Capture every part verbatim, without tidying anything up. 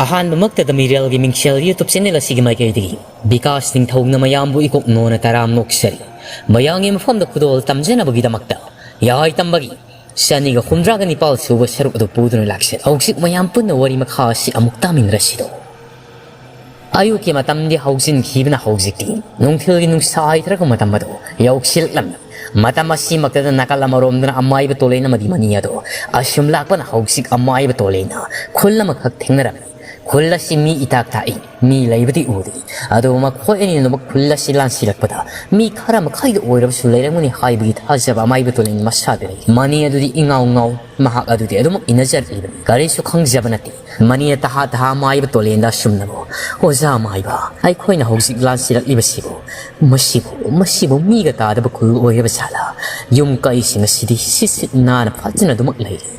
ꯑꯍꯥꯟꯕꯃꯛꯇꯗ ꯃꯤꯔꯦꯜꯒꯤ ꯃꯤꯡꯁꯦꯜ YouTube channel ꯑꯁꯤꯒꯤ ꯃꯥꯏꯀꯩꯗꯒꯤ ꯕꯤꯀꯥꯁ ꯅꯤꯡꯊꯧꯅ ꯃꯌꯥꯝꯕꯨ ꯏꯀꯣꯛ ꯅꯣꯟꯅ ꯇꯔꯥꯝ ꯅꯣꯛꯆꯔꯤ꯫ ꯃꯌꯥꯝꯒꯤ ꯃꯐꯝꯗ ꯈꯨꯗꯣꯜ ꯇꯝꯖꯅꯕꯒꯤꯗꯃꯛꯇ ꯌꯥꯍꯥꯏ ꯇꯝꯕꯒꯤ ꯆꯅꯤꯒ ꯍꯨꯝꯗ꯭ꯔꯥꯒ ꯅꯤꯄꯥꯜ ꯁꯨꯕ ꯁꯔꯨꯛ ꯑꯗꯨ ꯄꯨꯗꯨꯅ ꯂꯥꯛꯆꯔꯤ꯫ ꯍꯧꯖꯤꯛ ꯃꯌꯥꯝ ꯄꯨꯟꯅ ꯋꯥꯔꯤ ꯃꯈꯥ ꯑꯁꯤ ꯑꯃꯨꯛ ꯇꯥꯃꯤꯟꯅꯔꯁꯤꯗꯣ꯫ ꯑꯌꯨꯛꯀꯤ ꯃꯇꯝꯗꯤ ꯍꯧꯖꯤꯟꯈꯤꯕꯅ ꯍꯧꯖꯤꯛꯇꯤ ꯅꯨꯡꯊꯤꯜꯒꯤ ꯅꯨꯡꯁꯥ ꯍꯥꯏꯊꯔꯛꯄ ꯃꯇꯝ ꯑꯗꯨ ꯌꯧꯁꯤꯜꯂꯛꯂꯝꯃꯤ꯫ ꯃꯇꯝ ꯑꯁꯤꯃꯛꯇꯗ ꯅꯥꯀꯜ ꯑꯃꯔꯣꯝꯗꯅ ꯑꯃꯥꯏꯕ ꯇꯣꯂꯦꯟ ꯑꯃꯗꯤ ꯃꯅꯤ ꯑꯗꯣ ꯑꯁꯨꯝ ꯂꯥꯛꯄꯅ ꯍꯧꯖꯤꯛ ꯑꯃꯥꯏꯕ ꯇꯣꯂꯦꯟꯅ ꯈꯨꯜ ꯑꯃꯈꯛ ꯊꯦꯡꯅꯔꯝꯃꯤ꯫ ꯈꯨꯜ ꯑꯁꯤ ꯃꯤ ꯏꯇꯥꯛ ꯇꯥꯛꯏ, ꯃꯤ ꯂꯩꯕꯗꯤ ꯎꯗꯦ꯫ ꯑꯗꯨꯕꯨ ꯃꯈꯣꯏ ꯑꯅꯤꯅꯃꯛ ꯈꯨꯜ ꯑꯁꯤ ꯂꯥꯟꯁꯤꯜꯂꯛꯄꯗ ꯃꯤ ꯈꯔ ꯃꯈꯩꯗ ꯑꯣꯏꯔꯕꯁꯨ ꯂꯩꯔꯝꯒꯅꯤ ꯍꯥꯏꯕꯒꯤ ꯊꯥꯖꯕ ꯑꯃꯥꯏꯕ ꯇꯣꯂꯦꯟꯒꯤ ꯃꯁꯥꯗ ꯂꯩ꯫ ꯃꯅꯤ ꯑꯗꯨꯗꯤ ꯏꯉꯥꯎ ꯉꯥꯎ, ꯃꯍꯥꯛ ꯑꯗꯨꯗꯤ ꯑꯗꯨꯃꯛ ꯏꯟꯅꯖꯔꯛꯂꯤꯕꯅꯤ꯫ ꯀꯔꯤꯁꯨ ꯈꯪꯖꯕ ꯅꯠꯇꯦ꯫ ꯃꯅꯤꯅ ꯇꯍꯥ ꯇꯍꯥ ꯑꯃꯥꯏꯕ ꯇꯣꯂꯦꯟꯗ ꯑꯁꯨꯝꯅꯕꯨ, "ꯑꯣꯖꯥ ꯑꯃꯥꯏꯕ, ꯑꯩꯈꯣꯏꯅ ꯍꯧꯖꯤꯛ ꯂꯥꯟꯁꯤꯜꯂꯛꯂꯤꯕꯁꯤꯕꯨ, ꯃꯁꯤꯕꯨ, ꯃꯁꯤꯕꯨ ꯃꯤꯒ ꯇꯥꯗꯕ ꯈꯨꯜ ꯑꯣꯏꯔꯕ ꯖꯥꯠꯂꯥ? ꯌꯨꯝ ꯀꯩꯁꯤꯡ ꯑꯁꯤꯗꯤ ꯁꯤꯠ ꯁꯤꯠ ꯅꯥꯟꯅ ꯐꯖꯅ ꯑꯗꯨꯃꯛ ꯂꯩꯔꯤ꯫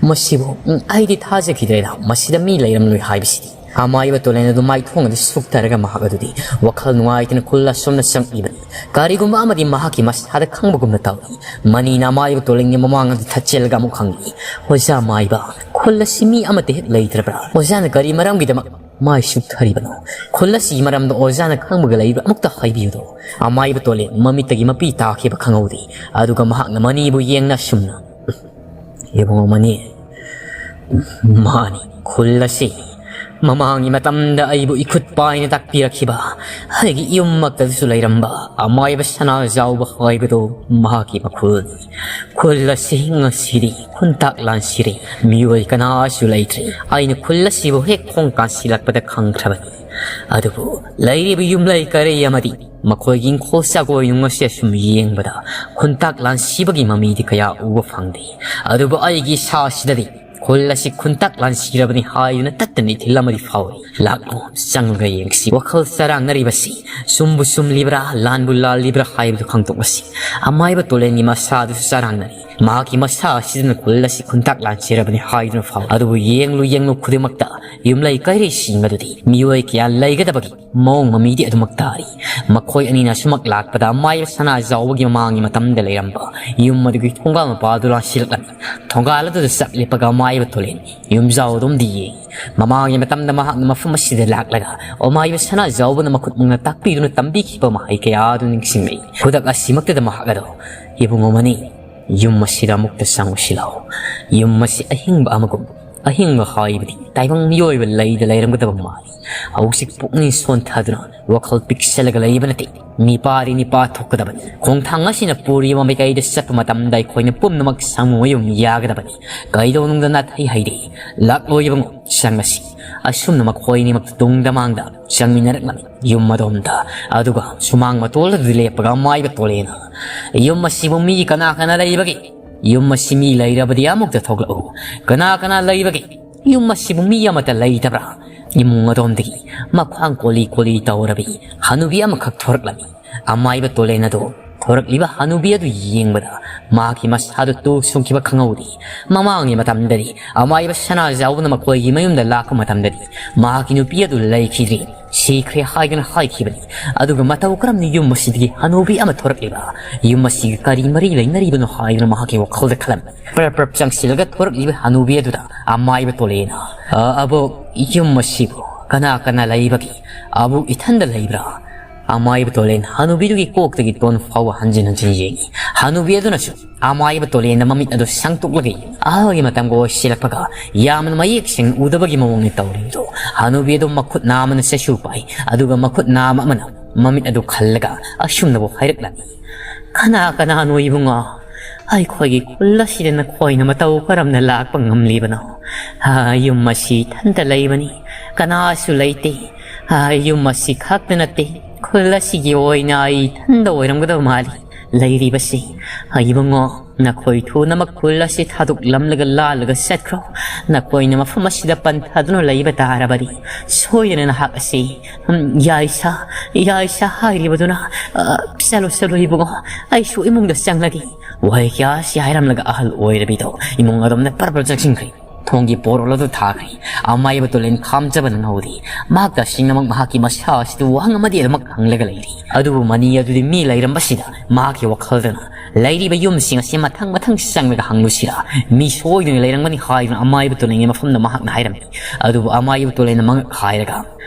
ꯃꯁꯤꯕꯨ, ꯎꯝ, ꯑꯩꯗꯤ ꯊꯥꯖꯈꯤꯗ꯭ꯔꯦꯗ, ꯃꯁꯤꯗ ꯃꯤ ꯂꯩꯔꯝꯂꯣꯏ ꯍꯥꯏꯕꯁꯤꯗꯤ"꯫ ꯑꯃꯥꯏꯕ ꯇꯣꯂꯦꯟ ꯑꯗꯨ ꯃꯥꯏꯊꯣꯡ ꯑꯗꯨ ꯁꯨꯛꯊꯔꯒ ꯃꯍꯥꯛ ꯑꯗꯨꯗꯤ ꯋꯥꯈꯜ ꯅꯨꯡꯉꯥꯏꯇꯅ ꯈꯨꯜ ꯑꯁꯣꯝꯗ ꯆꯪꯂꯤꯕꯅꯤ꯫ ꯀꯔꯤꯒꯨꯝꯕ ꯑꯃꯗꯤ ꯃꯍꯥꯛꯀꯤ ꯃꯁꯥꯗ ꯈꯪꯕꯒꯨꯝꯅ ꯇꯧꯏ꯫ ꯃꯅꯤꯅ ꯑꯃꯥꯏꯕ ꯇꯣꯂꯦꯟꯒꯤ ꯃꯃꯥꯡ ꯑꯗꯨ ꯊꯠꯆꯤꯜꯂꯒ ꯑꯃꯨꯛ ꯍꯪꯂꯤ, "ꯑꯣꯖꯥ ꯃꯥꯏꯕ, ꯈꯨꯜ ꯑꯁꯤ ꯃꯤ ꯑꯃꯠꯇ ꯍꯦꯛ ꯂꯩꯇ꯭ꯔꯕ꯭ꯔꯥ? ꯑꯣꯖꯥꯅ ꯀꯔꯤ ꯃꯔꯝꯒꯤꯗꯃꯛ ꯃꯥꯏ ꯁꯨꯛꯊꯔꯤꯕꯅꯣ? ꯈꯨꯜ ꯑꯁꯤꯒꯤ ꯃꯔꯝꯗ ꯑꯣꯖꯥꯅ ꯈꯪꯕꯒ ꯂꯩꯕ꯭ꯔꯥ? ꯑꯃꯨꯛꯇ ꯍꯥꯏꯕꯤꯌꯨꯗꯣ"꯫ ꯑꯃꯥꯏꯕ ꯇꯣꯂꯦꯟ ꯃꯃꯤꯠꯇꯒꯤ ꯃꯄꯤ ꯇꯥꯈꯤꯕ ꯈꯪꯍꯧꯗꯦ꯫ ꯑꯗꯨꯒ ꯃꯍꯥꯛꯅ ꯃꯅꯤꯕꯨ ꯌꯦꯡꯅ ꯑꯁꯨꯝꯅ, "ꯏꯕꯨꯡꯉꯣ ꯃꯅꯤ, ꯃꯥꯅꯤ, ꯈꯨꯜ ꯑꯁꯤ ꯃꯃꯥꯡꯒꯤ ꯃꯇꯝꯗ ꯑꯩꯕꯨ ꯏꯈꯨꯠ ꯄꯥꯏꯅ ꯇꯥꯛꯄꯤꯔꯛꯈꯤꯕ, ꯑꯩꯒꯤ ꯌꯨꯝꯃꯛꯇꯁꯨ ꯂꯩꯔꯝꯕ ꯑꯃꯥꯏꯕ ꯁꯅꯥꯖꯥꯎꯕ ꯍꯥꯏꯕꯗꯣ ꯃꯍꯥꯛꯀꯤ ꯃꯈꯨꯜꯅꯤ꯫ ꯈꯨꯜ ꯑꯁꯤ ꯉꯁꯤꯗꯤ ꯈꯨꯟꯇꯥꯛ ꯂꯥꯟꯁꯤꯔꯦ, ꯃꯤꯑꯣꯏ ꯀꯅꯥꯁꯨ ꯂꯩꯇ꯭ꯔꯦ꯫ ꯑꯩꯅ ꯈꯨꯜ ꯑꯁꯤꯕꯨ ꯍꯦꯛ ꯈꯣꯡ ꯀꯥꯟꯁꯤꯜꯂꯛꯄꯗ ꯈꯪꯈ꯭ꯔꯕꯅꯤ꯫ ꯑꯗꯨꯕꯨ ꯂꯩꯔꯤꯕ ꯌꯨꯝꯂꯩ ꯀꯔꯩ ꯑꯃꯗꯤ ꯃꯈꯣꯏꯒꯤ ꯏꯪꯈꯣꯜ ꯆꯥꯒꯣꯏ ꯅꯨꯡ ꯑꯁꯤ ꯑꯁꯨꯝ ꯌꯦꯡꯕꯗ ꯈꯨꯟꯇꯥꯛ ꯂꯥꯟꯁꯤꯕꯒꯤ ꯃꯃꯤꯗꯤ ꯀꯌꯥ ꯎꯕ ꯐꯪꯗꯦ꯫ ꯑꯗꯨꯕꯨ ꯑꯩꯒꯤ ꯏꯁꯥꯁꯤꯗꯗꯤ ꯈꯨꯜ ꯑꯁꯤ ꯈꯨꯟꯇꯥꯛ ꯂꯥꯟꯁꯤꯔꯕꯅꯤ ꯍꯥꯏꯗꯨꯅ ꯇꯠꯇꯅ ꯏꯊꯤꯜ ꯑꯃꯗꯤ ꯐꯥꯎꯏ꯫ ꯂꯥꯛꯂꯣ, ꯆꯪꯂꯒ ꯌꯦꯡꯁꯤ꯫ ꯋꯥꯈꯜ ꯆꯔꯥꯡꯅꯔꯤꯕꯁꯤ ꯆꯨꯝꯕꯨ ꯆꯨꯝꯂꯤꯕ꯭ꯔꯥ, ꯂꯥꯟꯕꯨ ꯂꯥꯜꯂꯤꯕ꯭ꯔꯥ ꯍꯥꯏꯕꯗꯨ ꯈꯪꯗꯣꯛꯂꯁꯤ꯫ ꯑꯃꯥꯏꯕ ꯇꯣꯂꯦꯟꯒꯤ ꯃꯁꯥꯗꯨꯁꯨ ꯆꯔꯥꯡꯅꯔꯤ꯫ ꯃꯍꯥꯛꯀꯤ ꯃꯁꯥ ꯑꯁꯤꯗꯅ ꯈꯨꯜ ꯑꯁꯤ ꯈꯨꯟꯇꯥꯛ ꯂꯥꯟꯁꯤꯔꯕꯅꯤ ꯍꯥꯏꯗꯨꯅ ꯐꯥꯎ꯫ ꯑꯗꯨꯕꯨ ꯌꯦꯡꯂꯨ ꯌꯦꯡꯂꯨ ꯈꯨꯗꯤꯡꯃꯛꯇ ꯌꯨꯝꯂꯩ ꯀꯩꯔꯩꯁꯤꯡ ꯑꯗꯨꯗꯤ ꯃꯤꯑꯣꯏ ꯀꯌꯥ ꯂꯩꯒꯗꯕꯒꯤ ꯃꯑꯣꯡ ꯃꯃꯤꯗꯤ ꯑꯗꯨꯃꯛ ꯇꯥꯔꯤ꯫ ꯃꯈꯣꯏ ꯑꯅꯤꯅ ꯑꯁꯨꯃꯛ ꯂꯥꯛꯄꯗ ꯑꯃꯥꯏꯕ ꯁꯅꯥꯖꯥꯎꯕꯒꯤ ꯃꯃꯥꯡꯒꯤ ꯃꯇꯝꯗ ꯂꯩꯔꯝꯕ ꯌꯨꯝ ꯑꯗꯨꯒꯤ ꯊꯣꯡꯒꯥꯜ ꯃꯄꯥ ꯑꯗꯨ ꯂꯥꯟꯁꯤꯜꯂꯛꯂꯝꯃꯤ꯫ ꯊꯣꯡꯒꯥꯜ ꯑꯗꯨꯗ ꯆꯞ ꯂꯦꯞꯄꯒ ꯑꯃꯥꯏꯕ ꯇꯣꯂꯦꯟ ꯌꯨꯝꯖꯥꯎ ꯑꯗꯨꯝꯗꯤ ꯌꯦꯡꯏ꯫ ꯃꯃꯥꯡꯒꯤ ꯃꯇꯝꯗ ꯃꯍꯥꯛꯅ ꯃꯐꯝ ꯑꯁꯤꯗ ꯂꯥꯛꯂꯒ ꯑꯃꯥꯏꯕ ꯁꯅꯥꯖꯥꯎꯕꯅ ꯃꯈꯨꯠ ꯃꯨꯛꯅ ꯇꯥꯛꯄꯤꯗꯨꯅ ꯇꯝꯕꯤꯈꯤꯕ ꯃꯍꯩ ꯀꯌꯥ ꯑꯗꯨ ꯅꯤꯡꯁꯤꯡꯂꯛꯏ꯫ ꯈꯨꯗꯛ ꯑꯁꯤꯃꯛꯇꯗ ꯃꯍꯥꯛ ꯑꯗꯣ, "ꯏꯕꯨꯡꯉꯣ ꯃꯅꯤ, ꯌꯨꯝ ꯑꯁꯤꯗ ꯑꯃꯨꯛꯇ ꯆꯪꯉꯨꯁꯤ ꯂꯥꯎ꯫ ꯌꯨꯝ ꯑꯁꯤ ꯑꯍꯤꯡꯕ ꯑꯃꯒꯨꯝ, ꯑꯍꯤꯡꯕ ꯍꯥꯏꯕꯗꯤ ꯇꯥꯏꯕꯪ ꯃꯤꯑꯣꯏꯕ ꯂꯩꯗ ꯂꯩꯔꯝꯒꯗꯕ ꯃꯥꯜꯂꯤ꯫ ꯍꯧꯖꯤꯛ ꯄꯨꯛꯅꯤꯡ ꯁꯣꯟꯊꯗꯨꯅ ꯋꯥꯈꯜ ꯄꯤꯛꯁꯜꯂꯒ ꯂꯩꯕ ꯅꯠꯇꯦ꯫ ꯅꯤꯄꯥꯗꯤ ꯅꯤꯄꯥ ꯊꯣꯛꯀꯗꯕꯅꯤ꯫ ꯈꯣꯡꯊꯥꯡ ꯑꯁꯤꯅ ꯄꯨꯔꯤꯕ ꯃꯥꯏꯀꯩꯗ ꯆꯠꯄ ꯃꯇꯝꯗ ꯑꯩꯈꯣꯏꯅ ꯄꯨꯝꯅꯃꯛ ꯁꯪꯃꯨ ꯌꯨꯝ ꯌꯥꯒꯗꯕꯅꯤ꯫ ꯀꯩꯗꯧꯅꯨꯡꯗ ꯅꯥꯊꯩ ꯍꯩꯗꯦ꯫ ꯂꯥꯛꯂꯣ ꯏꯕꯨꯡꯉꯣ, ꯆꯪꯉꯁꯤ꯫" ꯑꯁꯨꯝꯅ ꯃꯈꯣꯏ ꯑꯅꯤꯃꯛ ꯇꯨꯡꯗ ꯃꯥꯡꯗ ꯆꯪꯃꯤꯟꯅꯔꯛꯂꯝꯃꯤ꯫ ꯌꯨꯝ ꯑꯗꯣꯝꯗ, ꯑꯗꯨꯒ ꯁꯨꯃꯥꯡ ꯃꯇꯣꯜ ꯑꯗꯨꯗ ꯂꯦꯞꯄꯒ ꯑꯃꯥꯏꯕ ꯇꯣꯂꯦꯅ, "ꯌꯨꯝ ꯑꯁꯤꯕꯨ ꯃꯤ ꯀꯅꯥ ꯀꯅꯥ ꯂꯩꯕꯒꯦ? ꯌꯨꯝ ꯑꯁꯤ ꯃꯤ ꯂꯩꯔꯕꯗꯤ ꯑꯃꯨꯛꯇ ꯊꯣꯛꯂꯛꯎ꯫ ꯀꯅꯥ ꯀꯅꯥ ꯂꯩꯕꯒꯦ? ꯌꯨꯝ ꯑꯁꯤꯕꯨ ꯃꯤ ꯑꯃꯠꯇ ꯂꯩꯇꯕ꯭ꯔꯥ?" ꯏꯃꯨꯡ ꯑꯗꯣꯝꯗꯒꯤ ꯃꯈ꯭ꯋꯥꯡ ꯀꯣꯂꯤ ꯀꯣꯂꯤ ꯇꯧꯔꯕꯤ ꯍꯅꯨꯕꯤ ꯑꯃꯈꯛ ꯊꯣꯔꯛꯂꯝꯃꯤ꯫ ꯑꯃꯥꯏꯕ ꯇꯣꯂꯦꯟ ꯑꯗꯨ ꯊꯣꯔꯛꯂꯤꯕ ꯍꯅꯨꯕꯤ ꯑꯗꯨ ꯌꯦꯡꯕꯗ ꯃꯍꯥꯛꯀꯤ ꯃꯁꯥꯗꯨ ꯇꯨ ꯁꯨꯡꯈꯤꯕ ꯈꯪꯍꯧꯗꯦ꯫ ꯃꯃꯥꯡꯒꯤ ꯃꯇꯝꯗꯗꯤ ꯑꯃꯥꯏꯕ ꯁꯅꯥꯖꯥꯎꯕꯅ ꯃꯈꯣꯏꯒꯤ ꯃꯌꯨꯝꯗ ꯂꯥꯛꯄ ꯃꯇꯝꯗꯗꯤ ꯃꯍꯥꯛꯀꯤ ꯅꯨꯄꯤ ꯑꯗꯨ ꯂꯩꯈꯤꯗ꯭ꯔꯤ, ꯁꯤꯈ꯭ꯔꯦ ꯍꯥꯏꯗꯨꯅ ꯍꯥꯏꯈꯤꯕꯅꯤ꯫ ꯑꯗꯨꯒ ꯃꯇꯧ ꯀꯔꯝꯅ ꯌꯨꯝ ꯑꯁꯤꯗꯒꯤ ꯍꯅꯨꯕꯤ ꯑꯃ ꯊꯣꯔꯛꯂꯤꯕ? ꯌꯨꯝ ꯑꯁꯤꯒ ꯀꯔꯤ ꯃꯔꯤ ꯂꯩꯅꯔꯤꯕꯅꯣ ꯍꯥꯏꯗꯨꯅ ꯃꯍꯥꯛꯀꯤ ꯋꯥꯈꯜꯗ ꯈꯜꯂꯝꯃꯤ꯫ ꯄ꯭ꯔꯞ ꯄ꯭ꯔꯞ ꯆꯪꯁꯤꯜꯂꯒ ꯊꯣꯔꯛꯂꯤꯕ ꯍꯅꯨꯕꯤ ꯑꯗꯨꯗ ꯑꯃꯥꯏꯕ ꯇꯣꯂꯦꯅ, "ꯑ, ꯑꯕꯣꯛ, ꯌꯨꯝ ꯑꯁꯤꯕꯨ ꯀꯅꯥ ꯀꯅꯥ ꯂꯩꯕꯒꯦ? ꯑꯕꯣꯛ ꯏꯊꯟꯗ ꯂꯩꯕ꯭ꯔꯥ?" ꯑꯃꯥꯏꯕ ꯇꯣꯂꯦꯟ ꯍꯅꯨꯕꯤꯗꯨꯒꯤ ꯀꯣꯛꯇꯒꯤ ꯇꯣꯟ ꯐꯥꯎꯕ ꯍꯟꯖꯤꯟ ꯍꯟꯖꯤꯟ ꯌꯦꯡꯏ꯫ ꯍꯅꯨꯕꯤ ꯑꯗꯨꯅꯁꯨ ꯑꯃꯥꯏꯕ ꯇꯣꯂꯦꯟꯗ ꯃꯃꯤꯠ ꯑꯗꯨ ꯁꯪꯇꯣꯛꯂꯒ ꯌꯦꯡꯏ꯫ ꯑꯍꯜꯒꯤ ꯃꯇꯝꯒ ꯑꯣꯏꯁꯤꯜꯂꯛꯄꯒ ꯌꯥꯝꯅ ꯃꯌꯦꯛ ꯁꯦꯡꯅ ꯎꯗꯕꯒꯤ ꯃꯑꯣꯡꯅꯤ ꯇꯧꯔꯤꯕꯗꯨ꯫ ꯍꯅꯨꯕꯤ ꯑꯗꯨ ꯃꯈꯨꯠ ꯅꯥꯝꯃꯅ ꯆꯩꯁꯨ ꯄꯥꯏ, ꯑꯗꯨꯒ ꯃꯈꯨꯠ ꯅꯥꯝꯃ ꯑꯃꯅ ꯃꯃꯤꯠ ꯑꯗꯨ ꯈꯜꯂꯒ ꯑꯁꯨꯝꯅꯕꯨ ꯍꯥꯏꯔꯛꯂꯝꯃꯤ, "ꯀꯅꯥ ꯀꯅꯥꯅꯣ ꯏꯕꯨꯡꯉꯣ? ꯑꯩꯈꯣꯏꯒꯤ ꯈꯨꯜ ꯑꯁꯤꯗ ꯅꯈꯣꯏꯅ ꯃꯇꯧ ꯀꯔꯝꯅ ꯂꯥꯛꯄ ꯉꯝꯂꯤꯕꯅꯣ? ꯑꯥ, ꯌꯨꯝ ꯑꯁꯤ ꯏꯊꯟꯇ ꯂꯩꯕꯅꯤ, ꯀꯅꯥꯁꯨ ꯂꯩꯇꯦ꯫ ꯑꯥ, ꯌꯨꯝ ꯑꯁꯤ ꯈꯛꯇ ꯅꯠꯇꯦ, ꯈꯨꯜ ꯑꯁꯤꯒꯤ ꯑꯣꯏꯅ ꯑꯩ ꯏꯊꯟꯗ ꯑꯣꯏꯔꯝꯒꯗꯕ ꯃꯥꯜꯂꯤ ꯂꯩꯔꯤꯕꯁꯤ꯫ ꯑꯥ, ꯏꯕꯨꯡꯉꯣ, ꯅꯈꯣꯏ ꯊꯨꯅꯃꯛ ꯈꯨꯜ ꯑꯁꯤ ꯊꯥꯗꯣꯛꯂꯝꯂꯒ ꯂꯥꯜꯂꯒ ꯆꯠꯈ꯭ꯔꯣ꯫ ꯅꯈꯣꯏꯅ ꯃꯐꯝ ꯑꯁꯤꯗ ꯄꯟꯊꯗꯨꯅ ꯂꯩꯕ ꯇꯥꯔꯕꯗꯤ ꯁꯣꯏꯗꯅ ꯅꯍꯥꯛ ꯑꯁꯤ, ꯎꯝ, ꯌꯥꯏꯁꯥ, ꯌꯥꯏꯁꯥ ꯍꯥꯏꯔꯤꯕꯗꯨꯅ, ꯑ, ꯆꯠꯂꯣ, ꯆꯠꯂꯣ ꯏꯕꯨꯡꯉꯣ, ꯑꯩꯁꯨ ꯏꯃꯨꯡꯗ ꯆꯪꯂꯒꯦ꯫ ꯋꯥꯍꯩ ꯀꯌꯥ ꯑꯁꯤ ꯍꯥꯏꯔꯝꯂꯒ ꯑꯍꯜ ꯑꯣꯏꯔꯕꯤꯗꯣ ꯏꯃꯨꯡ ꯑꯗꯣꯝꯗ ꯄꯔ ꯄꯔ ꯆꯪꯁꯤꯟꯈ꯭ꯔꯦ꯫ ꯊꯣꯡꯒꯤ ꯄꯣꯔꯣꯜ ꯑꯗꯨ ꯊꯥꯈ꯭ꯔꯦ꯫ ꯑꯃꯥꯏꯕ ꯇꯣꯂꯦꯟ ꯈꯥꯝꯖꯕ ꯅꯪꯍꯧꯗꯦ꯫ ꯃꯍꯥꯛ ꯇꯁꯦꯡꯅꯃꯛ ꯃꯍꯥꯛꯀꯤ ꯃꯁꯥ ꯑꯁꯤꯗ ꯋꯥꯍꯪ ꯑꯃꯗꯤ ꯑꯗꯨꯃꯛ ꯍꯪꯂꯒ ꯂꯩꯔꯤ꯫ ꯑꯗꯨꯕꯨ ꯃꯅꯤ ꯑꯗꯨꯗꯤ ꯃꯤ ꯂꯩꯔꯝꯕꯁꯤꯗ ꯃꯍꯥꯛꯀꯤ ꯋꯥꯈꯜꯗꯅ ꯂꯩꯔꯤꯕ ꯌꯨꯝꯁꯤꯡ ꯑꯁꯤ ꯃꯊꯪ ꯃꯊꯪ ꯆꯪꯂꯒ ꯍꯪꯂꯨꯁꯤꯔꯥ? ꯃꯤ ꯁꯣꯏꯗꯅ ꯂꯩꯔꯝꯒꯅꯤ ꯍꯥꯏꯗꯨꯅ ꯑꯃꯥꯏꯕ ꯇꯣꯂꯦꯟꯒꯤ ꯃꯐꯝꯗ ꯃꯍꯥꯛꯅ ꯍꯥꯏꯔꯝꯃꯤ꯫ ꯑꯗꯨꯕꯨ ꯑꯃꯥꯏꯕ ꯇꯣꯂꯦꯟꯅ ꯃꯉꯛ ꯍꯥꯏꯔꯒ,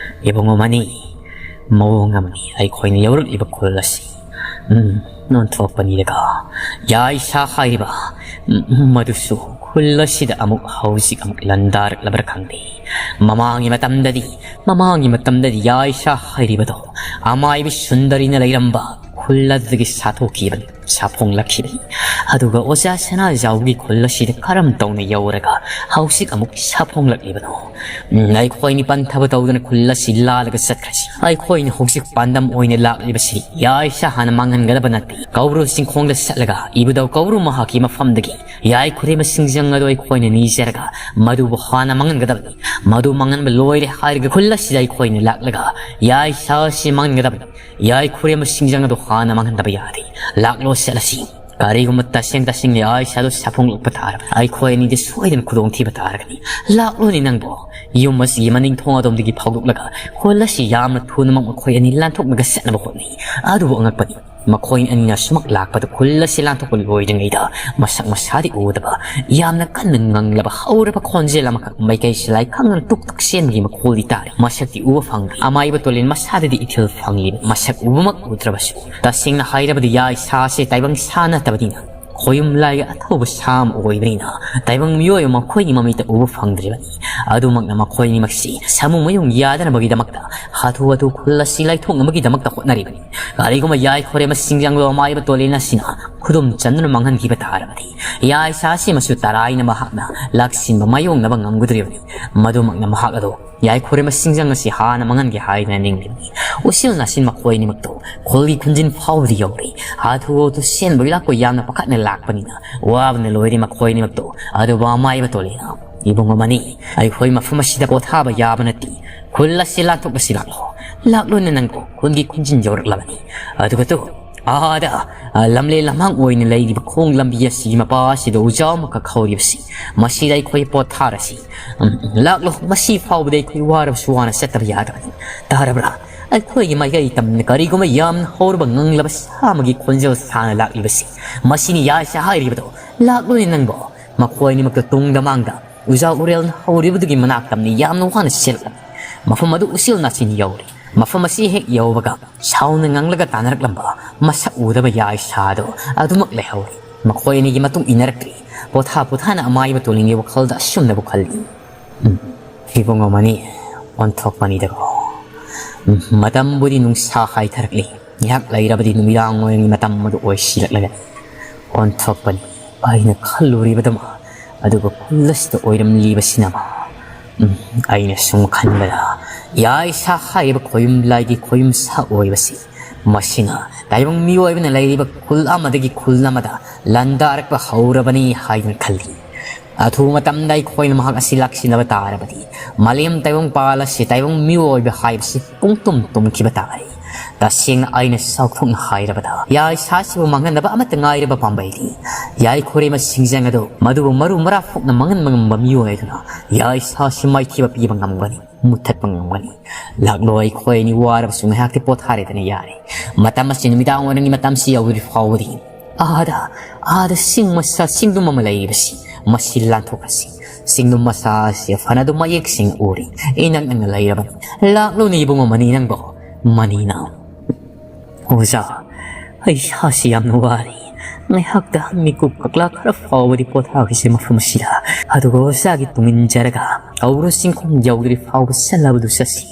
"ꯏꯕꯨꯡꯉꯣ ꯃꯅꯤ, ꯃꯑꯣꯡ ꯑꯃꯅꯤ ꯑꯩꯈꯣꯏꯅ ꯌꯧꯔꯛꯂꯤꯕ ꯈꯨꯜ ꯑꯁꯤ꯫ ꯎꯝ, ꯑꯣꯟꯊꯣꯛꯄꯅꯤꯗꯀꯣ꯫ ꯌꯥꯏꯁꯥ ꯍꯥꯏꯔꯤꯕ, ꯎꯝ, ꯃꯗꯨꯁꯨ ꯈꯨꯜ ꯑꯁꯤꯗ ꯑꯃꯨꯛ ꯍꯧꯖꯤꯛ ꯑꯃꯨꯛ ꯂꯥꯟꯗꯥꯔꯛꯂꯕ꯭ꯔꯥ ꯈꯪꯗꯦ꯫ ꯃꯃꯥꯡꯒꯤ ꯃꯇꯝꯗꯗꯤ, ꯃꯃꯥꯡꯒꯤ ꯃꯇꯝꯗꯗꯤ ꯌꯥꯏꯁꯥ ꯍꯥꯏꯔꯤꯕꯗꯣ ꯑꯃꯥꯏꯕꯤ ꯁꯨꯟꯗꯔꯤꯅ ꯂꯩꯔꯝꯕ ꯈꯨꯜ ꯑꯗꯨꯗꯒꯤ ꯁꯥꯊꯣꯛꯈꯤꯕꯅꯤ, ꯁꯥꯐꯣꯡꯂꯛꯈꯤꯕꯅꯤ꯫ ꯑꯗꯨꯒ ꯑꯣꯖꯥ ꯁꯅꯥꯖꯥꯎꯒꯤ ꯈꯨꯜ ꯑꯁꯤꯗ ꯀꯔꯝ ꯇꯧꯅ ꯌꯧꯔꯒ ꯍꯧꯖꯤꯛ ꯑꯃꯨꯛ ꯁꯥꯐꯣꯡꯂꯛꯂꯤꯕꯅꯣ? ꯎꯝ, ꯑꯩꯈꯣꯏꯅꯤ ꯄꯟꯊꯕ ꯇꯧꯗꯨꯅ ꯈꯨꯜ ꯑꯁꯤ ꯂꯥꯜꯂꯒ ꯆꯠꯈ꯭ꯔꯁꯤ꯫ ꯑꯩꯈꯣꯏꯅ ꯍꯧꯖꯤꯛ ꯄꯥꯟꯗꯝ ꯑꯣꯏꯅ ꯂꯥꯛꯂꯤꯕꯁꯤ ꯌꯥꯏꯁꯥ ꯍꯥꯟꯅ ꯃꯥꯡꯍꯟꯒꯗꯕ ꯅꯠꯇꯦ꯫ ꯀꯧꯕ꯭ꯔꯨ ꯆꯤꯡꯈꯣꯡꯗ ꯆꯠꯂꯒ ꯏꯕꯨꯙꯧ ꯀꯧꯕ꯭ꯔꯨ ꯃꯍꯥꯛꯀꯤ ꯃꯐꯝꯗꯒꯤ ꯌꯥꯏ ꯈꯨꯔꯦꯝꯕ ꯁꯤꯡꯖꯪ ꯑꯗꯨ ꯑꯩꯈꯣꯏꯅ ꯅꯤꯖꯔꯒ ꯃꯗꯨꯕꯨ ꯍꯥꯟꯅ ꯃꯥꯡꯍꯟꯒꯗꯕꯅꯤ꯫ ꯃꯗꯨ ꯃꯥꯡꯍꯟꯕ ꯂꯣꯏꯔꯦ ꯍꯥꯏꯔꯒ ꯈꯨꯜ ꯑꯁꯤꯗ ꯑꯩꯈꯣꯏꯅ ꯂꯥꯛꯂꯒ ꯌꯥꯏꯁꯥ ꯑꯁꯤ ꯃꯥꯡꯍꯟꯒꯗꯕꯅꯤ꯫ ꯌꯥꯏ ꯈꯨꯔꯦꯝꯕ ꯁꯤꯡꯖꯪ ꯑꯗꯨ ꯍꯥꯟꯅ ꯃꯥꯡꯍꯟꯗꯕ ꯌꯥꯗꯦ꯫ ꯂꯥꯛꯂꯣ ꯆꯠꯂꯁꯤ꯫ ꯀꯔꯤꯒꯨꯝꯕ ꯇꯁꯦꯡ ꯇꯁꯦꯡꯅ ꯌꯥꯏꯁꯥ ꯑꯗꯨ ꯁꯥꯐꯣꯡꯂꯛꯄ ꯇꯥꯔꯕꯗꯤ ꯑꯩꯈꯣꯏ ꯑꯅꯤꯗꯤ ꯁꯣꯏꯗꯅ ꯈꯨꯗꯣꯡꯊꯤꯕ ꯇꯥꯔꯒꯅꯤ꯫ ꯂꯥꯛꯂꯣꯅꯦ ꯅꯪꯕꯣ꯫ ꯌꯨꯝ ꯑꯁꯤꯒꯤ ꯃꯅꯤꯡ ꯊꯣꯡ ꯑꯗꯣꯝꯗꯒꯤ ꯐꯥꯎꯗꯣꯛꯂꯒ ꯈꯨꯜ ꯑꯁꯤ ꯌꯥꯝꯅ ꯊꯨꯅꯃꯛ ꯃꯈꯣꯏ ꯑꯅꯤ ꯂꯥꯟꯊꯣꯛꯅꯕ ꯆꯠꯅꯕ ꯍꯣꯠꯅꯩ꯫ ꯑꯗꯨꯕꯨ ꯑꯉꯛꯄꯅꯤ, ꯃꯈꯣꯏ ꯑꯅꯤꯅ ꯁꯨꯃꯛ ꯂꯥꯛꯄꯗ ꯈꯨꯜ ꯑꯁꯤ ꯂꯥꯟꯊꯣꯛꯄ ꯂꯣꯏꯗ꯭ꯔꯤꯉꯩꯗ ꯃꯁꯛ ꯃꯁꯥꯗꯤ ꯎꯗꯕ, ꯌꯥꯝꯅ ꯀꯟꯅ ꯉꯪꯂꯕ ꯍꯧꯔꯕ ꯈꯣꯟꯖꯦꯜ ꯑꯃꯈꯛ ꯃꯥꯏꯀꯩ ꯁꯤꯂꯥꯏ ꯈꯪꯗꯅ ꯇꯨꯛ ꯇꯨꯛ ꯆꯦꯟꯕꯒꯤ ꯃꯈꯣꯜꯗꯤ ꯇꯥꯔꯤ꯫ ꯃꯁꯛꯇꯤ ꯎꯕ ꯐꯪꯗꯦ꯫ ꯑꯃꯥꯏꯕ ꯇꯣꯂꯦꯟ ꯃꯁꯥꯗꯗꯤ ꯏꯊꯤꯜ ꯐꯪꯂꯤꯕ, ꯃꯁꯛ ꯎꯕꯃꯛ ꯎꯗ꯭ꯔꯕꯁꯨ꯫ ꯇꯁꯦꯡꯅ ꯍꯥꯏꯔꯕꯗꯤ ꯌꯥꯏꯁꯥꯁꯦ ꯇꯥꯏꯕꯪ ꯁꯥ ꯅꯠꯇꯕꯅꯤꯅ, ꯈꯣꯌꯨꯝ ꯂꯥꯏꯒꯤ ꯑꯊꯧꯕ ꯁꯥ ꯑꯃ ꯑꯣꯏꯕꯅꯤꯅ ꯇꯥꯏꯕꯪ ꯃꯤꯑꯣꯏ ꯑꯃ ꯃꯈꯣꯏꯒꯤ ꯃꯃꯤꯠꯇ ꯎꯕ ꯐꯪꯗ꯭ꯔꯤꯕꯅꯤ꯫ ꯑꯗꯨꯃꯛꯅ ꯃꯈꯣꯏ ꯑꯅꯤꯃꯛꯁꯤ ꯁꯥꯃꯨ ꯃꯌꯨꯡ ꯌꯥꯗꯅꯕꯒꯤꯗꯃꯛꯇ ꯍꯥꯊꯨ ꯍꯥꯊꯨ ꯈꯨꯜ ꯑꯁꯤ ꯂꯥꯏꯊꯣꯛꯅꯕꯒꯤꯗꯃꯛꯇ ꯍꯣꯠꯅꯔꯤꯕꯅꯤ꯫ ꯀꯔꯤꯒꯨꯝꯕ ꯌꯥꯏ ꯈꯨꯔꯦꯝꯕ ꯁꯤꯡꯖꯪꯗꯣ ꯑꯃꯥꯏꯕ ꯇꯣꯂꯦꯟ ꯑꯁꯤꯅ ꯈꯨꯗꯨꯝ ꯆꯟꯗꯨꯅ ꯃꯥꯡꯍꯟꯈꯤꯕ ꯇꯥꯔꯕꯗꯤ ꯌꯥꯏꯁꯥ ꯑꯁꯤꯃꯁꯨ ꯇꯔꯥꯏꯅ ꯃꯍꯥꯛꯅ ꯂꯥꯛꯁꯤꯟꯕ ꯃꯥꯌꯣꯛꯅꯕ ꯉꯝꯒꯗꯧꯔꯤꯕꯅꯤ꯫ ꯃꯗꯨꯃꯛꯅ ꯃꯍꯥꯛ ꯑꯗꯣ ꯌꯥꯏ ꯈꯨꯔꯦꯝꯕ ꯁꯤꯡꯖꯪ ꯑꯁꯤ ꯍꯥꯟꯅ ꯃꯥꯡꯍꯟꯒꯦ ꯍꯥꯏꯗꯅ ꯅꯤꯡꯂꯤꯕꯅꯤ꯫ ꯎꯆꯤꯜ ꯅꯥꯆꯤꯟ ꯃꯈꯣꯏ ꯑꯅꯤꯃꯛꯇꯣ ꯈꯨꯜꯒꯤ ꯈꯨꯟꯖꯤꯟ ꯐꯥꯎꯕꯗ ꯌꯧꯔꯦ꯫ ꯍꯥꯊꯨ ꯍꯥꯊꯨ ꯆꯦꯟꯕꯒꯤ ꯂꯥꯛꯄ ꯌꯥꯝꯅ ꯄꯥꯈꯠꯅ ꯂꯥꯛꯄꯅꯤꯅ ꯋꯥꯕꯅ ꯂꯣꯏꯔꯦ ꯃꯈꯣꯏ ꯑꯅꯤꯃꯛꯇꯣ꯫ ꯑꯗꯨꯕꯨ ꯑꯃꯥꯏꯕ ꯇꯣꯂꯦꯟꯅ, "ꯏꯕꯨꯡ ꯑꯃꯅꯤ, ꯑꯩꯈꯣꯏ ꯃꯐꯝ ꯑꯁꯤꯗ ꯄꯣꯊꯥꯕ ꯌꯥꯕ ꯅꯠꯇꯦ꯫ ꯈꯨꯜ ꯑꯁꯤ ꯂꯥꯟꯊꯣꯛꯂꯁꯤ ꯂꯥꯛꯂꯣ꯫ ꯂꯥꯛꯂꯣꯅꯦ ꯅꯪꯕꯨ, ꯈꯨꯜꯒꯤ ꯈꯨꯟꯖꯤꯟ ꯌꯧꯔꯛꯂꯕꯅꯤ꯫ ꯑꯗꯨꯒ ꯇꯨ, ꯑꯥꯗ, ꯑ, ꯂꯝꯂꯦꯟ ꯂꯝꯍꯥꯡ ꯑꯣꯏꯅ ꯂꯩꯔꯤꯕ ꯈꯣꯡ ꯂꯝꯕꯤ ꯑꯁꯤꯒꯤ ꯃꯄꯥ ꯑꯁꯤꯗ ꯎꯖꯥꯎ ꯑꯃꯈꯛ ꯍꯧꯔꯤꯕꯁꯤ, ꯃꯁꯤꯗ ꯑꯩꯈꯣꯏ ꯄꯣꯊꯥꯔꯁꯤ꯫ ꯎꯝ, ꯂꯥꯛꯂꯣ, ꯃꯁꯤ ꯐꯥꯎꯕꯗ ꯑꯩꯈꯣꯏ ꯋꯥꯔꯕꯁꯨ ꯋꯥꯅ ꯆꯠꯇꯕ ꯌꯥꯗꯕꯅꯤ꯫ ꯇꯥꯔꯕ꯭ꯔꯥ? ꯑꯩꯈꯣꯏꯒꯤ ꯃꯥꯏꯀꯩ ꯇꯝꯅ ꯀꯔꯤꯒꯨꯝꯕ ꯌꯥꯝꯅ ꯍꯧꯔꯕ ꯉꯪꯂꯕ ꯁꯥ ꯑꯃꯒꯤ ꯈꯣꯟꯖꯦꯜ ꯁꯥꯅ ꯂꯥꯛꯂꯤꯕꯁꯤ, ꯃꯁꯤꯅꯤ ꯌꯥꯏꯁꯥ ꯍꯥꯏꯔꯤꯕꯗꯣ꯫ ꯂꯥꯛꯂꯣꯅꯦ ꯅꯪꯕꯣ꯫ ꯃꯈꯣꯏ ꯑꯅꯤꯃꯛꯇ ꯇꯨꯡꯗ ꯃꯥꯡꯗ ꯎꯖꯥ ꯎꯔꯦꯜꯅ ꯍꯧꯔꯤꯕꯗꯨꯒꯤ ꯃꯅꯥꯛꯇꯝꯅ ꯌꯥꯝꯅ ꯋꯥꯅ ꯆꯦꯜꯂꯛꯂꯝꯃꯤ꯫ ꯃꯐꯝ ꯑꯗꯨ ꯎꯆꯦꯜ ꯅꯥꯆꯤꯟ ꯌꯧꯔꯦ꯫ ꯃꯐꯝ ꯑꯁꯤ ꯍꯦꯛ ꯌꯧꯕꯒ ꯁꯥꯎꯅ ꯉꯥꯡꯂꯒ ꯇꯥꯟꯅꯔꯛꯂꯝꯕ ꯃꯁꯛ ꯎꯗꯕ ꯌꯥꯏꯁꯥꯗꯣ ꯑꯗꯨꯃꯛ ꯂꯩꯍꯧꯔꯦ꯫ ꯃꯈꯣꯏ ꯑꯅꯤꯒꯤ ꯃꯇꯨꯡ ꯏꯟꯅꯔꯛꯇ꯭ꯔꯤ꯫ ꯄꯣꯊꯥ ꯄꯣꯊꯥꯅ ꯑꯃꯥꯏꯕ ꯇꯣꯂꯤꯡꯒꯤ ꯋꯥꯈꯜꯗ ꯑꯁꯨꯝꯅꯕꯨ ꯈꯜꯂꯤ꯫ "ꯎꯝ, ꯏꯕꯨꯡꯉꯣ ꯃꯅꯤ, ꯑꯣꯟꯊꯣꯛꯄꯅꯤꯗꯀꯣ꯫ ꯎꯝ, ꯃꯇꯝꯕꯨꯗꯤ ꯅꯨꯡꯁꯥ ꯍꯥꯏꯊꯔꯛꯂꯤ꯫ ꯉꯥꯏꯍꯥꯛ ꯂꯩꯔꯕꯗꯤ ꯅꯨꯃꯤꯗꯥꯡ ꯋꯥꯏꯔꯝꯒꯤ ꯃꯇꯝ ꯑꯗꯨ ꯑꯣꯏꯁꯤꯜꯂꯛꯂꯒꯅꯤ꯫ ꯑꯣꯟꯊꯣꯛꯄꯅꯤ꯫ ꯑꯩꯅ ꯈꯜꯂꯨꯔꯤꯕꯗꯨꯃ, ꯑꯗꯨꯒ ꯈꯨꯜ ꯑꯁꯤꯗ ꯑꯣꯏꯔꯝꯂꯤꯕꯁꯤꯅ ꯑꯃ꯫ ꯎꯝ, ꯑꯩꯅ ꯁꯨꯝ ꯈꯟꯕꯗ, ꯌꯥꯏꯁꯥ ꯍꯥꯏꯔꯤꯕ ꯈꯣꯌꯨꯝ ꯂꯥꯏꯒꯤ ꯈꯣꯌꯨꯝ ꯁꯥ ꯑꯣꯏꯕꯁꯤ, ꯃꯁꯤꯅ ꯇꯥꯏꯕꯪ ꯃꯤꯑꯣꯏꯕꯅ ꯂꯩꯔꯤꯕ ꯈꯨꯜ ꯑꯃꯗꯒꯤ ꯈꯨꯜ ꯑꯃꯗ ꯂꯥꯟꯗꯥꯔꯛꯄ ꯍꯧꯔꯕꯅꯤ ꯍꯥꯏꯗꯨꯅ ꯈꯜꯂꯤ꯫ ꯑꯊꯨꯕ ꯃꯇꯝꯗ ꯑꯩꯈꯣꯏꯅ ꯃꯍꯥꯛ ꯑꯁꯤ ꯂꯥꯛꯁꯤꯟꯅꯕ ꯇꯥꯔꯕꯗꯤ, ꯃꯥꯂꯦꯝ ꯇꯥꯏꯕꯪ ꯄꯥꯜ ꯑꯁꯤ ꯇꯥꯏꯕꯪ ꯃꯤꯑꯣꯏꯕ ꯍꯥꯏꯕꯁꯤ ꯄꯨꯡꯇꯨꯝ ꯇꯨꯝꯈꯤꯕ ꯇꯥꯔꯦ꯫ ꯇꯁꯦꯡꯅ ꯑꯩꯅ ꯆꯥꯎꯊꯣꯛꯅ ꯍꯥꯏꯔꯕꯗ, ꯌꯥꯏꯁꯥꯁꯤꯕꯨ ꯃꯥꯡꯍꯟꯅꯕ ꯑꯃꯠꯇ ꯉꯥꯏꯔꯕ ꯄꯥꯝꯕꯩꯗꯤ ꯌꯥꯏꯈꯣꯔꯦꯝꯕ ꯁꯤꯡꯖꯪ ꯑꯗꯨ, ꯃꯗꯨꯕꯨ ꯃꯔꯨ ꯃꯔꯥ ꯐꯨꯛꯅ ꯃꯥꯡꯍꯟꯕ ꯉꯝꯕ ꯃꯤꯑꯣꯏ ꯑꯗꯨꯅ ꯌꯥꯏꯁꯥꯁꯤ ꯃꯥꯏꯊꯤꯕ ꯄꯤꯕ ꯉꯝꯒꯅꯤ, ꯃꯨꯊꯠꯄ ꯉꯝꯒꯅꯤ꯫ ꯂꯥꯛꯂꯣ, ꯑꯩꯈꯣꯏ ꯑꯅꯤ ꯋꯥꯔꯕꯁꯨ ꯉꯥꯏꯍꯥꯛꯇꯤ ꯄꯣꯊꯥꯔꯦꯗꯅ ꯌꯥꯔꯦ꯫ ꯃꯇꯝ ꯑꯁꯤ ꯅꯨꯃꯤꯗꯥꯡ ꯋꯥꯏꯔꯝꯒꯤ ꯃꯇꯝꯁꯤ ꯌꯧꯗ꯭ꯔꯤ ꯐꯥꯎꯕꯗꯤ ꯑꯥꯗ, ꯑꯥꯗ ꯆꯤꯡ ꯃꯆꯥ ꯆꯤꯡꯗꯨꯝ ꯑꯃ ꯂꯩꯔꯤꯕꯁꯤ, ꯃꯁꯤ ꯂꯥꯟꯊꯣꯛꯈ꯭ꯔꯁꯤ꯫ ꯆꯤꯡꯗꯨꯝ ꯃꯆꯥ ꯑꯁꯤ ꯐꯅꯗꯨꯝ ꯃꯌꯦꯛ ꯁꯦꯡꯅ ꯎꯔꯤ꯫ ꯏꯅꯛ ꯅꯛꯅ ꯂꯩꯔꯕꯅꯤ꯫ ꯂꯥꯛꯂꯣꯅꯦ ꯏꯕꯨꯡꯉꯣ ꯃꯅꯤ ꯅꯪꯕꯣ꯫ ꯃꯅꯤꯅ, "ꯑꯣꯖꯥ, ꯑꯩ ꯏꯁꯥꯁꯤ ꯌꯥꯝꯅ ꯋꯥꯔꯦ꯫ ꯉꯥꯏꯍꯥꯛꯇ ꯃꯤꯀꯨꯞ ꯀꯛꯂꯥ ꯈꯔ ꯐꯥꯎꯕꯗꯤ ꯄꯣꯊꯥꯈꯤꯁꯦ ꯃꯐꯝ ꯑꯁꯤꯗ꯫ ꯑꯗꯨꯒ ꯑꯣꯖꯥꯒꯤ ꯇꯨꯡ ꯏꯟꯖꯔꯒ ꯀꯧꯔ ꯆꯤꯡꯈꯣꯡ ꯌꯧꯗ꯭ꯔꯤ ꯐꯥꯎꯕ ꯆꯠꯂꯕꯗꯨ ꯆꯠꯁꯤ꯫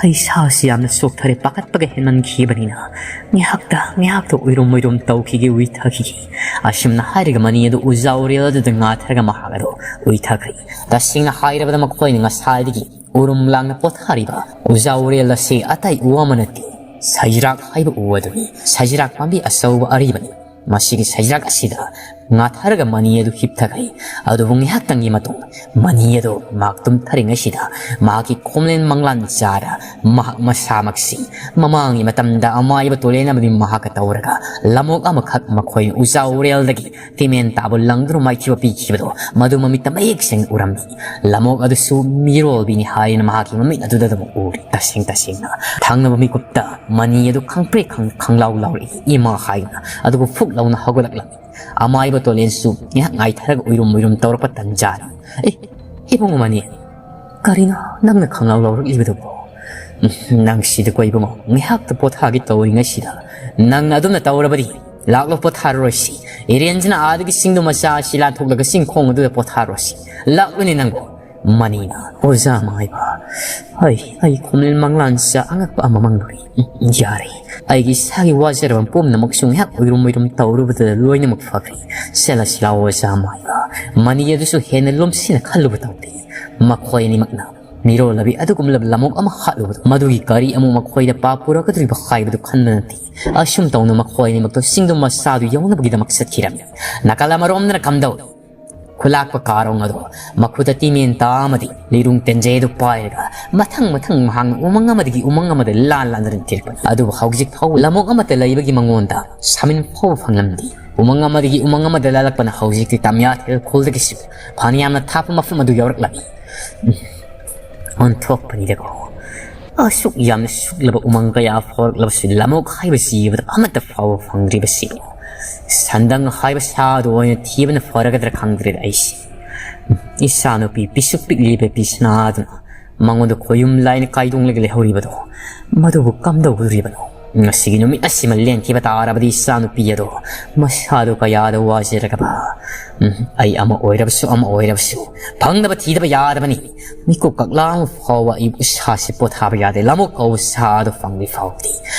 ꯑꯩ ꯏꯁꯥꯁꯤ ꯌꯥꯝꯅ ꯆꯣꯛꯊꯔꯦ, ꯄꯥꯈꯠꯄꯒ ꯍꯦꯟꯃꯟꯈꯤꯕꯅꯤꯅ꯫ ꯉꯥꯏꯍꯥꯛꯇ, ꯉꯥꯏꯍꯥꯛꯇ ꯎꯏꯔꯨꯝ ꯎꯏꯔꯨꯝ ꯇꯧꯈꯤꯒꯦ, ꯎꯏꯊꯈꯤꯒꯦ"꯫ ꯑꯁꯨꯝꯅ ꯍꯥꯏꯔꯒ ꯃꯅꯤ ꯑꯗꯨ ꯎꯖꯥ ꯎꯔꯦꯜ ꯑꯗꯨꯗ ꯉꯥꯊꯔꯒ ꯃꯍꯥꯛ ꯑꯗꯨ ꯎꯏꯊꯈ꯭ꯔꯦ꯫ ꯇꯁꯦꯡꯅ ꯍꯥꯏꯔꯕꯗ, ꯃꯈꯣꯏꯅ ꯉꯁꯥꯏꯗꯒꯤ ꯎꯔꯨꯝ ꯂꯥꯡꯅ ꯄꯣꯊꯥꯔꯤꯕ ꯎꯖꯥ ꯎꯔꯦꯜ ꯑꯁꯤ ꯑꯇꯩ ꯎ ꯑꯃ ꯅꯠꯇꯦ, ꯁꯖꯤꯔꯥꯛ ꯍꯥꯏꯕ ꯎ ꯑꯗꯨꯅꯤ꯫ ꯁꯖꯤꯔꯥꯛ ꯄꯥꯝꯕꯤ ꯑꯆꯧꯕ ꯑꯔꯤꯕꯅꯤ꯫ ꯃꯁꯤꯒꯤ ꯁꯖꯤꯔꯥꯛ ꯑꯁꯤꯗ ꯉꯥꯊꯔꯒ ꯃꯅꯤ ꯑꯗꯨ ꯍꯤꯞꯊꯈ꯭ꯔꯦ꯫ ꯑꯗꯨꯕꯨ ꯉꯥꯏꯍꯥꯛꯇꯪꯒꯤ ꯃꯇꯨꯡ ꯃꯅꯤ ꯑꯗꯨ ꯃꯍꯥꯛ ꯇꯨꯝꯊꯔꯤꯉꯩꯁꯤꯗ ꯃꯍꯥꯛꯀꯤ ꯈꯣꯝꯂꯦꯟ ꯃꯪꯂꯥꯟ ꯆꯥꯔ ꯃꯍꯥꯛ ꯃꯁꯥꯃꯛꯁꯤ ꯃꯃꯥꯡꯒꯤ ꯃꯇꯝꯗ ꯑꯃꯥꯏꯕ ꯇꯣꯂꯦꯟ ꯑꯃꯗꯤ ꯃꯍꯥꯛꯀ ꯇꯧꯔꯒ ꯂꯃꯣꯛ ꯑꯃꯈꯛ ꯃꯈꯣꯏꯅ ꯎꯖꯥ ꯎꯔꯦꯜꯗꯒꯤ ꯇꯤꯃꯦꯟ ꯇꯥꯕꯨ ꯂꯪꯗꯨꯅ ꯃꯥꯏꯊꯤꯕ ꯄꯤꯈꯤꯕꯗꯣ ꯃꯗꯨ ꯃꯃꯤꯠꯇ ꯃꯌꯦꯛ ꯁꯦꯡꯅ ꯎꯔꯝꯃꯤ꯫ ꯂꯃꯣꯛ ꯑꯗꯨꯁꯨ ꯃꯤꯔꯣꯜꯕꯤꯅꯤ ꯍꯥꯏꯅ ꯃꯍꯥꯛꯀꯤ ꯃꯃꯤꯠ ꯑꯗꯨꯗ ꯑꯗꯨꯃꯛ ꯎꯔꯤ꯫ ꯇꯁꯦꯡ ꯇꯁꯦꯡꯅ ꯊꯪꯅꯕ ꯃꯤꯀꯨꯞꯇ ꯃꯅꯤ ꯑꯗꯨ ꯈꯪꯄ꯭ꯔꯦꯛ ꯈꯪ-, ꯈꯪꯂꯥꯎ ꯂꯥꯎꯔꯛꯏ, "ꯏꯃꯥ" ꯍꯥꯏꯅ꯫ ꯑꯗꯨꯒ ꯐꯨꯛ ꯂꯥꯎꯅ ꯍꯧꯒꯠꯂꯛꯂꯝꯃꯤ꯫ ꯑꯃꯥꯏꯕ ꯇꯣꯂꯦꯟꯁꯨ ꯉꯥꯏꯍꯥꯛ ꯉꯥꯏꯊꯔꯒ ꯎꯏꯔꯨꯝ ꯎꯏꯔꯨꯝ ꯇꯧꯔꯛꯄ ꯇꯟꯖꯥꯅꯤ꯫ "ꯑꯦ, ꯏꯕꯨꯡꯉꯣ ꯃꯅꯤ, ꯀꯔꯤꯅꯣ ꯅꯪꯅ ꯈꯪꯂꯥꯎ ꯂꯥꯎꯔꯛꯂꯤꯕꯗꯨꯕꯣ?" "ꯎꯝ, ꯅꯪ ꯁꯤꯗꯀꯣ ꯏꯕꯨꯡꯉꯣ, ꯉꯥꯏꯍꯥꯛꯇ ꯄꯣꯊꯥꯒꯦ ꯇꯧꯔꯤꯉꯩꯁꯤꯗ ꯅꯪꯅ ꯑꯗꯨꯝꯅ ꯇꯧꯔꯕꯗꯤ ꯂꯥꯛꯂꯣ, ꯄꯣꯊꯥꯔꯔꯣꯏꯁꯤ꯫ ꯏꯔꯦꯟꯖꯅ ꯑꯥꯗꯒꯤ ꯆꯤꯡꯗꯨ ꯃꯆꯥ ꯑꯁꯤ ꯂꯥꯟꯊꯣꯛꯂꯒ ꯆꯤꯡꯈꯣꯡ ꯑꯗꯨꯗ ꯄꯣꯊꯥꯔꯨꯔꯁꯤ꯫ ꯂꯥꯛꯂꯣꯅꯦ ꯅꯪꯕꯣ꯫" ꯃꯅꯤꯅ, "ꯑꯣꯖꯥ ꯃꯥꯏꯕ, ꯑꯩ, ꯑꯩ ꯈꯣꯝꯂꯦꯟ ꯃꯪꯂꯥꯟꯁꯤꯗ ꯑꯉꯛꯄ ꯑꯃ ꯃꯪꯂꯨꯔꯦ꯫ ꯎꯝ, ꯌꯥꯔꯦ꯫ ꯑꯩꯒꯤ ꯏꯁꯥꯒꯤ ꯋꯥꯖꯔꯕ ꯄꯨꯝꯅꯃꯛꯁꯨ ꯉꯥꯏꯍꯥꯛ ꯎꯏꯔꯨꯝ ꯎꯏꯔꯨꯝ ꯇꯧꯔꯨꯕꯗ ꯂꯣꯏꯅꯃꯛ ꯐꯈ꯭ꯔꯦ꯫ ꯆꯠꯂꯁꯤ ꯂꯥꯛꯑꯣ, ꯑꯣꯖꯥ ꯃꯥꯏꯕ꯫" ꯃꯅꯤ ꯑꯗꯨꯁꯨ ꯍꯦꯟꯅ ꯂꯨꯝꯁꯤꯅ ꯈꯜꯂꯨꯕ ꯇꯧꯗꯦ꯫ ꯃꯈꯣꯏ ꯑꯅꯤꯃꯛꯅ ꯃꯤꯔꯣꯜꯂꯕꯤ ꯑꯗꯨꯒꯨꯝꯂꯕ ꯂꯃꯣꯛ ꯑꯃ ꯍꯥꯠꯂꯨꯕꯗꯣ, ꯃꯗꯨꯒꯤ ꯀꯔꯤ ꯑꯃꯨꯛ ꯃꯈꯣꯏꯗ ꯄꯥꯞ ꯄꯨꯔꯛꯀꯗꯧꯔꯤꯕ ꯍꯥꯏꯕꯗꯨ ꯈꯟꯕ ꯅꯠꯇꯦ꯫ ꯑꯁꯨꯝ ꯇꯧꯅ ꯃꯈꯣꯏ ꯑꯅꯤꯃꯛꯇꯣ ꯆꯤꯡꯗꯨ ꯃꯆꯥꯗꯨ ꯌꯧꯅꯕꯒꯤꯗꯃꯛ ꯆꯠꯈꯤꯔꯝꯃꯤ꯫ ꯅꯥꯀꯜ ꯑꯃꯔꯣꯝꯗꯅ ꯀꯝꯗꯧꯏ? ꯈꯨꯂꯥꯛꯄ ꯀꯥꯔꯣꯡ ꯑꯗꯣ ꯃꯈꯨꯠꯇ ꯇꯤꯃꯦꯟ ꯇꯥ ꯑꯃꯗꯤ ꯂꯤꯔꯨꯡ ꯇꯦꯟꯖꯩ ꯑꯗꯨ ꯄꯥꯏꯔꯒ ꯃꯊꯪ ꯃꯊꯪ ꯃꯍꯥꯛꯅ ꯎꯃꯪ ꯑꯃꯗꯒꯤ ꯎꯃꯪ ꯑꯃꯗ ꯂꯥꯟ ꯂꯥꯟꯗꯨꯅ ꯊꯤꯔꯛꯄꯅꯤ꯫ ꯑꯗꯨꯕꯨ ꯍꯧꯖꯤꯛ ꯐꯥꯎꯕ ꯂꯃꯣꯛ ꯑꯃꯠꯇ ꯂꯩꯕꯒꯤ ꯃꯉꯣꯟꯗ ꯁꯥꯃꯤꯟ ꯐꯥꯎꯕ ꯐꯪꯂꯝꯗꯦ꯫ ꯎꯃꯪ ꯑꯃꯗꯒꯤ ꯎꯃꯪ ꯑꯃꯗ ꯂꯥꯜꯂꯛꯄꯅ ꯍꯧꯖꯤꯛꯇꯤ ꯇꯝꯌꯥꯊꯦꯜ ꯈꯨꯜꯗꯒꯤꯁꯨ ꯐꯅꯌꯥꯝꯅ ꯊꯥꯞꯄ ꯃꯐꯝ ꯑꯗꯨ ꯌꯧꯔꯛꯂꯝꯃꯤ꯫ ꯑꯣꯟꯊꯣꯛꯄꯅꯤꯗꯀꯣ꯫ ꯑꯁꯨꯛ ꯌꯥꯝꯅ ꯁꯨꯛꯂꯕ ꯎꯃꯪ ꯀꯌꯥ ꯐꯥꯎꯔꯛꯂꯕꯁꯨ ꯂꯃꯣꯛ ꯍꯥꯏꯕ ꯖꯤꯕꯗ ꯑꯃꯠꯇ ꯐꯥꯎꯕ ꯐꯪꯗ꯭ꯔꯤꯕꯁꯤꯕꯨ꯫ ꯁꯟꯗꯪ ꯍꯥꯏꯕ ꯁꯥꯗꯨ ꯑꯣꯏꯅ ꯊꯤꯕꯅ ꯐꯔꯒꯗ꯭ꯔꯥ ꯈꯪꯗ꯭ꯔꯦꯗ ꯑꯩꯁꯦ꯫ ꯏꯆꯥꯅꯨꯄꯤ ꯄꯤꯁꯨꯛ ꯄꯤꯛꯂꯤꯕ ꯄꯤꯁꯅꯥꯗꯨꯅ ꯃꯉꯣꯟꯗ ꯈꯣꯌꯨꯝ ꯂꯥꯏꯅ ꯀꯥꯏꯗꯣꯡꯂꯒ ꯂꯩꯍꯧꯔꯤꯕꯗꯣ, ꯃꯗꯨꯕꯨ ꯀꯝꯗꯧꯗꯣꯔꯤꯕꯅꯣ? ꯉꯁꯤꯒꯤ ꯅꯨꯃꯤꯠ ꯑꯁꯤꯃ ꯂꯦꯟꯈꯤꯕ ꯇꯥꯔꯕꯗꯤ ꯏꯆꯥꯅꯨꯄꯤ ꯑꯗꯣ ꯃꯁꯥꯗꯣ ꯀꯌꯥꯗ ꯋꯥꯖꯔꯒꯕ꯫ ꯎꯝ, ꯑꯩ ꯑꯃ ꯑꯣꯏꯔꯕꯁꯨ ꯑꯃ ꯑꯣꯏꯔꯕꯁꯨ ꯐꯪꯗꯕ ꯊꯤꯗꯕ ꯌꯥꯗꯕꯅꯤ꯫ ꯃꯤꯀꯨꯞ ꯀꯛꯂꯥ ꯑꯃ ꯐꯥꯎꯕ ꯑꯩ ꯏꯁꯥꯁꯤ ꯄꯣꯊꯥꯕ ꯌꯥꯗꯦ꯫ ꯂꯃꯣꯛ ꯀꯧꯕ ꯁꯥꯗꯣ ꯐꯪꯗ꯭ꯔꯤ ꯐꯥꯎꯕꯗꯤ꯫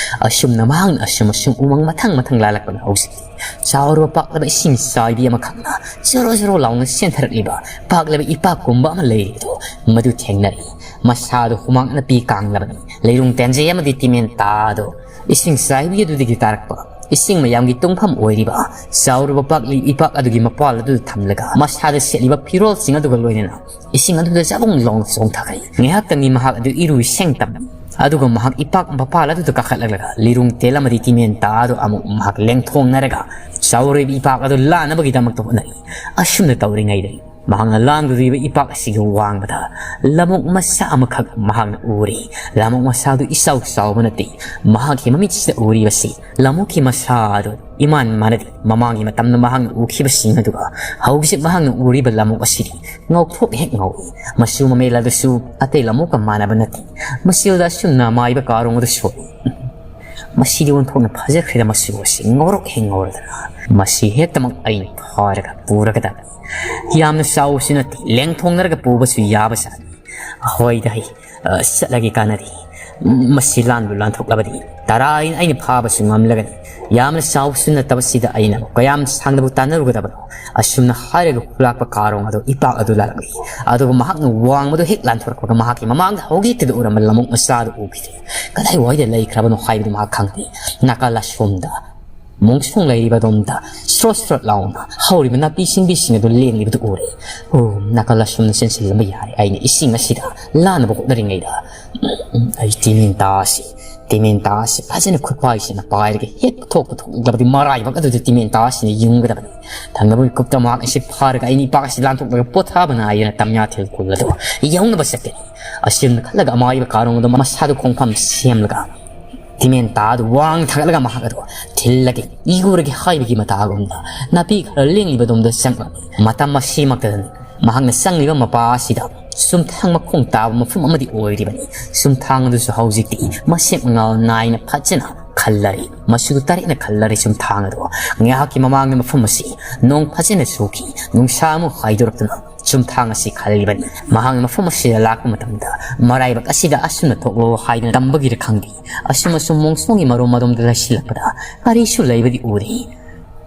ꯑꯁꯨꯝꯅ ꯃꯍꯥꯛꯅ ꯑꯁꯨꯝ ꯑꯁꯨꯝ ꯎꯃꯪ ꯃꯊꯪ ꯃꯊꯪ ꯂꯥꯜꯂꯛꯄꯅ ꯍꯧꯖꯤꯛꯇꯤ ꯆꯥꯎꯔꯕ ꯄꯥꯛꯂꯕ ꯏꯁꯤꯡ ꯆꯥꯏꯕꯤ ꯑꯃꯈꯛꯅ ꯖꯣꯔꯣ ꯖꯣꯔꯣ ꯂꯥꯎꯅ ꯆꯦꯟꯊꯔꯛꯂꯤꯕ ꯄꯥꯛꯂꯕ ꯏꯄꯥꯛꯀꯨꯝꯕ ꯑꯃ ꯂꯩꯔꯤꯕꯗꯣ ꯃꯗꯨ ꯊꯦꯡꯅꯔꯤ꯫ ꯃꯁꯥꯗꯣ ꯍꯨꯃꯥꯡꯅ ꯄꯤ ꯀꯥꯡꯂꯕꯅꯤ꯫ ꯂꯩꯔꯨꯡ ꯇꯦꯟꯖꯩ ꯑꯃꯗꯤ ꯇꯤꯃꯦꯟ ꯇꯥꯗꯣ ꯏꯁꯤꯡ ꯆꯥꯏꯕꯤ ꯑꯗꯨꯗꯒꯤ ꯇꯥꯔꯛꯄ ꯏꯁꯤꯡ ꯃꯌꯥꯝꯒꯤ ꯇꯨꯡꯐꯝ ꯑꯣꯏꯔꯤꯕ ꯆꯥꯎꯔꯕ ꯄꯥꯛꯂꯤ ꯏꯄꯥꯛ ꯑꯗꯨꯒꯤ ꯃꯄꯥꯜ ꯑꯗꯨꯗ ꯊꯝꯂꯒ, ꯃꯁꯥꯗ ꯁꯦꯠꯂꯤꯕ ꯐꯤꯔꯣꯜꯁꯤꯡ ꯑꯗꯨꯒ ꯂꯣꯏꯅꯅ ꯏꯁꯤꯡ ꯑꯗꯨꯗ ꯖꯕꯨꯡ ꯂꯥꯎꯅ ꯆꯣꯡꯊꯈ꯭ꯔꯦ꯫ ꯉꯥꯏꯍꯥꯛꯇꯪꯗꯤ ꯃꯍꯥꯛ ꯑꯗꯨ ꯏꯔꯨ ꯁꯦꯡ ꯇꯝ, ꯑꯗꯨꯒ ꯃꯍꯥꯛ ꯏꯄꯥꯛ ꯃꯄꯥꯜ ꯑꯗꯨꯗ ꯀꯥꯈꯠꯂꯛꯂꯒ ꯂꯤꯔꯨꯡ ꯇꯦꯜ ꯑꯃꯗꯤ ꯇꯤꯃꯦꯟꯇꯥ ꯑꯗꯨ ꯑꯃꯨꯛ ꯃꯍꯥꯛ ꯂꯦꯡꯊꯣꯡꯅꯔꯒ ꯆꯥꯎꯔꯤꯕ ꯏꯄꯥꯛ ꯑꯗꯨ ꯂꯥꯟꯅꯕꯒꯤꯗꯃꯛꯇ ꯍꯣꯠꯅꯔꯤ꯫ ꯑꯁꯨꯝꯅ ꯇꯧꯔꯤꯉꯩꯗ ꯃꯍꯥꯛꯅ ꯂꯥꯡꯗꯣꯔꯤꯕ ꯏꯄꯥꯛ ꯑꯁꯤꯒꯤ ꯋꯥꯡꯃꯗ ꯂꯝꯑꯣꯛ ꯃꯆꯥ ꯑꯃꯈꯛ ꯃꯍꯥꯛꯅ ꯎꯔꯦ꯫ ꯂꯝꯑꯣꯛ ꯃꯆꯥꯗꯨ ꯏꯆꯥꯎ ꯆꯥꯎꯕ ꯅꯠꯇꯦ꯫ ꯃꯍꯥꯛꯀꯤ ꯃꯃꯤꯠꯁꯤꯗ ꯎꯔꯤꯕꯁꯤ ꯂꯝꯑꯣꯛꯀꯤ ꯃꯁꯥ ꯑꯗꯨ ꯏꯃꯥꯟ ꯃꯥꯟꯅꯗꯦ꯫ ꯃꯃꯥꯡꯒꯤ ꯃꯇꯝꯗ ꯃꯍꯥꯛꯅ ꯎꯈꯤꯕꯁꯤꯡ ꯑꯗꯨꯒ ꯍꯧꯖꯤꯛ ꯃꯍꯥꯛꯅ ꯎꯔꯤꯕ ꯂꯝꯑꯣꯛ ꯑꯁꯤꯗꯤ ꯉꯧꯊꯣꯛ ꯍꯦꯛ ꯉꯧꯏ꯫ ꯃꯆꯨ ꯃꯃꯦꯜ ꯑꯗꯨꯁꯨ ꯑꯇꯩ ꯂꯝꯑꯣꯛꯀ ꯃꯥꯟꯅꯕ ꯅꯠꯇꯦ꯫ ꯃꯆꯨꯗ ꯑꯁꯨꯝꯅ ꯑꯃꯥꯏꯕ ꯀꯥꯔꯣꯡ ꯑꯗꯨ ꯁꯣꯛꯏ꯫ ꯃꯁꯤꯗꯤ ꯑꯣꯟꯊꯣꯛꯅ ꯐꯖꯈ꯭ꯔꯦꯗ, ꯃꯆꯨ ꯑꯁꯤ ꯉꯧꯔꯣꯛ ꯍꯦꯛ ꯉꯧꯔꯗꯅ꯫ ꯃꯁꯤ ꯍꯦꯛꯇꯃꯛ ꯑꯩꯅ ꯐꯥꯔꯒ ꯄꯨꯔꯒꯗꯕꯅꯤ꯫ ꯌꯥꯝꯅ ꯆꯥꯎꯕꯁꯨ ꯅꯠꯇꯦ, ꯂꯦꯡꯊꯣꯡꯅꯔꯒ ꯄꯨꯕꯁꯨ ꯌꯥꯕ ꯖꯥꯠꯅꯤ꯫ ꯍꯣꯏꯗ, ꯑꯩ, ꯑ, ꯆꯠꯂꯒꯦ, ꯀꯥꯟꯅꯗꯦ꯫ ꯃꯁꯤ ꯂꯥꯟꯕꯨ ꯂꯥꯟꯊꯣꯛꯂꯕꯗꯤ ꯇꯔꯥ ꯑꯩꯅ, ꯑꯩꯅ ꯐꯥꯕꯁꯨ ꯉꯝꯂꯒꯅꯤ꯫ ꯌꯥꯝꯅ ꯆꯥꯎꯕꯁꯨ ꯅꯠꯇꯕꯁꯤꯗ ꯑꯩꯅ ꯀꯌꯥꯝ ꯁꯥꯡꯅꯕꯨ ꯇꯥꯟꯅꯔꯨꯒꯗꯕꯅꯣ? ꯑꯁꯨꯝꯅ ꯍꯥꯏꯔꯒ ꯈꯨꯂꯥꯛꯄ ꯀꯥꯔꯣꯡ ꯑꯗꯨ ꯏꯄꯥꯛ ꯑꯗꯨ ꯂꯥꯜꯂꯛꯂꯤ꯫ ꯑꯗꯨꯒ ꯃꯍꯥꯛꯅ ꯋꯥꯡꯃꯗꯨ ꯍꯦꯛ ꯂꯥꯟꯊꯣꯔꯛꯄꯒ ꯃꯍꯥꯛꯀꯤ ꯃꯃꯥꯡꯗ ꯍꯧꯒꯠꯇꯨꯅ ꯎꯔꯝꯕ ꯂꯝꯑꯣꯛ ꯃꯆꯥꯗꯨ ꯎꯈꯤꯗꯦ꯫ ꯀꯗꯥꯏꯋꯥꯏꯗ ꯂꯩꯈ꯭ꯔꯕꯅꯣ ꯍꯥꯏꯕꯗꯨ ꯃꯍꯥꯛ ꯈꯪꯗꯦ꯫ ꯅꯥꯀꯜ ꯑꯁꯣꯝꯗ ꯃꯣꯡꯁꯣꯡ ꯂꯩꯔꯤꯕ ꯑꯗꯣꯝꯗ ꯁ꯭ꯔꯣꯠ ꯁ꯭ꯔꯣꯠ ꯂꯥꯎꯅ ꯍꯧꯔꯤꯕ ꯅꯥꯄꯤ ꯁꯤꯡꯕꯤꯁꯤꯡ ꯑꯗꯨ ꯂꯦꯡꯂꯤꯕꯗꯨ ꯎꯔꯦ꯫ ꯑꯣ, ꯅꯥꯀꯜ ꯑꯁꯣꯝꯗ ꯆꯦꯟꯁꯤꯜꯂꯝꯕ ꯌꯥꯔꯦ꯫ ꯑꯩꯅ ꯏꯁꯤꯡ ꯑꯁꯤꯗ ꯂꯥꯟꯅꯕ ꯍꯣꯠꯅꯔꯤꯉꯩꯗ, ꯎꯝ, ꯑꯩ ꯇꯤꯃꯦꯟꯇꯥ ꯑꯁꯤ, ꯇꯤꯃꯦꯟꯇꯥ ꯑꯁꯤ ꯐꯖꯅ ꯈꯨꯠꯄꯥꯏꯁꯤꯅ ꯄꯥꯏꯔꯒ ꯍꯦꯛ ꯊꯣꯛꯄ ꯊꯣꯛꯂꯕꯗꯤ ꯃꯔꯥꯏꯕꯛ ꯑꯗꯨꯗ ꯇꯤꯃꯦꯟꯇꯥ ꯑꯁꯤꯅ ꯌꯨꯡꯒꯗꯕꯅꯤ꯫ ꯊꯪꯅꯕ ꯃꯤꯀꯨꯞꯇ ꯃꯍꯥꯛ ꯑꯁꯤ ꯐꯥꯔꯒ ꯑꯩꯅ ꯏꯄꯥꯛ ꯑꯁꯤ ꯂꯥꯟꯊꯣꯛꯂꯒ ꯄꯣꯊꯥꯕ ꯅꯥꯏꯗꯅ ꯇꯝꯌꯥꯊꯦꯜ ꯈꯨꯜ ꯑꯗꯨ ꯌꯧꯅꯕ ꯆꯠꯀꯅꯤ꯫ ꯑꯁꯨꯝꯅ ꯈꯜꯂꯒ ꯑꯃꯥꯏꯕ ꯀꯥꯔꯣꯡ ꯑꯗꯨ ꯃꯁꯥꯗꯨ ꯈꯣꯡꯐꯝ ꯁꯦꯝꯂꯒ ꯇꯤꯃꯦꯟꯇꯥ ꯑꯗꯨ ꯋꯥꯡ ꯊꯥꯒꯠꯂꯒ ꯃꯍꯥꯛ ꯑꯗꯨ ꯊꯤꯜꯂꯒꯦ, ꯏꯔꯨꯔꯒꯦ ꯍꯥꯏꯕꯒꯤ ꯃꯇꯥꯒꯨꯝꯅ ꯅꯥꯄꯤ ꯈꯔ ꯂꯦꯡꯂꯤꯕꯗꯣꯝꯗ ꯆꯪꯂꯝꯃꯤ꯫ ꯃꯇꯝ ꯑꯁꯤꯃꯛꯇꯗꯅꯤ ꯃꯍꯥꯛꯅ ꯆꯪꯂꯤꯕ ꯃꯄꯥ ꯑꯁꯤꯗ ꯆꯨꯝꯊꯥꯡ ꯃꯈꯣꯡ ꯇꯥꯕ ꯃꯐꯝ ꯑꯃꯗꯤ ꯑꯣꯏꯔꯤꯕꯅꯤ꯫ ꯆꯨꯝꯊꯥꯡ ꯑꯗꯨꯁꯨ ꯍꯧꯖꯤꯛꯇꯤ ꯃꯁꯦꯛ ꯃꯉꯥꯜ ꯅꯥꯏꯅ ꯐꯖꯅ ꯈꯜꯂꯔꯤ, ꯃꯆꯨ ꯇꯔꯦꯠꯅ ꯈꯜꯂꯔꯤ꯫ ꯆꯨꯝꯊꯥꯡ ꯑꯗꯨ ꯉꯥꯏꯍꯥꯛꯀꯤ ꯃꯃꯥꯡꯗ ꯃꯐꯝ ꯑꯁꯤ ꯅꯣꯡ ꯐꯖꯅ ꯆꯨꯈꯤ꯫ ꯅꯨꯡꯁꯥ ꯑꯃꯨꯛ ꯍꯥꯏꯗꯣꯔꯛꯇꯨꯅ ꯆꯨꯝꯊꯥꯡ ꯑꯁꯤ ꯈꯜꯂꯤꯕꯅꯤ꯫ ꯃꯍꯥꯛꯅ ꯃꯐꯝ ꯑꯁꯤꯗ ꯂꯥꯛꯄ ꯃꯇꯝꯗ ꯃꯔꯥꯏꯕꯛ ꯑꯁꯤꯗ ꯑꯁꯨꯝꯅ ꯊꯣꯛꯂꯣ ꯍꯥꯏꯗꯨꯅ ꯇꯝꯕꯒꯤꯔ ꯈꯪꯗꯦ, ꯑꯁꯨꯝ ꯑꯁꯨꯝ ꯃꯣꯡꯁꯣꯡꯒꯤ ꯃꯔꯣꯝ ꯑꯗꯣꯝꯗ ꯂꯩꯁꯤꯜꯂꯛꯄꯗ ꯀꯔꯤꯁꯨ ꯂꯩꯕꯗꯤ ꯎꯗꯦ꯫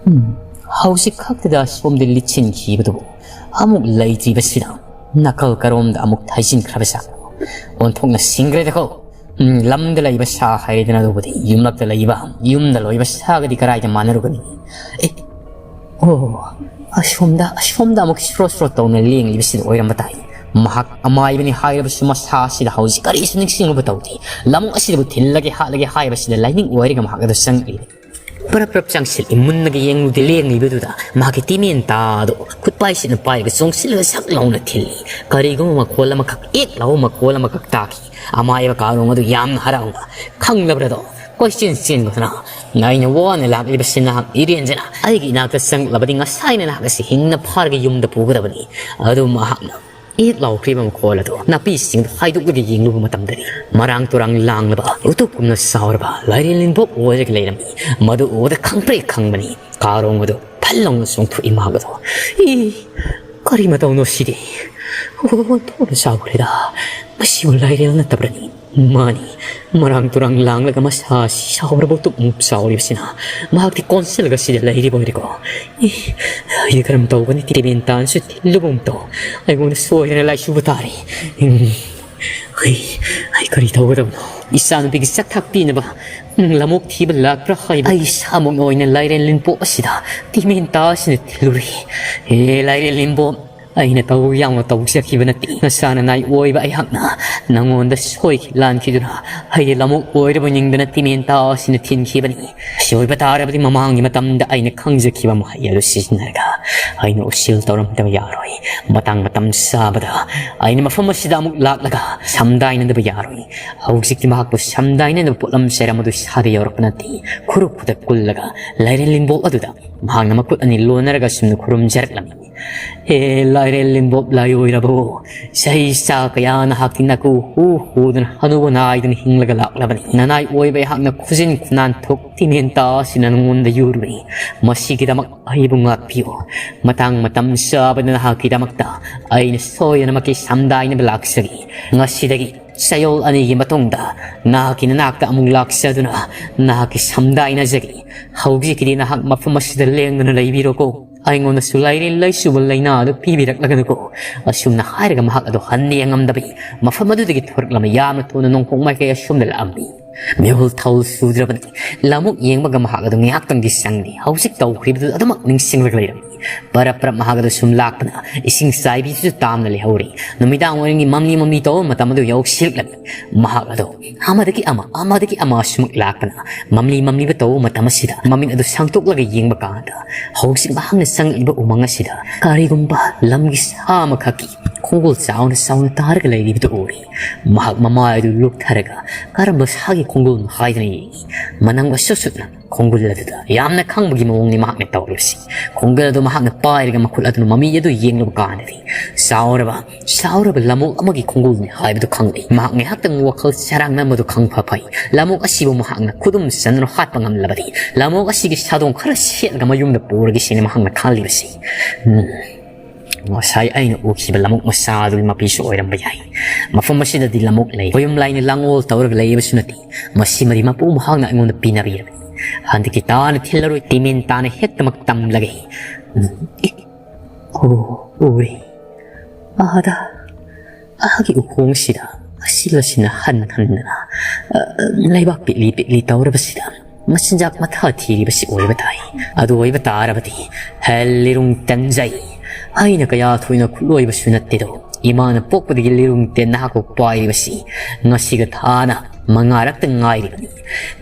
ꯎꯝ, ꯍꯧꯖꯤꯛ ꯈꯛꯇꯗ ꯑꯁꯣꯝꯗ ꯂꯤꯠꯁꯤꯟꯈꯤꯕꯗꯨꯕꯨ ꯑꯃꯨꯛ ꯂꯩꯇ꯭ꯔꯤꯕꯁꯤꯗ ꯅꯥꯀꯜ ꯀꯔꯣꯝꯗ ꯑꯃꯨꯛ ꯊꯩꯖꯤꯟꯈ꯭ꯔꯕ ꯖꯥꯠꯅꯣ? ꯑꯣꯟꯊꯣꯛꯅ ꯁꯤꯡꯈ꯭ꯔꯦꯗꯀꯣ꯫ ꯎꯝ, ꯂꯝꯗ ꯂꯩꯕ ꯁꯥ ꯍꯥꯏꯔꯦꯗꯅ, ꯑꯗꯨꯕꯨꯗꯤ ꯌꯨꯝꯂꯛꯇ ꯂꯩꯕ, ꯌꯨꯝꯗ ꯂꯣꯏꯕ ꯁꯥꯒꯗꯤ ꯀꯔꯥꯏꯗ ꯃꯥꯟꯅꯔꯨꯒꯅꯤ? ꯑꯦ, ꯑꯣ, ꯑꯁꯣꯝꯗ, ꯑꯁꯣꯝꯗ ꯑꯃꯨꯛ ꯁ꯭ꯔꯣꯠ ꯁ꯭ꯔꯣꯠ ꯇꯧꯅ ꯂꯦꯡꯂꯤꯕꯁꯤꯗ ꯑꯣꯏꯔꯝꯕ ꯇꯥꯏ꯫ ꯃꯍꯥꯛ ꯑꯃꯥꯏꯕꯅꯤ ꯍꯥꯏꯔꯕꯁꯨ ꯃꯁꯥ ꯑꯁꯤꯗ ꯍꯧꯖꯤꯛ ꯀꯔꯤꯁꯨ ꯅꯤꯡꯁꯤꯡꯂꯨꯕ ꯇꯧꯗꯦ꯫ ꯂꯝ ꯑꯁꯤꯗꯕꯨ ꯊꯤꯜꯂꯒꯦ ꯍꯥꯠꯂꯒꯦ ꯍꯥꯏꯕꯁꯤꯗ ꯂꯥꯏꯅꯤꯡ ꯑꯣꯏꯔꯒ ꯃꯍꯥꯛ ꯑꯗꯨ ꯆꯪꯂꯤ꯫ ꯄꯔꯞ ꯄꯔꯞ ꯆꯪꯁꯤꯜꯂꯤ꯫ ꯃꯨꯟꯅꯒ ꯌꯦꯡꯂꯨꯗꯦ ꯂꯦꯡꯂꯤꯕꯗꯨꯗ ꯃꯍꯥꯛꯀꯤ ꯇꯤꯃꯦꯟ ꯇꯥꯗꯣ ꯈꯨꯠꯄꯥꯏꯁꯤꯅ ꯄꯥꯏꯔꯒ ꯆꯣꯡꯁꯤꯜꯂꯒ ꯁꯛ ꯂꯥꯎꯅ ꯊꯤꯜꯂꯤ꯫ ꯀꯔꯤꯒꯨꯝꯕ ꯃꯈꯣꯜ ꯑꯃꯈꯛ, ꯑꯦꯛ ꯂꯥꯎꯕ ꯃꯈꯣꯜ ꯑꯃꯈꯛ ꯇꯥꯈꯤ꯫ ꯑꯃꯥꯏꯕ ꯀꯥꯔꯣꯡ ꯑꯗꯨ ꯌꯥꯝꯅ ꯍꯔꯥꯎꯅ, "ꯈꯪꯂꯕ꯭ꯔꯗꯣ? ꯀꯣꯏꯆꯦꯟ ꯆꯦꯟꯒꯗꯅ꯫ ꯑꯩꯅ ꯋꯥꯅ ꯂꯥꯛꯂꯤꯕꯁꯤ ꯅꯍꯥꯛ ꯏꯔꯦꯟꯖꯅ ꯑꯩꯒꯤ ꯏꯅꯥꯛꯇ ꯆꯪꯂꯕꯗꯤ ꯉꯁꯥꯏꯅ ꯅꯍꯥꯛ ꯑꯁꯤ ꯍꯤꯡꯅ ꯐꯥꯔꯒ ꯌꯨꯝꯗ ꯄꯨꯒꯗꯕꯅꯤ꯫ ꯑꯗꯨ ꯃꯍꯥꯛꯅ" ꯑꯦꯛ ꯂꯥꯎꯈ꯭ꯔꯤꯕ ꯃꯈꯣꯜ ꯑꯗꯨ ꯅꯥꯄꯤꯁꯤꯡꯗ ꯍꯥꯏꯗꯣꯛꯂꯒ ꯌꯦꯡꯂꯨꯕ ꯃꯇꯝꯗꯗꯤ ꯃꯔꯥꯡ ꯇꯨꯔꯥꯡ ꯂꯥꯡꯂꯕ ꯎꯇꯨꯞ ꯀꯨꯝꯅ ꯆꯥꯎꯔꯕ ꯂꯥꯏꯔꯦꯟ ꯂꯤꯟꯕꯣꯞ ꯑꯣꯏꯔꯒ ꯂꯩꯔꯝꯃꯤ꯫ ꯃꯗꯨ ꯎꯕꯗ ꯈꯪꯄ꯭ꯔꯦꯛ ꯈꯪꯕꯅꯤ꯫ ꯀꯥꯔꯣꯡ ꯑꯗꯨ ꯐꯜ ꯂꯥꯎꯅ ꯆꯣꯡꯊꯣꯛꯏ ꯃꯍꯥꯛ ꯑꯗꯨ꯫ "ꯏ, ꯀꯔꯤ ꯃꯇꯧꯅꯣ ꯁꯤꯗꯤ? ꯑꯣꯟꯊꯣꯛꯅ ꯆꯥꯎꯈ꯭ꯔꯦꯗ꯫ ꯃꯁꯤꯕꯨ ꯂꯥꯏꯔꯦꯜ ꯅꯠꯇꯕ꯭ꯔꯅꯤ?" ꯃꯥꯅꯤ, ꯃꯔꯥꯡ ꯇꯨꯔꯥꯡ ꯂꯥꯡꯂꯒ ꯃꯁꯥꯁꯤ ꯁꯥꯎꯔꯕ ꯎꯇꯨꯞꯃꯨꯛ ꯆꯥꯎꯔꯤꯕꯁꯤꯅ ꯃꯍꯥꯛꯇꯤ ꯀꯣꯟꯁꯤꯜꯂꯒ ꯁꯤꯗ ꯂꯩꯔꯤꯕ ꯑꯣꯏꯔꯦꯀꯣ꯫ ꯏ, ꯑꯩꯗꯤ ꯀꯔꯝ ꯇꯧꯒꯅꯤ? ꯇꯤꯃꯦꯟ ꯇꯥꯟꯁꯨ ꯊꯤꯜꯂꯨꯕꯒꯨꯝ ꯇꯧ꯫ ꯑꯩꯉꯣꯟꯗ ꯁꯣꯏꯗꯅ ꯂꯥꯏꯆꯨꯕ ꯇꯥꯔꯦ꯫ ꯎꯝ, ꯑꯩ, ꯑꯩ ꯀꯔꯤ ꯇꯧꯒꯗꯕꯅꯣ? ꯏꯆꯥꯅꯨꯄꯤꯒꯤ ꯆꯥꯛꯊꯥꯛ ꯄꯤꯅꯕ ꯂꯃꯣꯛ ꯊꯤꯕ ꯂꯥꯛꯄ꯭ꯔꯥ ꯍꯥꯏꯕ? ꯑꯩ ꯏꯁꯥꯃꯛꯅ ꯑꯣꯏꯅ ꯂꯥꯏꯔꯦꯟ ꯂꯤꯟꯄꯣꯛ ꯑꯁꯤꯗ ꯇꯤꯃꯦꯟ ꯇꯥꯁꯤꯅ ꯊꯤꯜꯂꯨꯔꯦ꯫ ꯍꯦ ꯂꯥꯏꯔꯦꯟ ꯂꯤꯟꯕꯣꯞ, ꯑꯩꯅ ꯇꯧ ꯌꯥꯝꯅ ꯇꯧꯖꯈꯤꯕ ꯅꯠꯇꯦ꯫ ꯅꯆꯥ ꯅꯅꯥꯏ ꯑꯣꯏꯕ ꯑꯩꯍꯥꯛꯅ ꯅꯉꯣꯟꯗ ꯁꯣꯏꯈꯤ ꯂꯥꯟꯈꯤꯗꯨꯅ ꯑꯩꯒꯤ ꯂꯃꯣꯛ ꯑꯣꯏꯔꯕ ꯅꯤꯡꯗꯅ ꯇꯤꯃꯦꯟ ꯇꯥꯁꯤꯅ ꯊꯤꯟꯈꯤꯕꯅꯤ꯫ ꯑꯁꯤ ꯑꯣꯏꯕ ꯇꯥꯔꯕꯗꯤ ꯃꯃꯥꯡꯒꯤ ꯃꯇꯝꯗ ꯑꯩꯅ ꯈꯪꯖꯈꯤꯕ ꯃꯍꯩ ꯑꯗꯨ ꯁꯤꯖꯤꯟꯅꯔꯒ ꯑꯩꯅ ꯎꯁꯤꯜ ꯇꯧꯔꯝꯗꯕ ꯌꯥꯔꯣꯏ꯫ ꯃꯇꯥꯡ ꯃꯇꯝ ꯆꯥꯕꯗ ꯑꯩꯅ ꯃꯐꯝ ꯑꯁꯤꯗ ꯑꯃꯨꯛ ꯂꯥꯛꯂꯒ ꯁꯝꯗꯥꯏꯅꯗꯕ ꯌꯥꯔꯣꯏ꯫ ꯍꯧꯖꯤꯛꯇꯤ ꯃꯍꯥꯛꯄꯨ ꯁꯝꯗꯥꯏꯅꯅꯕ ꯄꯣꯠꯂꯝ ꯆꯩꯔꯝ ꯑꯗꯨ ꯏꯁꯥꯗ ꯌꯧꯔꯛꯄ ꯅꯠꯇꯦ꯫ ꯈꯨꯔꯨ ꯈꯨꯗꯛ ꯀꯨꯜꯂꯒ ꯂꯥꯏꯔꯦꯟ ꯂꯤꯟꯕꯣꯛ ꯑꯗꯨꯗ ꯃꯍꯥꯛꯅ ꯃꯈꯨꯠ ꯑꯅꯤ ꯂꯣꯟꯅꯔꯒ ꯑꯁꯨꯝꯅ ꯈꯨꯔꯨꯝꯖꯔꯛꯂꯝꯃꯤ꯫ "ꯍꯦ ꯂꯥꯏꯔꯦꯟ ꯂꯤꯟꯕꯣꯞ ꯂꯥꯏꯑꯣꯏꯔꯕꯣ, ꯆꯍꯤ ꯆꯥ ꯀꯌꯥ ꯅꯍꯥꯛꯀꯤ ꯅꯀꯨ ꯍꯨ ꯍꯨꯗꯨꯅ ꯍꯅꯨꯕ ꯅꯥꯏꯗꯨꯅ ꯍꯤꯡꯂꯒ ꯂꯥꯛꯂꯕꯅꯤ꯫ ꯅꯅꯥꯏ ꯑꯣꯏꯕ ꯑꯩꯍꯥꯛꯅ ꯈꯨꯖꯤꯟ ꯈꯨꯅꯥꯟ ꯊꯣꯛ ꯇꯤꯃꯦꯟ ꯇꯥꯁꯤꯅ ꯅꯉꯣꯟꯗ ꯌꯨꯔꯨꯔꯤ꯫ ꯃꯁꯤꯒꯤꯗꯃꯛ ꯑꯩꯕꯨ ꯉꯥꯛꯄꯤꯌꯨ꯫ ꯃꯇꯥꯡ ꯃꯇꯝ ꯆꯥꯕꯗ ꯅꯍꯥꯛꯀꯤꯗꯃꯛꯇ ꯑꯩꯅ ꯁꯣꯏꯗꯅꯃꯛꯀꯤ ꯁꯝꯗꯥꯏꯅꯕ ꯂꯥꯛꯆꯒꯦ꯫ ꯉꯁꯤꯗꯒꯤ ꯆꯌꯣꯜ ꯑꯅꯤꯒꯤ ꯃꯇꯨꯡꯗ ꯅꯍꯥꯛꯀꯤ ꯅꯅꯥꯛꯇ ꯑꯃꯨꯛ ꯂꯥꯛꯆꯗꯨꯅ ꯅꯍꯥꯛꯀꯤ ꯁꯝꯗꯥꯏꯅꯖꯒꯦ꯫ ꯍꯧꯖꯤꯛꯀꯤꯗꯤ ꯅꯍꯥꯛ ꯃꯐꯝ ꯑꯁꯤꯗ ꯂꯦꯡꯗꯅ ꯂꯩꯕꯤꯔꯣꯀꯣ꯫ ꯑꯩꯉꯣꯟꯗꯁꯨ ꯂꯥꯏꯔꯦꯟ ꯂꯩꯁꯨꯕ ꯂꯥꯏꯅꯥ ꯑꯗꯨ ꯄꯤꯕꯤꯔꯛꯂꯒꯅꯨꯀꯣ꯫ ꯑꯁꯨꯝꯅ ꯍꯥꯏꯔꯒ ꯃꯍꯥꯛ ꯑꯗꯨ ꯍꯟꯅ ꯌꯦꯡꯉꯝꯗꯕꯒꯤ ꯃꯐꯝ ꯑꯗꯨꯗꯒꯤ ꯊꯣꯔꯛꯂꯝꯃꯤ꯫ ꯌꯥꯝꯅ ꯊꯨꯅ ꯅꯣꯡꯄꯣꯛ ꯃꯥꯏꯀꯩ ꯑꯁꯣꯝꯗ ꯂꯥꯛꯑꯝꯃꯤ꯫ ꯃꯤꯍꯨꯜ ꯊꯧꯜ ꯁꯨꯗ꯭ꯔꯕꯅꯤ꯫ ꯂꯃꯨꯛ ꯌꯦꯡꯕꯒ ꯃꯍꯥꯛ ꯑꯗꯨ ꯉꯥꯏꯍꯥꯛꯇꯪꯗꯤ ꯆꯪꯂꯤ꯫ ꯍꯧꯖꯤꯛ ꯇꯧꯈ꯭ꯔꯤꯕꯗꯨ ꯑꯗꯨꯃꯛ ꯅꯤꯡꯁꯤꯡꯂꯒ ꯂꯩꯔꯝꯃꯤ꯫ ꯄꯔꯞ ꯄꯔꯞ ꯃꯍꯥꯛ ꯑꯗꯨ ꯁꯨꯝ ꯂꯥꯛꯄꯅ ꯏꯁꯤꯡ ꯆꯥꯏꯕꯤꯁꯤꯁꯨ ꯇꯥꯝꯅ ꯂꯩꯍꯧꯔꯤ꯫ ꯅꯨꯃꯤꯗꯥꯡ ꯋꯥꯏꯔꯝꯒꯤ ꯃꯝꯂꯤ ꯃꯝꯂꯤ ꯇꯧꯕ ꯃꯇꯝ ꯑꯗꯨ ꯌꯧꯁꯤꯜꯂꯛꯂꯝꯃꯤ꯫ ꯃꯍꯥꯛ ꯑꯗꯨ ꯑꯃꯗꯒꯤ ꯑꯃ, ꯑꯃꯗꯒꯤ ꯑꯃ ꯁꯨꯝ ꯂꯥꯛꯄꯅ ꯃꯝꯂꯤ ꯃꯝꯂꯤꯕ ꯇꯧꯕ ꯃꯇꯝ ꯑꯁꯤꯗ ꯃꯃꯤꯠ ꯑꯗꯨ ꯁꯥꯡꯗꯣꯛꯂꯒ ꯌꯦꯡꯕ ꯀꯥꯟꯗ ꯍꯧꯖꯤꯛ ꯃꯍꯥꯛꯅ ꯆꯪꯂꯛꯂꯤꯕ ꯎꯃꯪ ꯑꯁꯤꯗ ꯀꯔꯤꯒꯨꯝꯕ ꯂꯝꯒꯤ ꯁꯥ ꯑꯃꯈꯛꯀꯤ ꯈꯣꯡꯒꯨꯜ ꯆꯥꯎꯅ ꯆꯥꯎꯅ ꯇꯥꯔꯒ ꯂꯩꯔꯤꯕꯗꯨ ꯎꯔꯤ꯫ ꯃꯍꯥꯛ ꯃꯃꯥꯏ ꯑꯗꯨ ꯂꯨꯞꯊꯔꯒ ꯀꯔꯝꯕ ꯁꯥꯒꯤ ꯈꯣꯡꯒꯨꯜꯅꯣ ꯍꯥꯏꯗꯨꯅ ꯌꯦꯡꯉꯤ꯫ ꯃꯅꯪ ꯑꯁꯨꯠ ꯁꯨꯠꯅ ꯈꯣꯡꯒꯨꯜ ꯑꯗꯨꯗ ꯌꯥꯝꯅ ꯈꯪꯕꯒꯤ ꯃꯑꯣꯡꯅꯤ ꯃꯍꯥꯛꯅ ꯇꯧꯔꯤꯕꯁꯤ꯫ ꯈꯣꯡꯒꯨꯜ ꯑꯗꯨ ꯃꯍꯥꯛꯅ ꯄꯥꯏꯔꯒ ꯃꯈꯨꯠ ꯑꯗꯨꯅ ꯃꯃꯤ ꯑꯗꯨ ꯌꯦꯡꯂꯨꯕ ꯀꯥꯟꯗꯗꯤ ꯆꯥꯎꯔꯕ, ꯆꯥꯎꯔꯕ ꯂꯃꯣꯛ ꯑꯃꯒꯤ ꯈꯣꯡꯒꯨꯜꯅꯤ ꯍꯥꯏꯕꯗꯨ ꯈꯪꯂꯤ꯫ ꯃꯍꯥꯛ ꯉꯥꯏꯍꯥꯛꯇꯪ ꯋꯥꯈꯜ ꯆꯔꯥꯡꯅꯔꯝꯕꯗꯨ ꯈꯪꯕ ꯐꯩ꯫ ꯂꯃꯣꯛ ꯑꯁꯤꯕꯨ ꯃꯍꯥꯛꯅ ꯈꯨꯗꯨꯝ ꯆꯟꯗꯨꯅ ꯍꯥꯠꯄ ꯉꯝꯂꯕꯗꯤ ꯂꯃꯣꯛ ꯑꯁꯤꯒꯤ ꯁꯥꯗꯣꯡ ꯈꯔ ꯁꯦꯠꯂꯒ ꯃꯌꯨꯝꯗ ꯄꯨꯔꯒꯦ ꯁꯤꯅꯤ ꯃꯍꯥꯛꯅ ꯈꯜꯂꯤꯕꯁꯤ꯫ ꯎꯝ꯫ ꯉꯁꯥꯏ ꯑꯩꯅ ꯎꯈꯤꯕ ꯂꯃꯣꯛ ꯃꯆꯥ ꯑꯗꯨꯒꯤ ꯃꯄꯤꯁꯨ ꯑꯣꯏꯔꯝꯕ ꯌꯥꯏ꯫ ꯃꯐꯝ ꯑꯁꯤꯗꯗꯤ ꯂꯃꯣꯛ ꯂꯩ꯫ ꯈꯣꯌꯨꯝ ꯂꯥꯏꯅ ꯂꯥꯡꯑꯣꯜ ꯇꯧꯔꯒ ꯂꯩꯔꯤꯕꯁꯨ ꯅꯠꯇꯦ꯫ ꯃꯁꯤ ꯃꯔꯤ ꯃꯄꯨ ꯃꯍꯥꯛꯅ ꯑꯩꯉꯣꯟꯗ ꯄꯤꯅꯕꯤꯔꯕꯅꯤ꯫ ꯍꯟꯗꯛꯀꯤ ꯇꯥꯅ ꯊꯤꯜꯂꯔꯣꯏ, ꯇꯤꯃꯦꯟ ꯇꯥꯅ ꯍꯦꯛꯇꯃꯛ ꯇꯝꯂꯒꯦ꯫ ꯎꯝ꯫ ꯑꯣ, ꯎꯔꯦ꯫ ꯑꯥꯗ, ꯑꯥꯒꯤ ꯎꯈꯣꯡꯁꯤꯗ ꯑꯁꯤꯜ ꯑꯁꯤꯅ ꯍꯟ ꯍꯟꯗꯅ, ꯑ, ꯂꯩꯕꯥꯛ ꯄꯤꯛꯂꯤ ꯄꯤꯛꯂꯤ ꯇꯧꯔꯕꯁꯤꯗ ꯃꯆꯤꯟꯖꯥꯛ ꯃꯊꯥ ꯊꯤꯔꯤꯕꯁꯤ ꯑꯣꯏꯕ ꯇꯥꯏ꯫ ꯑꯗꯨ ꯑꯣꯏꯕ ꯇꯥꯔꯕꯗꯤ ꯍꯦ ꯂꯤꯔꯨꯡ ꯇꯦꯟꯖꯩ, ꯑꯩꯅ ꯀꯌꯥ ꯊꯣꯏꯅ ꯈꯨꯠꯂꯣꯏꯕꯁꯨ ꯅꯠꯇꯦꯗꯣ꯫ ꯏꯃꯥꯅ ꯄꯣꯛꯄꯗꯒꯤ ꯂꯤꯔꯨꯡ ꯇꯦꯟꯅ ꯍꯥꯞꯄ ꯄꯥꯏꯔꯤꯕꯁꯤ ꯉꯁꯤꯒ ꯊꯥꯅ ꯃꯉꯥꯔꯛꯇ ꯉꯥꯏꯔꯤꯕꯅꯤ꯫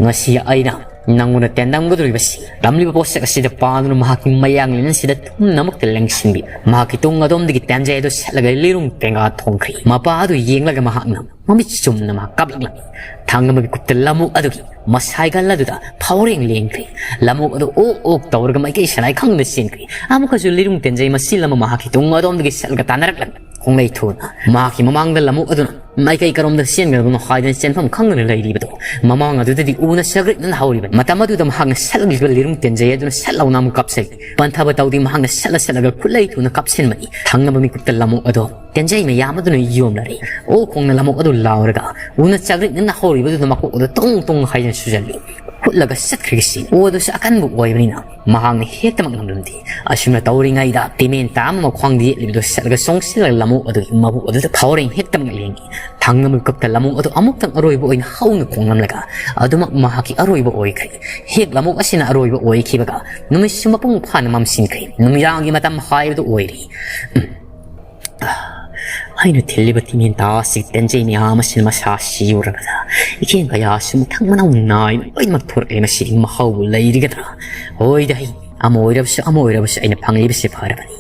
ꯉꯁꯤ ꯑꯩꯅ ꯅꯪꯉꯣꯟꯗ ꯇꯦꯟꯗꯝꯒꯗꯧꯔꯤꯕꯁꯤ ꯇꯝꯂꯤꯕ ꯄꯣꯠꯁꯛ ꯑꯁꯤꯗ ꯄꯥꯟꯗꯨꯅ ꯃꯍꯥꯛꯀꯤ ꯃꯌꯥꯡꯂꯦꯟ ꯑꯁꯤꯗ ꯊꯨꯝꯅꯃꯛꯇ ꯂꯦꯡꯁꯤꯟꯕꯤ꯫ ꯃꯍꯥꯛꯀꯤ ꯇꯨꯡ ꯑꯗꯣꯝꯗꯒꯤ ꯇꯦꯟꯖꯩ ꯑꯗꯨ ꯁꯠꯂꯒ ꯂꯤꯔꯨꯡ ꯇꯦꯡꯒꯥ ꯊꯣꯡꯈ꯭ꯔꯤ꯫ ꯃꯄꯥ ꯑꯗꯨ ꯌꯦꯡꯂꯒ ꯃꯍꯥꯛꯅ ꯃꯃꯤꯠ ꯆꯨꯝꯅ ꯃꯍꯥꯛ ꯀꯥꯞꯂꯛꯂꯝꯃꯤ꯫ ꯊꯥꯡꯒ ꯃꯤꯀꯨꯞꯇ ꯂꯃꯣꯛ ꯑꯗꯨꯒꯤ ꯃꯁꯥꯏꯒꯜ ꯑꯗꯨꯗ ꯐꯥꯎꯔꯦꯡ ꯂꯦꯡꯈ꯭ꯔꯦ꯫ ꯂꯃꯣꯛ ꯑꯗꯨ ꯑꯣꯛ ꯑꯣꯛ ꯇꯧꯔꯒ ꯃꯥꯏꯀꯩ ꯁꯂꯥꯏ ꯈꯪꯗ ꯆꯦꯟꯈ꯭ꯔꯦ꯫ ꯑꯃꯨꯛꯀꯁꯨ ꯂꯤꯔꯨꯡ ꯇꯦꯟꯖꯩ ꯃꯁꯤꯜ ꯑꯃ ꯃꯍꯥꯛꯀꯤ ꯇꯨꯡ ꯑꯗꯣꯝꯗꯒꯤ ꯁꯠꯂꯒ ꯇꯥꯟꯅꯔꯛꯂꯝꯃꯤ꯫ ꯈꯣꯡꯂꯩ ꯊꯨꯅ ꯃꯍꯥꯛꯀꯤ ꯃꯃꯥꯡꯗ ꯂꯃꯣꯛ ꯑꯗꯨꯅ ꯃꯥꯏꯀꯩ ꯀꯔꯣꯝꯗ ꯆꯦꯟꯒꯗꯕꯅꯣ ꯍꯥꯏꯗꯅ ꯆꯦꯟꯐꯝ ꯈꯪꯗꯅ ꯂꯩꯔꯤꯕꯗꯣ, ꯃꯃꯥꯡ ꯑꯗꯨꯗꯗꯤ ꯎꯅ ꯆꯒ꯭ꯔꯤꯛꯅꯅ ꯍꯧꯔꯤꯕꯅꯤ꯫ ꯃꯇꯝ ꯑꯗꯨꯗ ꯃꯍꯥꯛꯅ ꯁꯠꯂꯛꯂꯤꯕ ꯂꯤꯔꯨꯡ ꯇꯦꯟꯖꯩ ꯑꯗꯨꯅ ꯁꯠ ꯂꯥꯎꯅ ꯑꯃꯨꯛ ꯀꯥꯞꯁꯤꯜꯂꯤ꯫ ꯄꯟꯊꯕ ꯇꯧꯗꯤ ꯃꯍꯥꯛꯅ ꯁꯠꯂ ꯁꯠꯂꯒ ꯈꯨꯠꯂꯩ ꯊꯨꯅ ꯀꯥꯞꯁꯤꯟꯕꯅꯤ꯫ ꯊꯪꯅꯕ ꯃꯤꯀꯨꯞꯇ ꯂꯃꯣꯛ ꯑꯗꯣ ꯇꯦꯟꯖꯩ ꯃꯌꯥꯝ ꯑꯗꯨꯅ ꯌꯣꯝꯂꯔꯦ꯫ ꯑꯣ ꯈꯣꯡꯅ ꯂꯃꯣꯛ ꯑꯗꯨ ꯂꯥꯎꯔꯒ ꯎꯅ ꯆꯒ꯭ꯔꯤꯛꯅꯅ ꯍꯧꯔꯤꯕꯗꯨꯗ ꯃꯀꯣꯛ ꯑꯗꯨ ꯇꯣꯡ ꯇꯣꯡ ꯍꯥꯏꯗꯨꯅ ꯁꯨꯖꯜꯂꯤ꯫ ꯈꯨꯠ ꯂꯒ ꯆꯠꯈ꯭ꯔꯒꯦ ꯁꯤꯅꯤ꯫ ꯑꯣ ꯑꯗꯨꯁꯨ ꯑꯀꯟꯕ ꯑꯣꯏꯕꯅꯤꯅ ꯃꯍꯥꯛꯅ ꯍꯦꯛꯇꯃꯛ ꯉꯝꯂꯝꯗꯦ꯫ ꯑꯁꯨꯝꯅ ꯇꯧꯔꯤꯉꯩꯗ ꯇꯤꯃꯦꯟꯇꯥ ꯑꯃ ꯃꯈ꯭ꯋꯥꯡꯗ ꯌꯦꯠꯂꯤꯕꯗꯨ ꯆꯠꯂꯒ ꯆꯣꯡꯁꯤꯜꯂꯒ ꯂꯝꯑꯣꯛ ꯑꯗꯨꯒꯤ ꯃꯕꯨꯛ ꯑꯗꯨꯗ ꯊꯥꯎꯔꯦꯡ ꯍꯦꯛꯇꯃꯛ ꯂꯦꯡꯉꯤ꯫ ꯊꯪꯅ ꯃꯤꯀꯨꯞꯇ ꯂꯝꯑꯣꯛ ꯑꯗꯨ ꯑꯃꯨꯛꯇꯪ ꯑꯔꯣꯏꯕ ꯑꯣꯏꯅ ꯍꯧꯅ ꯈꯣꯡꯂꯝꯂꯒ ꯑꯗꯨꯃꯛ ꯃꯍꯥꯛꯀꯤ ꯑꯔꯣꯏꯕ ꯑꯣꯏꯈ꯭ꯔꯦ꯫ ꯍꯦꯛ ꯂꯝꯑꯣꯛ ꯑꯁꯤꯅ ꯑꯔꯣꯏꯕ ꯑꯣꯏꯈꯤꯕꯒ ꯅꯨꯃꯤꯠꯁꯨ ꯃꯄꯨꯡ ꯐꯥꯅ ꯃꯝꯁꯤꯟꯈ꯭ꯔꯦ꯫ ꯅꯨꯃꯤꯗꯥꯡꯒꯤ ꯃꯇꯝ ꯍꯥꯏꯕꯗꯨ ꯑꯣꯏꯔꯦ꯫ ꯎꯝ꯫ ꯑꯩꯅ ꯊꯤꯜꯂꯤꯕ ꯇꯤꯃꯦꯟꯇꯥ ꯑꯁꯤ ꯇꯦꯟꯖꯩ ꯃꯌꯥꯝ ꯑꯁꯤꯅ ꯃꯁꯥ ꯁꯤꯌꯨꯔꯕꯗ ꯏꯀꯦꯟ ꯀꯌꯥꯁꯨ ꯃꯊꯪ ꯃꯅꯥꯎ ꯅꯥꯏꯅ ꯂꯣꯏꯅꯃꯛ ꯊꯣꯔꯛꯂꯦ꯫ ꯃꯁꯤꯗꯤ ꯃꯍꯥꯎꯕꯨ ꯂꯩꯔꯤꯒꯗ꯭ꯔꯥ? ꯍꯣꯏꯗ, ꯑꯩ ꯑꯃ ꯑꯣꯏꯔꯕꯁꯨ ꯑꯃ ꯑꯣꯏꯔꯕꯁꯨ ꯑꯩꯅ ꯐꯪꯂꯤꯕꯁꯤ ꯐꯔꯕꯅꯤ꯫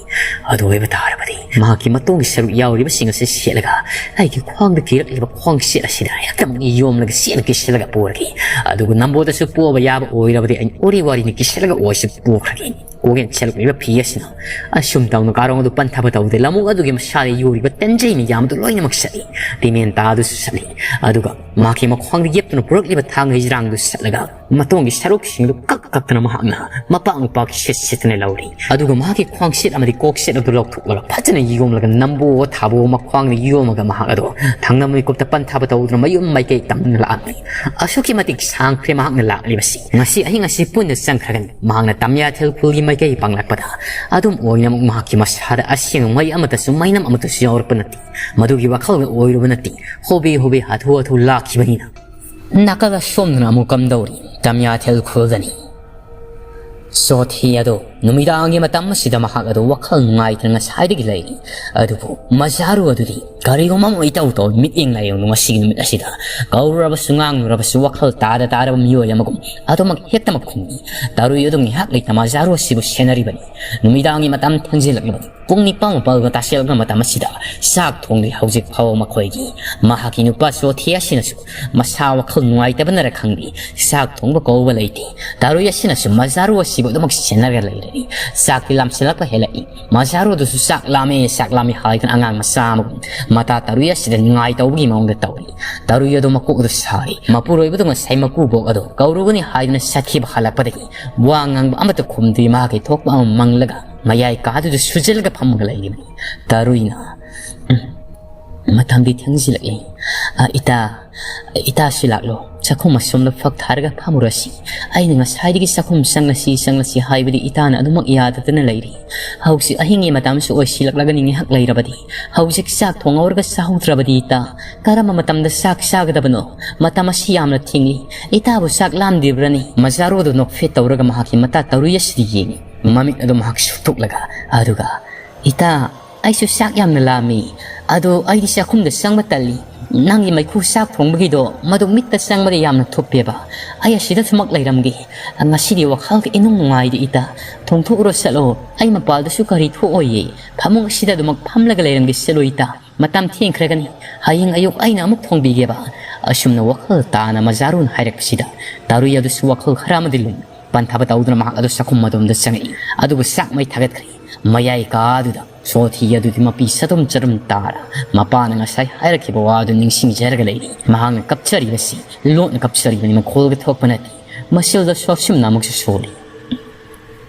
ꯑꯗꯨ ꯑꯣꯏꯕ ꯇꯥꯔꯕꯗꯤ ꯃꯍꯥꯛꯀꯤ ꯃꯇꯣꯡꯒꯤ ꯁꯔꯨꯛ ꯌꯥꯎꯔꯤꯕꯁꯤꯡ ꯑꯁꯤ ꯁꯦꯠꯂꯒ ꯑꯩꯒꯤ ꯈ꯭ꯋꯥꯡꯗ ꯀꯤꯔꯛꯂꯤꯕ ꯈ꯭ꯋꯥꯡꯁꯦꯠ ꯑꯁꯤꯗ ꯍꯦꯛꯇꯃꯛ ꯌꯣꯝꯂꯒ ꯆꯦꯠꯅ ꯀꯤꯁꯤꯜꯂꯒ ꯄꯨꯔꯒꯦ꯫ ꯑꯗꯨꯒ ꯅꯝꯕꯣꯗꯁꯨ ꯄꯣꯕ ꯌꯥꯕ ꯑꯣꯏꯔꯕꯗꯤ ꯑꯩꯅ ꯎꯔꯤ ꯋꯥꯔꯤꯅ ꯀꯤꯁꯤꯜꯂꯒ ꯑꯣꯏꯁꯨ ꯄꯨꯈ꯭ꯔꯒꯦ꯫ ꯀꯣꯛꯌꯦꯠ ꯁꯦꯠꯂꯛꯂꯤꯕ ꯐꯤ ꯑꯁꯤꯅ ꯑꯁꯨꯝ ꯇꯧꯅ ꯀꯥꯔꯣꯡ ꯑꯗꯨ ꯄꯟꯊꯕ ꯇꯧꯗꯦ꯫ ꯂꯝꯑꯣꯛ ꯑꯗꯨꯒꯤ ꯃꯁꯥꯗ ꯌꯨꯔꯤꯕ ꯇꯦꯟꯖꯩ ꯃꯌꯥꯝ ꯑꯗꯨ ꯂꯣꯏꯅꯃꯛ ꯁꯠꯂꯤ꯫ ꯇꯤꯃꯦꯟꯇꯥ ꯑꯗꯨꯁꯨ ꯁꯠꯂꯤ꯫ ꯑꯗꯨꯒ ꯃꯍꯥꯛꯀꯤ ꯃꯈ꯭ꯋꯥꯡꯗ ꯌꯦꯞꯇꯨꯅ ꯄꯨꯔꯛꯂꯤꯕ ꯊꯥꯡ ꯍꯩꯖ꯭ꯔꯥꯡꯗꯨ ꯁꯠꯂꯒ ꯃꯇꯣꯡꯒꯤ ꯁꯔꯨꯛꯁꯤꯡꯗꯨ ꯀꯛ ꯀꯛꯇꯅ ꯃꯍꯥꯛꯅ ꯃꯄꯥꯛ ꯃꯄꯥꯛ ꯁꯦꯠ ꯁꯦꯠꯇꯨꯅ ꯂꯧꯔꯤ꯫ ꯑꯗꯨꯒ ꯃꯍꯥꯛꯀꯤ ꯈ꯭ꯋꯥꯡꯁꯦꯠ ꯑꯃꯗꯤ ꯀꯣꯛꯁꯦꯠ ꯑꯗꯨ ꯂꯧꯊꯣꯛꯂꯒ ꯐꯖꯅ ꯌꯣꯝꯂꯒ ꯅꯝꯕꯣ ꯊꯥꯕꯣ ꯃꯈ꯭ꯋꯥꯡꯗ ꯌꯣꯝꯃꯒ ꯃꯍꯥꯛ ꯑꯗꯨ ꯊꯪꯅ ꯃꯤꯀꯨꯞꯇ ꯄꯟꯊꯕ ꯇꯧꯗꯨꯅ ꯃꯌꯨꯝ ꯃꯥꯏꯀꯩ ꯇꯝꯗꯨꯅ ꯂꯥꯛꯂꯤ꯫ ꯑꯁꯨꯛꯀꯤ ꯃꯇꯤꯛ ꯁꯥꯡꯈ꯭ꯔꯦ ꯃꯍꯥꯛꯅ ꯂꯥꯛꯂꯤꯕꯁꯤ꯫ ꯉꯁꯤ ꯑꯍꯤꯡ ꯑꯁꯤ ꯄꯨꯟꯅ ꯆꯪꯈ꯭ꯔꯒꯅꯤ꯫ ꯃꯍꯥꯛꯅ ꯇꯝꯌꯥꯊꯦꯜ ꯈꯨꯜꯒꯤ ꯃꯥꯏꯀꯩ ꯄꯥꯡꯂꯛꯄꯗ ꯑꯗꯨꯝ ꯑꯣꯏꯅꯃꯛ ꯃꯍꯥꯛꯀꯤ ꯃꯁꯥꯗ ꯑꯁꯦꯡꯕ ꯃꯩ ꯑꯃꯠꯇꯁꯨ, ꯃꯩꯅꯝ ꯑꯃꯠꯇꯁꯨ ꯌꯥꯎꯔꯛꯄ ꯅꯠꯇꯦ꯫ ꯃꯗꯨꯒꯤ ꯋꯥꯈꯜꯒ ꯑꯣꯏꯔꯨꯕ ꯅꯠꯇꯦ꯫ ꯍꯣꯕꯦ ꯍꯣꯕꯦ ꯍꯥꯊꯨ ꯍꯥꯊꯨ ꯂꯥꯛꯈꯤꯕꯅꯤꯅ꯫ ꯅꯥꯀꯜ ꯑꯁꯣꯝꯗꯅ ꯑꯃꯨꯛ ꯀꯝꯗꯧꯔꯤ? ꯇꯝꯌꯥꯊꯦꯜ ꯈꯨꯜꯗꯅꯤ꯫ ꯆꯣꯊꯤ ꯑꯗꯣ ꯅꯨꯃꯤꯗꯥꯡꯒꯤ ꯃꯇꯝ ꯑꯁꯤꯗ ꯃꯍꯥꯛ ꯑꯗꯨ ꯋꯥꯈꯜ ꯅꯨꯡꯉꯥꯏꯇꯅ ꯉꯁꯥꯏꯗꯒꯤ ꯂꯩꯔꯤ꯫ ꯑꯗꯨꯕꯨ ꯃꯖꯥꯔꯨ ꯑꯗꯨꯗꯤ ꯀꯔꯤꯒꯨꯝꯕ ꯑꯃ ꯏꯇꯧ ꯇꯧꯏ꯫ ꯃꯤꯠꯌꯦꯡ ꯂꯥꯏꯌꯦꯡꯗꯨ ꯉꯁꯤꯒꯤ ꯅꯨꯃꯤꯠ ꯑꯁꯤꯗ ꯀꯧꯔꯨꯔꯕꯁꯨ ꯉꯥꯡꯂꯨꯔꯕꯁꯨ ꯋꯥꯈꯜ ꯇꯥꯗ ꯇꯥꯔꯕ ꯃꯤꯑꯣꯏ ꯑꯃꯒꯨꯝ ꯑꯗꯨꯃꯛ ꯍꯦꯛꯇꯃꯛ ꯈꯨꯝꯃꯤ꯫ ꯇꯔꯨꯏ ꯑꯗꯨ ꯉꯥꯏꯍꯥꯛ ꯂꯩꯇꯅ ꯃꯖꯥꯔꯨ ꯑꯁꯤꯕꯨ ꯁꯦꯟꯅꯔꯤꯕꯅꯤ꯫ ꯅꯨꯃꯤꯗꯥꯡꯒꯤ ꯃꯇꯝ ꯊꯦꯡꯖꯤꯜꯂꯛꯂꯕꯅꯤ꯫ ꯄꯨꯡ ꯅꯤꯄꯥꯟ ꯃꯥꯄꯜꯒ ꯇꯥꯁꯤꯜꯂꯛꯂꯕ ꯃꯇꯝ ꯑꯁꯤꯗ ꯆꯥꯛ ꯊꯣꯡꯂꯤ ꯍꯧꯖꯤꯛ ꯐꯥꯎꯕ ꯃꯈꯣꯏꯒꯤ꯫ ꯃꯍꯥꯛꯀꯤ ꯅꯨꯄꯥ ꯆꯣꯊꯤ ꯑꯁꯤꯅꯁꯨ ꯃꯁꯥ ꯋꯥꯈꯜ ꯅꯨꯡꯉꯥꯏꯇꯕꯅꯔ ꯈꯪꯗꯦ, ꯆꯥꯛ ꯊꯣꯡꯕ ꯀꯧꯕ ꯂꯩꯇꯦ꯫ ꯇꯔꯨꯏ ꯑꯁꯤꯅꯁꯨ ꯃꯖꯥꯔꯨ ꯑꯁꯤꯕꯨ ꯑꯗꯨꯃꯛ ꯁꯦꯟꯅꯔꯒ ꯂꯩꯔꯦ꯫ ꯆꯥꯛꯇꯤ ꯂꯥꯝꯁꯤꯜꯂꯛꯄ ꯍꯦꯜꯂꯛꯏ꯫ ꯃꯖꯥꯔꯨ ꯑꯗꯨꯁꯨ ꯆꯥꯛ ꯂꯥꯝꯃꯦ, ꯆꯥꯛ ꯂꯥꯝꯃꯦ ꯍꯥꯏꯗꯨꯅ ꯑꯉꯥꯡ ꯃꯆꯥ ꯑꯃꯒꯨꯝ ꯃꯇꯥ ꯇꯔꯨꯏ ꯑꯁꯤꯗ ꯅꯤꯡꯉꯥꯏ ꯇꯧꯕꯒꯤ ꯃꯑꯣꯡꯗ ꯇꯧꯔꯤ꯫ ꯇꯔꯨꯏ ꯑꯗꯨ ꯃꯀꯣꯛ ꯑꯗꯨ ꯁꯥꯔꯤ꯫ ꯃꯄꯨꯔꯣꯏꯕꯗꯨ ꯉꯁꯥꯏ ꯃꯀꯨꯕꯣꯛ ꯑꯗꯨ ꯀꯧꯔꯨꯒꯅꯤ ꯍꯥꯏꯗꯨꯅ ꯆꯠꯈꯤꯕ ꯍꯜꯂꯛꯄꯗꯒꯤ ꯋꯥ ꯉꯥꯡꯕ ꯑꯃꯠꯇ ꯈꯨꯝꯗ꯭ꯔꯤ꯫ ꯃꯍꯥꯛꯀꯤ ꯊꯣꯛꯄ ꯑꯃ ꯃꯪꯂꯒ ꯃꯌꯥꯏ ꯀꯥꯗꯨꯗ ꯁꯨꯖꯜꯂꯒ ꯐꯝꯃꯒ ꯂꯩꯔꯤꯕꯅꯤ꯫ ꯇꯔꯨꯏꯅ, "ꯎꯝ, ꯃꯇꯝꯗꯤ ꯊꯦꯡꯖꯤꯜꯂꯛꯂꯦ꯫ ꯑ, ꯏꯇꯥ, ꯏꯇꯥꯁꯤ ꯂꯥꯛꯂꯣ꯫ ꯆꯥꯛꯈꯨꯝ ꯑꯁꯣꯝꯗ ꯐꯛ ꯊꯥꯔꯒ ꯐꯝꯃꯨꯔꯁꯤ꯫ ꯑꯩꯅ ꯉꯁꯥꯏꯗꯒꯤ ꯆꯥꯛꯈꯨꯝ ꯆꯪꯂꯁꯤ, ꯆꯪꯂꯁꯤ ꯍꯥꯏꯕꯗꯤ ꯏꯇꯥꯅ ꯑꯗꯨꯃꯛ ꯌꯥꯗꯗꯅ ꯂꯩꯔꯤ꯫ ꯍꯧꯖꯤꯛ ꯑꯍꯤꯡꯒꯤ ꯃꯇꯝꯁꯨ ꯑꯣꯏꯁꯤꯜꯂꯛꯂꯒꯅꯤ, ꯉꯥꯏꯍꯥꯛ ꯂꯩꯔꯕꯗꯤ꯫ ꯍꯧꯖꯤꯛ ꯆꯥꯛ ꯊꯣꯡꯍꯧꯔꯒ ꯆꯥꯍꯧꯗ꯭ꯔꯕꯗꯤ ꯏꯇꯥ, ꯀꯔꯝꯕ ꯃꯇꯝꯗ ꯆꯥꯛ ꯆꯥꯒꯗꯕꯅꯣ? ꯃꯇꯝ ꯑꯁꯤ ꯌꯥꯝꯅ ꯊꯦꯡꯂꯤ꯫ ꯏꯇꯥꯕꯨ ꯆꯥꯛ ꯂꯥꯝꯗ꯭ꯔꯤꯕ꯭ꯔꯅꯤ? ꯃꯖꯥꯔꯣꯗꯨ ꯅꯣꯛꯐꯦꯠ ꯇꯧꯔꯒ ꯃꯍꯥꯛꯀꯤ ꯃꯇꯥ ꯇꯔꯨꯏ ꯑꯁꯤꯗ ꯌꯦꯡꯉꯤ꯫ ꯃꯃꯤꯠ ꯑꯗꯨ ꯃꯍꯥꯛ ꯁꯨꯛꯇꯣꯛꯂꯒ, ꯑꯗꯨꯒ, "ꯏꯇꯥ, ꯑꯩꯁꯨ ꯆꯥꯛ ꯌꯥꯝꯅ ꯂꯥꯝꯃꯤ꯫ ꯑꯗꯣ ꯑꯩꯗꯤ ꯆꯥꯛꯈꯨꯝꯗ ꯆꯪꯕ ꯇꯜꯂꯤ꯫ ꯅꯪꯒꯤ ꯃꯩꯈꯨ ꯆꯥꯛ ꯊꯣꯡꯕꯒꯤꯗꯣ ꯃꯗꯨ ꯃꯤꯠꯇ ꯆꯪꯕꯗ ꯌꯥꯝꯅ ꯊꯨꯞꯄꯦꯕ꯫ ꯑꯩ ꯑꯁꯤꯗ ꯁꯨꯃꯛ ꯂꯩꯔꯝꯒꯦ꯫ ꯉꯁꯤꯗꯤ ꯋꯥꯈꯜꯒ ꯏꯅꯨꯡ ꯅꯨꯡꯉꯥꯏꯗꯦ ꯏꯇꯥ꯫ ꯊꯣꯡꯊꯣꯛꯎꯔꯣ ꯆꯠꯂꯣ꯫ ꯑꯩ ꯃꯄꯥꯜꯗꯁꯨ ꯀꯔꯤ ꯊꯣꯛꯑꯣꯏꯌꯦ꯫ ꯐꯃꯨꯡ ꯑꯁꯤꯗ ꯑꯗꯨꯃꯛ ꯐꯝꯂꯒ ꯂꯩꯔꯝꯒꯦ ꯆꯠꯂꯣ ꯏꯇꯥ꯫ ꯃꯇꯝ ꯊꯦꯡꯈ꯭ꯔꯒꯅꯤ꯫ ꯍꯌꯦꯡ ꯑꯌꯨꯛ ꯑꯩꯅ ꯑꯃꯨꯛ ꯊꯣꯡꯕꯤꯒꯦꯕ꯫" ꯑꯁꯨꯝꯅ ꯋꯥꯈꯜ ꯇꯥꯅ ꯃꯖꯥꯔꯨꯅ ꯍꯥꯏꯔꯛꯄꯁꯤꯗ ꯇꯥꯔꯨꯏ ꯑꯗꯨꯁꯨ ꯋꯥꯈꯜ ꯈꯔ ꯑꯃꯗꯤ ꯂꯨꯝ꯫ ꯄꯟꯊꯕ ꯇꯧꯗꯨꯅ ꯃꯍꯥꯛ ꯑꯗꯨ ꯆꯥꯛꯈꯨꯝ ꯑꯗꯣꯝꯗ ꯆꯪꯉꯛꯏ꯫ ꯑꯗꯨꯕꯨ ꯆꯥꯛ ꯃꯩ ꯊꯥꯒꯠꯈ꯭ꯔꯦ꯫ ꯃꯌꯥꯏ ꯀꯥꯗꯨꯗ ꯁꯣꯊꯤ ꯑꯗꯨꯗꯤ ꯃꯄꯤ ꯆꯗꯨꯝ ꯆꯗꯨꯝ ꯇꯥꯔ ꯃꯄꯥꯅ ꯉꯁꯥꯏ ꯍꯥꯏꯔꯛꯈꯤꯕ ꯋꯥꯗꯨ ꯅꯤꯡꯁꯤꯡꯖꯔꯒ ꯂꯩꯔꯤ꯫ ꯃꯍꯥꯛꯅ ꯀꯞꯆꯔꯤꯕꯁꯤ ꯂꯣꯠꯅ ꯀꯞꯆꯔꯤꯕꯅꯤ, ꯃꯈꯣꯜꯒ ꯊꯣꯛꯄ ꯅꯠꯇꯦ꯫ ꯃꯁꯤꯜꯗ ꯁꯣꯞꯁꯤꯝꯅ ꯑꯃꯨꯛꯁꯨ ꯁꯣꯜꯂꯤ꯫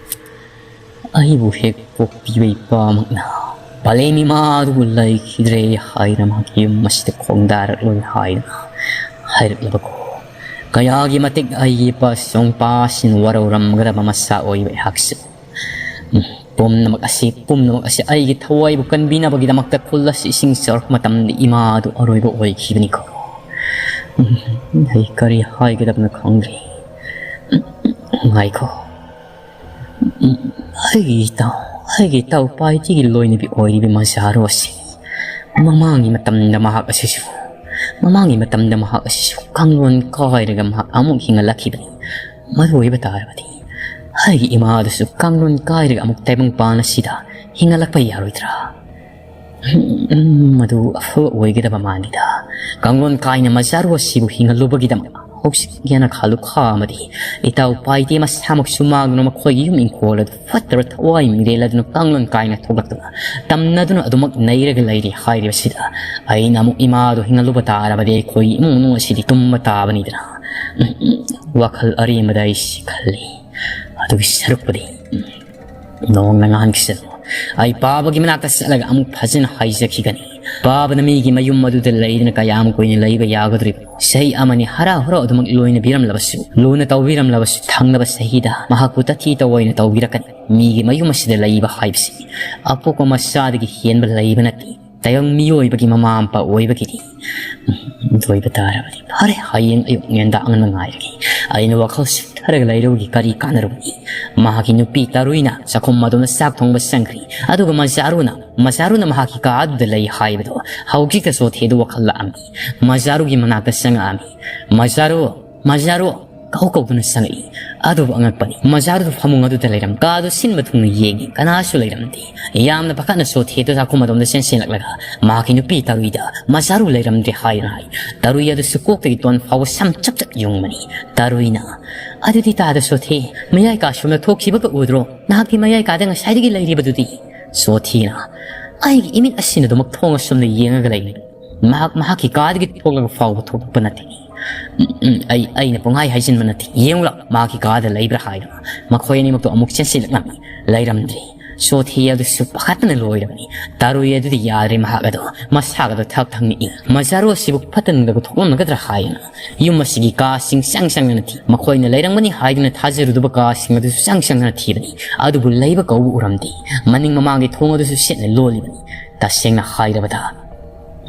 "ꯑꯩꯕꯨ ꯍꯦꯛ ꯄꯣꯛꯄꯤꯕ ꯏꯄꯥꯃꯛꯅ ꯄꯂꯦꯝ ꯏꯃꯥꯗꯨꯕꯨ ꯂꯩꯈꯤꯗ꯭ꯔꯦ ꯍꯥꯏꯅ ꯃꯍꯥꯛꯀꯤ ꯌꯨꯝ ꯑꯁꯤꯗ ꯈꯣꯡꯗꯥꯔꯛꯂꯣꯏ ꯍꯥꯏꯅ ꯍꯥꯏꯔꯛꯂꯕꯀꯣ꯫ ꯀꯌꯥꯒꯤ ꯃꯇꯤꯛ ꯑꯩꯒꯤ ꯏꯄꯥ ꯁꯣꯡꯄꯥꯁꯤꯡ ꯋꯥꯔꯧꯔꯝꯒꯗꯕ ꯃꯆꯥ ꯑꯣꯏꯕ ꯑꯩꯍꯥꯛꯁꯨ꯫ ꯎꯝ, ꯄꯨꯝꯅꯃꯛ ꯑꯁꯤ, ꯄꯨꯝꯅꯃꯛ ꯑꯁꯤ ꯑꯩꯒꯤ ꯊꯋꯥꯏꯕꯨ ꯀꯟꯕꯤꯅꯕꯒꯤꯗꯃꯛꯇ ꯈꯨꯜ ꯑꯁꯤ ꯏꯁꯤꯡ ꯆꯥꯎꯔꯛꯄ ꯃꯇꯝꯗ ꯏꯃꯥꯗꯨ ꯑꯔꯣꯏꯕ ꯑꯣꯏꯈꯤꯕꯅꯤꯀꯣ꯫ ꯎꯝ, ꯑꯩ ꯀꯔꯤ ꯍꯥꯏꯒꯗꯕꯅꯣ ꯈꯪꯗ꯭ꯔꯦ꯫ ꯎꯝ, ꯉꯥꯏꯈꯣ꯫ ꯎꯝ, ꯑꯩꯒꯤ ꯏꯇꯥꯎ, ꯑꯩꯒꯤ ꯏꯇꯥꯎ ꯄꯥꯏꯇꯤꯒꯤ ꯂꯣꯏꯅꯕꯤ ꯑꯣꯏꯔꯤꯕ ꯃꯖꯥꯔꯣ ꯑꯁꯤ ꯃꯃꯥꯡꯒꯤ ꯃꯇꯝꯗ ꯃꯍꯥꯛ ꯑꯁꯤꯁꯨ, ꯃꯃꯥꯡꯒꯤ ꯃꯇꯝꯗ ꯃꯍꯥꯛ ꯑꯁꯤꯁꯨ ꯀꯥꯡꯂꯣꯟ ꯀꯥꯏꯔꯒ ꯃꯍꯥꯛ ꯑꯃꯨꯛ ꯍꯤꯡꯒꯠꯂꯛꯈꯤꯕꯅꯤ꯫ ꯃꯗꯨ ꯑꯣꯏꯕ ꯇꯥꯔꯕꯗꯤ ꯑꯩꯒꯤ ꯏꯃꯥꯗꯨꯁꯨ ꯀꯥꯡꯂꯣꯟ ꯀꯥꯏꯔꯒ ꯑꯃꯨꯛ ꯇꯥꯏꯕꯪꯄꯥꯟ ꯑꯁꯤꯗ ꯍꯤꯡꯒꯠꯂꯛꯄ ꯌꯥꯔꯣꯏꯗ꯭ꯔꯥ? ꯎꯝ, ꯃꯗꯨ ꯑꯐꯕ ꯑꯣꯏꯒꯗꯕ ꯃꯥꯟꯗꯦꯗ꯫ ꯀꯥꯡꯂꯣꯟ ꯀꯥꯏꯅ ꯃꯖꯥꯔꯨ ꯑꯁꯤꯕꯨ ꯍꯤꯡꯍꯜꯂꯨꯕꯒꯤꯗꯃꯛ ꯍꯧꯖꯤꯛ ꯌꯦꯅꯈꯥ ꯂꯨꯈꯥ ꯑꯃꯗꯤ ꯏꯇꯥꯎ ꯄꯥꯏꯗꯦ ꯃꯁꯥꯃꯛꯁꯨ ꯃꯥꯡꯗꯨꯅ ꯃꯈꯣꯏꯒꯤ ꯌꯨꯝ ꯏꯪꯈꯣꯜ ꯑꯗꯨ ꯐꯠꯇꯕ ꯊꯋꯥꯏ ꯃꯤꯔꯦꯜ ꯑꯗꯨꯅ ꯀꯥꯡꯂꯣꯟ ꯀꯥꯏꯅ ꯊꯣꯛꯂꯛꯇꯨꯅ ꯇꯝꯅꯗꯨꯅ ꯑꯗꯨꯃꯛ ꯅꯩꯔꯒ ꯂꯩꯔꯤ ꯍꯥꯏꯔꯤꯕꯁꯤꯗ ꯑꯩꯅ ꯑꯃꯨꯛ ꯏꯃꯥꯗꯨ ꯍꯤꯡꯍꯜꯂꯨꯕ ꯇꯥꯔꯕꯗꯤ ꯑꯩꯈꯣꯏ ꯏꯃꯨꯡ ꯃꯅꯨꯡ ꯑꯁꯤꯗꯤ ꯇꯨꯝꯕ ꯇꯥꯕꯅꯤꯗꯅ꯫ ꯎꯝ, ꯎꯝ, ꯋꯥꯈꯜ ꯑꯔꯦꯝꯕꯗ ꯑꯩꯁꯤ ꯈꯜꯂꯤ꯫ ꯑꯗꯨꯒꯤ ꯁꯔꯨꯛꯄꯨꯗꯤ, ꯎꯝ, ꯅꯣꯡꯅ ꯉꯥꯟꯈꯤꯁꯅꯨ꯫ ꯑꯩ ꯄꯥꯕꯒꯤ ꯃꯅꯥꯛꯇ ꯆꯠꯂꯒ ꯑꯃꯨꯛ ꯐꯖꯅ ꯍꯥꯏꯖꯈꯤꯒꯅꯤ꯫ ꯄꯥꯕꯅ ꯃꯤꯒꯤ ꯃꯌꯨꯝ ꯑꯗꯨꯗ ꯂꯩꯗꯨꯅ ꯀꯌꯥꯝ ꯀꯨꯏꯅ ꯂꯩꯕ ꯌꯥꯒꯗꯧꯔꯤꯕꯅꯣ? ꯆꯍꯤ ꯑꯃꯅꯤ ꯍꯔꯥꯎ ꯍꯔꯥꯎ ꯑꯗꯨꯃꯛ ꯂꯣꯏꯅꯕꯤꯔꯝꯂꯕꯁꯨ, ꯂꯨꯅ ꯇꯧꯕꯤꯔꯝꯂꯕꯁꯨ, ꯊꯪꯅꯕ ꯆꯍꯤꯗ ꯃꯍꯥꯛꯄꯨ ꯇꯊꯤ ꯇꯧꯑꯣꯏꯅ ꯇꯧꯕꯤꯔꯛꯀꯅꯤ꯫ ꯃꯤꯒꯤ ꯃꯌꯨꯝ ꯑꯁꯤꯗ ꯂꯩꯕ ꯍꯥꯏꯕꯁꯤ ꯑꯄꯣꯛꯄ ꯃꯆꯥꯗꯒꯤ ꯍꯦꯟꯕ ꯂꯩꯕ ꯅꯠꯇꯦ꯫ ꯇꯥꯏꯕꯪ ꯃꯤꯑꯣꯏꯕꯒꯤ ꯃꯃꯥ ꯃꯄꯥ ꯑꯣꯏꯕꯒꯤꯗꯤ ꯂꯣꯏꯕ ꯇꯥꯔꯕꯅꯤ꯫ ꯐꯔꯦ, ꯍꯌꯦꯡ ꯑꯌꯨꯛ ꯉꯟꯇꯥ ꯑꯉꯟꯕ ꯉꯥꯏꯔꯒꯦ꯫ ꯑꯩꯅ ꯋꯥꯈꯜ ꯁꯤꯊꯔꯒ ꯂꯩꯔꯨꯕꯒꯤ ꯀꯔꯤ ꯀꯥꯟꯅꯔꯨꯒꯅꯤ? ꯃꯍꯥꯛꯀꯤ ꯅꯨꯄꯤ ꯇꯥꯔꯨꯏꯅ ꯆꯥꯛꯈꯨꯝ ꯑꯗꯣꯝꯗ ꯆꯥꯛ ꯊꯣꯡꯕ ꯆꯪꯈ꯭ꯔꯤ꯫ ꯑꯗꯨꯒ ꯃꯖꯥꯔꯨꯅ, ꯃꯖꯥꯔꯨꯅ ꯃꯍꯥꯛꯀꯤ ꯀꯥ ꯑꯗꯨꯗ ꯂꯩ ꯍꯥꯏꯕꯗꯣ ꯍꯧꯖꯤꯛꯇ ꯆꯣꯊꯦꯗꯨ ꯋꯥꯈꯜ ꯂꯥꯛꯑꯝꯃꯤ꯫ ꯃꯖꯥꯔꯨꯒꯤ ꯃꯅꯥꯛꯇ ꯆꯪꯉꯛꯑꯝꯃꯤ꯫ "ꯃꯖꯥꯔꯨ, ꯃꯖꯥꯔꯨ!" ꯀꯧ ꯀꯧꯗꯨꯅ ꯆꯪꯉꯛꯏ꯫ ꯑꯗꯨꯕꯨ ꯑꯉꯛꯄꯅꯤ, ꯃꯖꯥꯔꯨꯗꯨ ꯐꯃꯨꯡ ꯑꯗꯨꯗ ꯂꯩꯔꯝ, ꯀꯥ ꯑꯗꯨ ꯁꯤꯟꯕ ꯊꯨꯡꯅ ꯌꯦꯡꯉꯤ꯫ ꯀꯅꯥꯁꯨ ꯂꯩꯔꯝꯗꯦ꯫ ꯌꯥꯝꯅ ꯄꯥꯈꯠꯅ ꯆꯣꯊꯦꯗꯨ ꯆꯥꯛꯈꯨꯝ ꯑꯗꯣꯝꯗ ꯆꯦꯟꯁꯤꯜꯂꯛꯂꯒ ꯃꯍꯥꯛꯀꯤ ꯅꯨꯄꯤ ꯇꯥꯔꯨꯏꯗ "ꯃꯖꯥꯔꯨ ꯂꯩꯔꯝꯗ꯭ꯔꯦ" ꯍꯥꯏꯗꯨꯅ ꯍꯥꯏ꯫ ꯇꯥꯔꯨꯏ ꯑꯗꯨꯁꯨ ꯀꯣꯛꯇꯒꯤ ꯇꯣꯟ ꯐꯥꯎꯕ ꯁꯝ ꯆꯞ ꯆꯞ ꯌꯨꯡꯕꯅꯤ꯫ ꯇꯥꯔꯨꯏꯅ, "ꯑꯗꯨꯗꯤ ꯇꯥꯗ ꯆꯣꯊꯦ, ꯃꯌꯥꯏ ꯀꯥ ꯁꯣꯝꯗ ꯊꯣꯛꯈꯤꯕꯒ ꯎꯗ꯭ꯔꯣ? ꯅꯍꯥꯛꯇꯤ ꯃꯌꯥꯏ ꯀꯥꯗ ꯉꯁꯥꯏꯗꯒꯤ ꯂꯩꯔꯤꯕꯗꯨꯗꯤ?" ꯆꯣꯊꯦꯅ, "ꯑꯩꯒꯤ ꯏꯃꯤꯠ ꯑꯁꯤꯅ ꯑꯗꯨꯃꯛ ꯊꯣꯡ ꯑꯁꯣꯝꯗ ꯌꯦꯡꯉꯒ ꯂꯩꯔꯤ꯫ ꯃꯍꯥꯛ ꯃꯍꯥꯛꯀꯤ ꯀꯥꯗꯒꯤ ꯊꯣꯛꯂꯒ ꯐꯥꯎꯕ ꯊꯣꯛꯂꯛꯄ ꯅꯠꯇꯦ꯫" "ꯎꯝ, ꯎꯝ, ꯑꯩ, ꯑꯩꯅ ꯄꯨꯡꯍꯥꯏ ꯍꯥꯏꯖꯤꯟꯕ ꯅꯠꯇꯦ꯫ ꯌꯦꯡꯉꯨꯂꯥ, ꯃꯍꯥꯛꯀꯤ ꯀꯥꯗ ꯂꯩꯕ꯭ꯔꯥ?" ꯍꯥꯏꯗꯨꯅ ꯃꯈꯣꯏ ꯑꯅꯤꯃꯛꯇꯣ ꯑꯃꯨꯛ ꯆꯦꯟꯁꯤꯜꯂꯛꯂꯝꯃꯤ꯫ ꯂꯩꯔꯝꯗ꯭ꯔꯦ꯫ ꯆꯣꯊꯦ ꯑꯗꯨꯁꯨ ꯄꯥꯈꯠꯄꯅ ꯂꯣꯏꯔꯕꯅꯤ꯫ ꯇꯥꯔꯨꯏ ꯑꯗꯨꯗꯤ ꯌꯥꯗ꯭ꯔꯦ, ꯃꯍꯥꯛ ꯑꯗꯣ ꯃꯁꯥꯒꯗꯣ ꯊꯛ ꯊꯛ ꯅꯤꯛꯏ꯫ ꯃꯖꯥꯔꯨ ꯑꯁꯤꯕꯨ ꯐꯠꯇꯅꯨꯡꯗꯒ ꯊꯣꯛꯂꯝꯒꯗ꯭ꯔꯥ ꯍꯥꯏꯗꯨꯅ ꯌꯨꯝ ꯑꯁꯤꯒꯤ ꯀꯥꯁꯤꯡ ꯆꯪ ꯆꯪꯗꯅ ꯊꯤ꯫ ꯃꯈꯣꯏꯅ ꯂꯩꯔꯝꯒꯅꯤ ꯍꯥꯏꯗꯨꯅ ꯊꯥꯖꯔꯨꯗꯕ ꯀꯥꯁꯤꯡ ꯑꯗꯨꯁꯨ ꯆꯪ ꯆꯪꯗꯅ ꯊꯤꯕꯅꯤ꯫ ꯑꯗꯨꯕꯨ ꯂꯩꯕ ꯀꯧꯕ ꯎꯔꯝꯗꯦ꯫ ꯃꯅꯤꯡ ꯃꯃꯥꯡꯒꯤ ꯊꯣꯡ ꯑꯗꯨꯁꯨ ꯁꯤꯠꯅ ꯂꯣꯜꯂꯤꯕꯅꯤ꯫ ꯇꯁꯦꯡꯅ ꯍꯥꯏꯔꯕꯗ,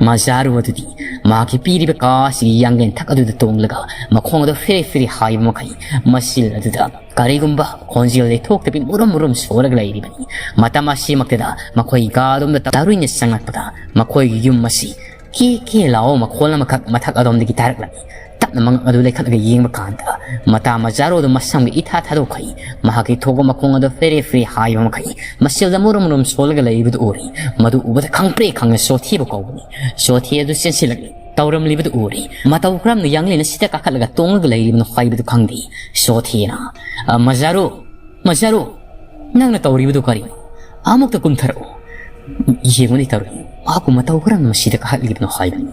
ꯃꯖꯥꯔꯨ ꯑꯗꯨꯗꯤ ꯃꯍꯥꯛꯀꯤ ꯄꯤꯔꯤꯕ ꯀꯥ ꯑꯁꯤꯒꯤ ꯌꯥꯡꯂꯦꯟ ꯊꯛ ꯑꯗꯨꯗ ꯇꯣꯡꯂꯒ ꯃꯈꯣꯡ ꯑꯗꯨ ꯐꯦꯔꯦ ꯐꯦꯔꯦ ꯍꯥꯏꯕ ꯃꯈꯩ ꯃꯆꯤꯜ ꯑꯗꯨꯗ ꯀꯔꯤꯒꯨꯝꯕ ꯈꯣꯟꯖꯦꯜ ꯂꯩꯊꯣꯛꯇꯕꯤ ꯃꯨꯔꯨꯝ ꯃꯨꯔꯨꯝ ꯁꯣꯜꯂꯒ ꯂꯩꯔꯤꯕꯅꯤ꯫ ꯃꯇꯝ ꯑꯁꯤꯃꯛꯇꯗ ꯃꯈꯣꯏꯒꯤ ꯀꯥ ꯑꯗꯣꯝꯗ ꯇꯥꯔꯨꯏꯅ ꯆꯪꯂꯛꯄꯗ ꯃꯈꯣꯏꯒꯤ ꯌꯨꯝ ꯑꯁꯤ ꯀꯤ ꯀꯤ ꯂꯥꯎꯕ ꯃꯈꯣꯜ ꯑꯃꯈꯛ ꯃꯊꯛ ꯑꯗꯣꯝꯗꯒꯤ ꯇꯥꯔꯛꯂꯝꯃꯤ꯫ ꯇꯞꯅ ꯃꯉꯛ ꯑꯗꯨ ꯂꯩꯈꯠꯂꯒ ꯌꯦꯡꯕ ꯀꯥꯟꯗ ꯃꯇꯥ ꯃꯖꯥꯔꯨ ꯑꯗꯨ ꯃꯁꯝꯒ ꯏꯊꯥ ꯊꯥꯗꯣꯛꯈꯩ ꯃꯍꯥꯛꯀꯤ ꯊꯣꯛꯄ ꯃꯈꯣꯡ ꯑꯗꯨ ꯐꯦꯔꯦ ꯐꯦꯔꯦ ꯍꯥꯏꯕ ꯃꯈꯩ ꯃꯆꯤꯜꯗ ꯃꯨꯔꯨꯝ ꯃꯨꯔꯨꯝ ꯁꯣꯜꯂꯒ ꯂꯩꯕꯗꯨ ꯎꯔꯤ꯫ ꯃꯗꯨ ꯎꯕꯗ ꯈꯪꯄ꯭ꯔꯦꯛ ꯈꯪꯅ ꯆꯣꯊꯦꯕꯨ ꯀꯧꯕꯅꯤ꯫ ꯆꯣꯊꯦ ꯑꯗꯨ ꯆꯦꯟꯁꯤꯜꯂꯛꯂꯤ꯫ ꯇꯧꯔꯝꯂꯤꯕꯗꯨ ꯎꯔꯤ꯫ ꯃꯇꯧ ꯀꯔꯝꯅ ꯌꯥꯡꯂꯦꯟ ꯑꯁꯤꯗ ꯀꯥꯈꯠꯂꯒ ꯇꯣꯡꯂꯒ ꯂꯩꯔꯤꯕꯅꯣ ꯍꯥꯏꯕꯗꯨ ꯈꯪꯗꯦ꯫ ꯆꯣꯊꯦꯅ, "ꯑ, ꯃꯖꯥꯔꯨ, ꯃꯖꯥꯔꯨ, ꯅꯪꯅ ꯇꯧꯔꯤꯕꯗꯨ ꯀꯔꯤꯅꯣ? ꯑꯃꯨꯛꯇ ꯀꯨꯝꯊꯔꯛꯎ꯫ ꯌꯦꯡꯉꯨꯅꯦ ꯇꯧꯔꯤ꯫ ꯃꯍꯥꯛꯄꯨ ꯃꯇꯧ ꯀꯔꯝꯅ ꯃꯁꯤꯗ ꯀꯥꯈꯠꯂꯤꯕꯅꯣ?" ꯍꯥꯏꯕꯅꯤ꯫